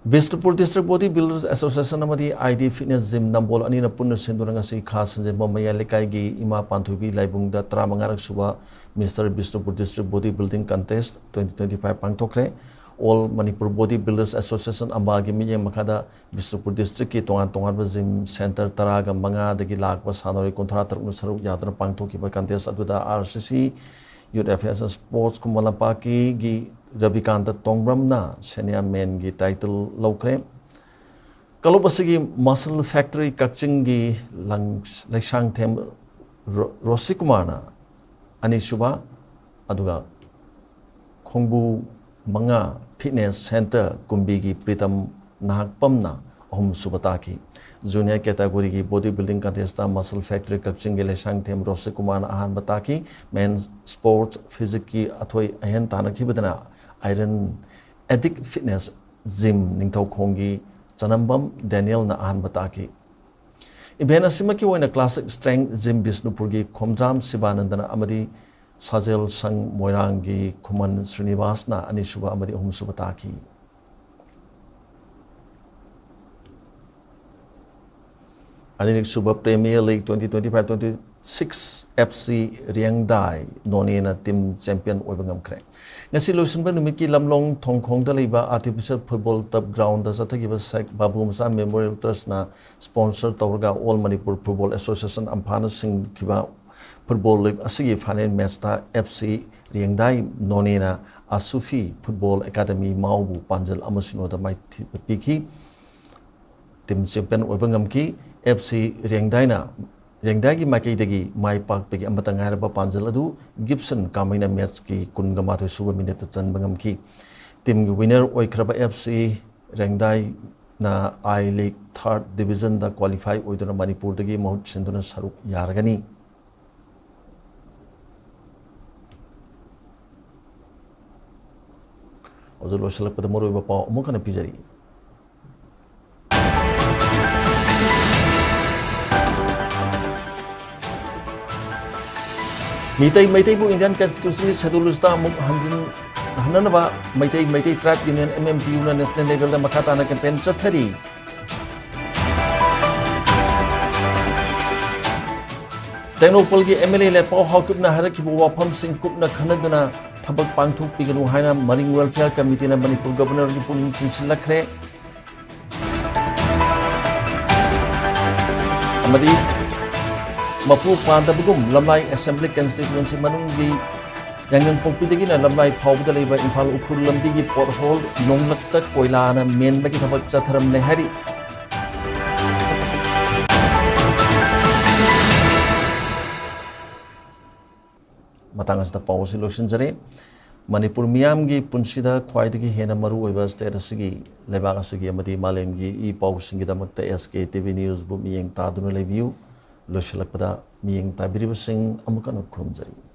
Bishnupur District Body Builders Association ꯑꯃꯗꯤ I D Fitness Gym ꯅꯝꯕꯣꯜ ꯑꯅꯤꯅ ꯄꯨꯟꯅ ꯁꯤꯟꯗꯨꯅ ꯉꯁꯤ ꯈꯥ ꯁꯟꯖꯦꯟꯕꯝ ꯃꯌꯥꯏ ꯂꯩꯀꯥꯏꯒꯤ ꯏꯃꯥ ꯄꯥꯟꯊꯣꯏꯕꯤ ꯂꯥꯏꯕꯨꯡꯗ ꯇꯔꯥꯃꯉꯥꯔꯛ ꯁꯨꯕ Mister Bishnupur District Body Building Contest twenty twenty-five ꯄꯥꯡꯊꯣꯛꯈ꯭ꯔꯦ꯫ All Manipur Body Builders Association, ꯑꯝꯕꯥꯒꯤ ꯃꯤꯠꯌꯦꯡ ꯃꯈꯥꯗ ꯕꯤꯁꯅꯨꯄꯨꯔ district ꯀꯤ ꯇꯣꯉꯥꯟ ꯇꯣꯉꯥꯟꯕ gym center ꯇꯔꯥꯒ ꯃꯉꯥꯗꯒꯤ ꯂꯥꯛꯄ ꯁꯥꯟꯅꯔꯣꯏ ꯀꯨꯟꯊ꯭ꯔꯥ ꯇꯔꯨꯛꯅ ꯁꯔꯨꯛ ꯌꯥꯗꯨꯅ ꯄꯥꯡꯊꯣꯛꯈꯤꯕ contest ꯑꯗꯨꯗ R C C Youth F S S Sports ꯈꯨꯃꯟ ꯂꯝꯄꯥꯛꯀꯤꯒꯤ ꯔꯕꯤꯀꯥꯟꯇ ꯇꯣꯡꯕ꯭ꯔꯝꯅ senior menꯒꯤ title ꯂꯧꯈ꯭ꯔꯦ꯫ ꯀꯂꯨꯞ ꯑꯁꯤꯒꯤ Muscle Factory ꯀꯛꯆꯤꯡꯒꯤ ꯂꯪ-, ꯂꯩꯁꯥꯡꯊꯦꯝ ꯔꯣ-, ꯔꯣꯁꯤꯀꯨꯃꯥꯔꯅ ꯑꯅꯤꯁꯨꯕ, ꯑꯗꯨꯒ ꯈꯣꯡꯕꯨ ꯃꯉꯥ Fitness Center ꯀꯨꯝꯕꯤꯒꯤ ꯄ꯭ꯔꯤꯇꯝ ꯅꯍꯥꯛꯄꯝꯅ ꯑꯍꯨꯝꯁꯨꯕ ꯇꯥꯈꯤ꯫ Junior category ꯒꯤ body building contest ꯇ Muscle Factory ꯀꯛꯆꯤꯡꯒꯤ ꯂꯩꯁꯥꯡꯊꯦꯝ ꯔꯣꯁꯤꯀꯨꯃꯥꯔꯅ ꯑꯍꯥꯟꯕ ꯇꯥꯈꯤ꯫ Men Sports Physique ꯀꯤ ꯑꯊꯣꯏ ꯑꯍꯦꯟ ꯇꯥꯟꯅꯈꯤꯕꯗꯅ Iron Addict Fitness Gym ꯅꯤꯡꯊꯧꯈꯣꯡꯒꯤ ꯆꯅꯝꯕꯝ ꯗꯦꯅꯤꯌꯦꯜꯅ ꯑꯍꯥꯟꯕ ꯇꯥꯈꯤ꯫ Event ꯑꯁꯤꯃꯛꯀꯤ ꯑꯣꯏꯅ Classic Strength Gym ꯕꯤꯁꯅꯨꯄꯨꯔꯒꯤ ꯈꯣꯝꯗ꯭ꯔꯥꯝ ꯁꯤꯕꯥꯅꯟꯗꯅ ꯑꯃꯗꯤ ꯁꯥꯖꯦꯜ ꯁꯪ ꯃꯣꯏꯔꯥꯡꯒꯤ ꯈꯨꯃꯟ ꯁ꯭ꯔꯤꯅꯤꯕꯥꯁꯅ ꯑꯅꯤꯁꯨꯕ ꯑꯃꯗꯤ ꯑꯍꯨꯝꯁꯨꯕ ꯇꯥꯈꯤ꯫ ꯑꯅꯤꯔꯛꯁꯨꯕ Premier League twenty twenty-five twenty-six F C ꯔꯦꯡꯗꯥꯏ ꯅꯣꯅꯦꯅ team champion ꯑꯣꯏꯕ ꯉꯝꯈ꯭ꯔꯦ꯫ ꯉꯁꯤ ꯂꯣꯏꯁꯤꯟꯕ ꯅꯨꯃꯤꯠꯀꯤ ꯂꯝꯂꯣꯡ ꯊꯣꯡꯈꯣꯡꯗ ꯂꯩꯕ artificial football turf ground ꯗ ꯆꯠꯊꯈꯤꯕ ꯁꯦꯈ ꯕꯥꯕꯨ ꯃꯆꯥ Memorial Trust ꯅ sponsor ꯇꯧꯔꯒ All Manipur Football Association ꯑꯝꯐꯥꯅ ꯁꯤꯡꯈꯤꯕ football league ꯑꯁꯤꯒꯤ final match ꯇ F C ꯔꯦꯡꯗꯥꯏ ꯅꯣꯅꯦꯅ ꯑꯁꯨꯐꯤ Football Academy ꯃꯥꯎꯕꯨ ꯄꯥꯟꯖꯜ ꯑꯃ ꯁꯤꯅꯣꯗ ꯃꯥꯏꯊꯤꯕ ꯄꯤꯈꯤ꯫ Team champion ꯑꯣꯏꯕ ꯉꯝꯈꯤ꯫ F C ꯔꯦꯡꯗꯥꯏꯅ, ꯔꯦꯡꯗꯥꯏꯒꯤ ꯃꯥꯏꯀꯩꯗꯒꯤ ꯃꯥꯏ ꯄꯥꯛꯄꯒꯤ ꯑꯃꯠꯇ ꯉꯥꯏꯔꯕ ꯄꯥꯟꯖꯜ ꯑꯗꯨ ꯒꯤꯞꯁꯟ ꯀꯥꯃꯩꯅ match ꯀꯤ ꯀꯨꯟꯒ ꯃꯥꯊꯣꯏ ꯁꯨꯕ minute ꯇ ꯆꯟꯕ ꯉꯝꯈꯤ꯫ Team ꯒꯤ winner ꯑꯣꯏꯈ꯭ꯔꯕ F C ꯔꯦꯡꯗꯥꯏꯅ I League third division the qualify ꯑꯣꯏꯗꯨꯅ ꯃꯅꯤꯄꯨꯔꯗꯒꯤ ꯃꯍꯨꯠ ꯁꯤꯟꯗꯨꯅ ꯁꯔꯨꯛ ꯌꯥꯔꯒꯅꯤ꯫ ꯍꯧꯖꯤꯛ ꯂꯣꯏꯁꯤꯜꯂꯛꯄꯗ ꯃꯔꯨꯑꯣꯏꯕ ꯄꯥꯎ ꯑꯃꯨꯛ ꯍꯟꯅ ꯄꯤꯖꯔꯤ꯫ ꯃꯤꯇꯩ, ꯃꯩꯇꯩꯕꯨ Indian Constitution ꯒꯤ Schedule List ꯇ ꯑꯃꯨꯛ ꯍꯟꯖꯤꯟ ꯍꯟꯅꯅꯕ Meitei Meitei tribe union, M M T ꯌꯨꯅ ꯅꯦꯁꯅꯦꯜ ꯂꯦꯚꯦꯜꯗ ꯃꯈꯥ ꯇꯥꯅ ꯀꯦꯝꯄꯦꯟ ꯆꯠꯊꯔꯤ꯫ ꯇꯦꯡꯅꯧꯄꯜꯒꯤ ꯑꯦꯝ ꯑꯦꯜ ꯑꯦ ꯂꯦꯠꯄꯥꯎ ꯍꯥꯎꯀꯤꯞꯅ ꯍꯥꯏꯔꯛꯈꯤꯕ ꯋꯥꯐꯝꯁꯤꯡ ꯀꯨꯞꯅ ꯈꯟꯅꯗꯨꯅ ꯊꯕꯛ ꯄꯥꯡꯊꯣꯛꯄꯤꯒꯅꯨ ꯍꯥꯏꯅ ꯃꯔꯤꯡ ꯋꯦꯜꯐꯤꯌꯔ ꯀꯃꯤꯇꯤꯅ ꯃꯅꯤꯄꯨꯔ ꯒꯕꯔꯅꯔꯒꯤ ꯄꯨꯛꯅꯤꯡ ꯆꯤꯡꯁꯤꯜꯂꯛꯈ꯭ꯔꯦ꯫ ꯑꯃꯗꯤ ꯃꯄꯨ ꯄꯥꯟꯗꯕꯒꯨꯝ ꯂꯝꯂꯥꯏ ꯑꯦꯁꯦꯝꯕ꯭ꯂꯤ ꯀꯟꯁꯇꯤꯇ꯭ꯋꯦꯟꯁꯤ ꯃꯅꯨꯡꯒꯤ ꯌꯥꯏꯉꯪꯄꯣꯛꯄꯤꯗꯒꯤꯅ ꯂꯝꯂꯥꯏ ꯐꯥꯎꯕꯗ ꯂꯩꯕ ꯏꯝꯐꯥꯜ ꯎꯈ꯭ꯔꯨꯜ ꯂꯝꯕꯤꯒꯤ ꯄꯣꯠꯍꯣꯜ ꯅꯣꯡꯂꯛꯇ ꯀꯣꯏꯂꯥꯅ ꯃꯦꯟꯕꯒꯤ ꯊꯕꯛ ꯆꯠꯊꯔꯝꯂꯦ ꯍꯥꯏꯔꯤ꯫ ꯃꯇꯥꯡ ꯑꯁꯤꯗ ꯄꯥꯎ ꯑꯁꯤ ꯂꯣꯏꯁꯤꯟꯖꯔꯦ꯫ ꯃꯅꯤꯄꯨꯔ ꯃꯤꯌꯥꯝꯒꯤ ꯄꯨꯟꯁꯤꯗ ꯈ꯭ꯋꯥꯏꯗꯒꯤ ꯍꯦꯟꯅ ꯃꯔꯨꯑꯣꯏꯕ ꯁ꯭ꯇꯦꯠ ꯑꯁꯤꯒꯤ, ꯂꯩꯕꯥꯛ ꯑꯁꯤꯒꯤ ꯑꯃꯗꯤ ꯃꯥꯂꯦꯝꯒꯤ ꯏ ꯄꯥꯎꯁꯤꯡꯒꯤꯗꯃꯛꯇ ꯑꯦꯁ ꯀꯦ ꯇꯤ ꯚꯤ ꯅ꯭ꯌꯨꯁꯕꯨ ꯃꯤꯠꯌꯦꯡ ꯇꯥꯗꯨꯅ ꯂꯩꯕꯤꯌꯨ꯫ ꯂꯣꯏꯁꯤꯜꯂꯛꯄꯗ ꯃꯤꯠꯌꯦꯡ ꯇꯥꯕꯤꯔꯤꯕꯁꯤꯡ ꯑꯃꯨꯛ ꯍꯟꯅ ꯈꯨꯔꯨꯝꯖꯔꯤ꯫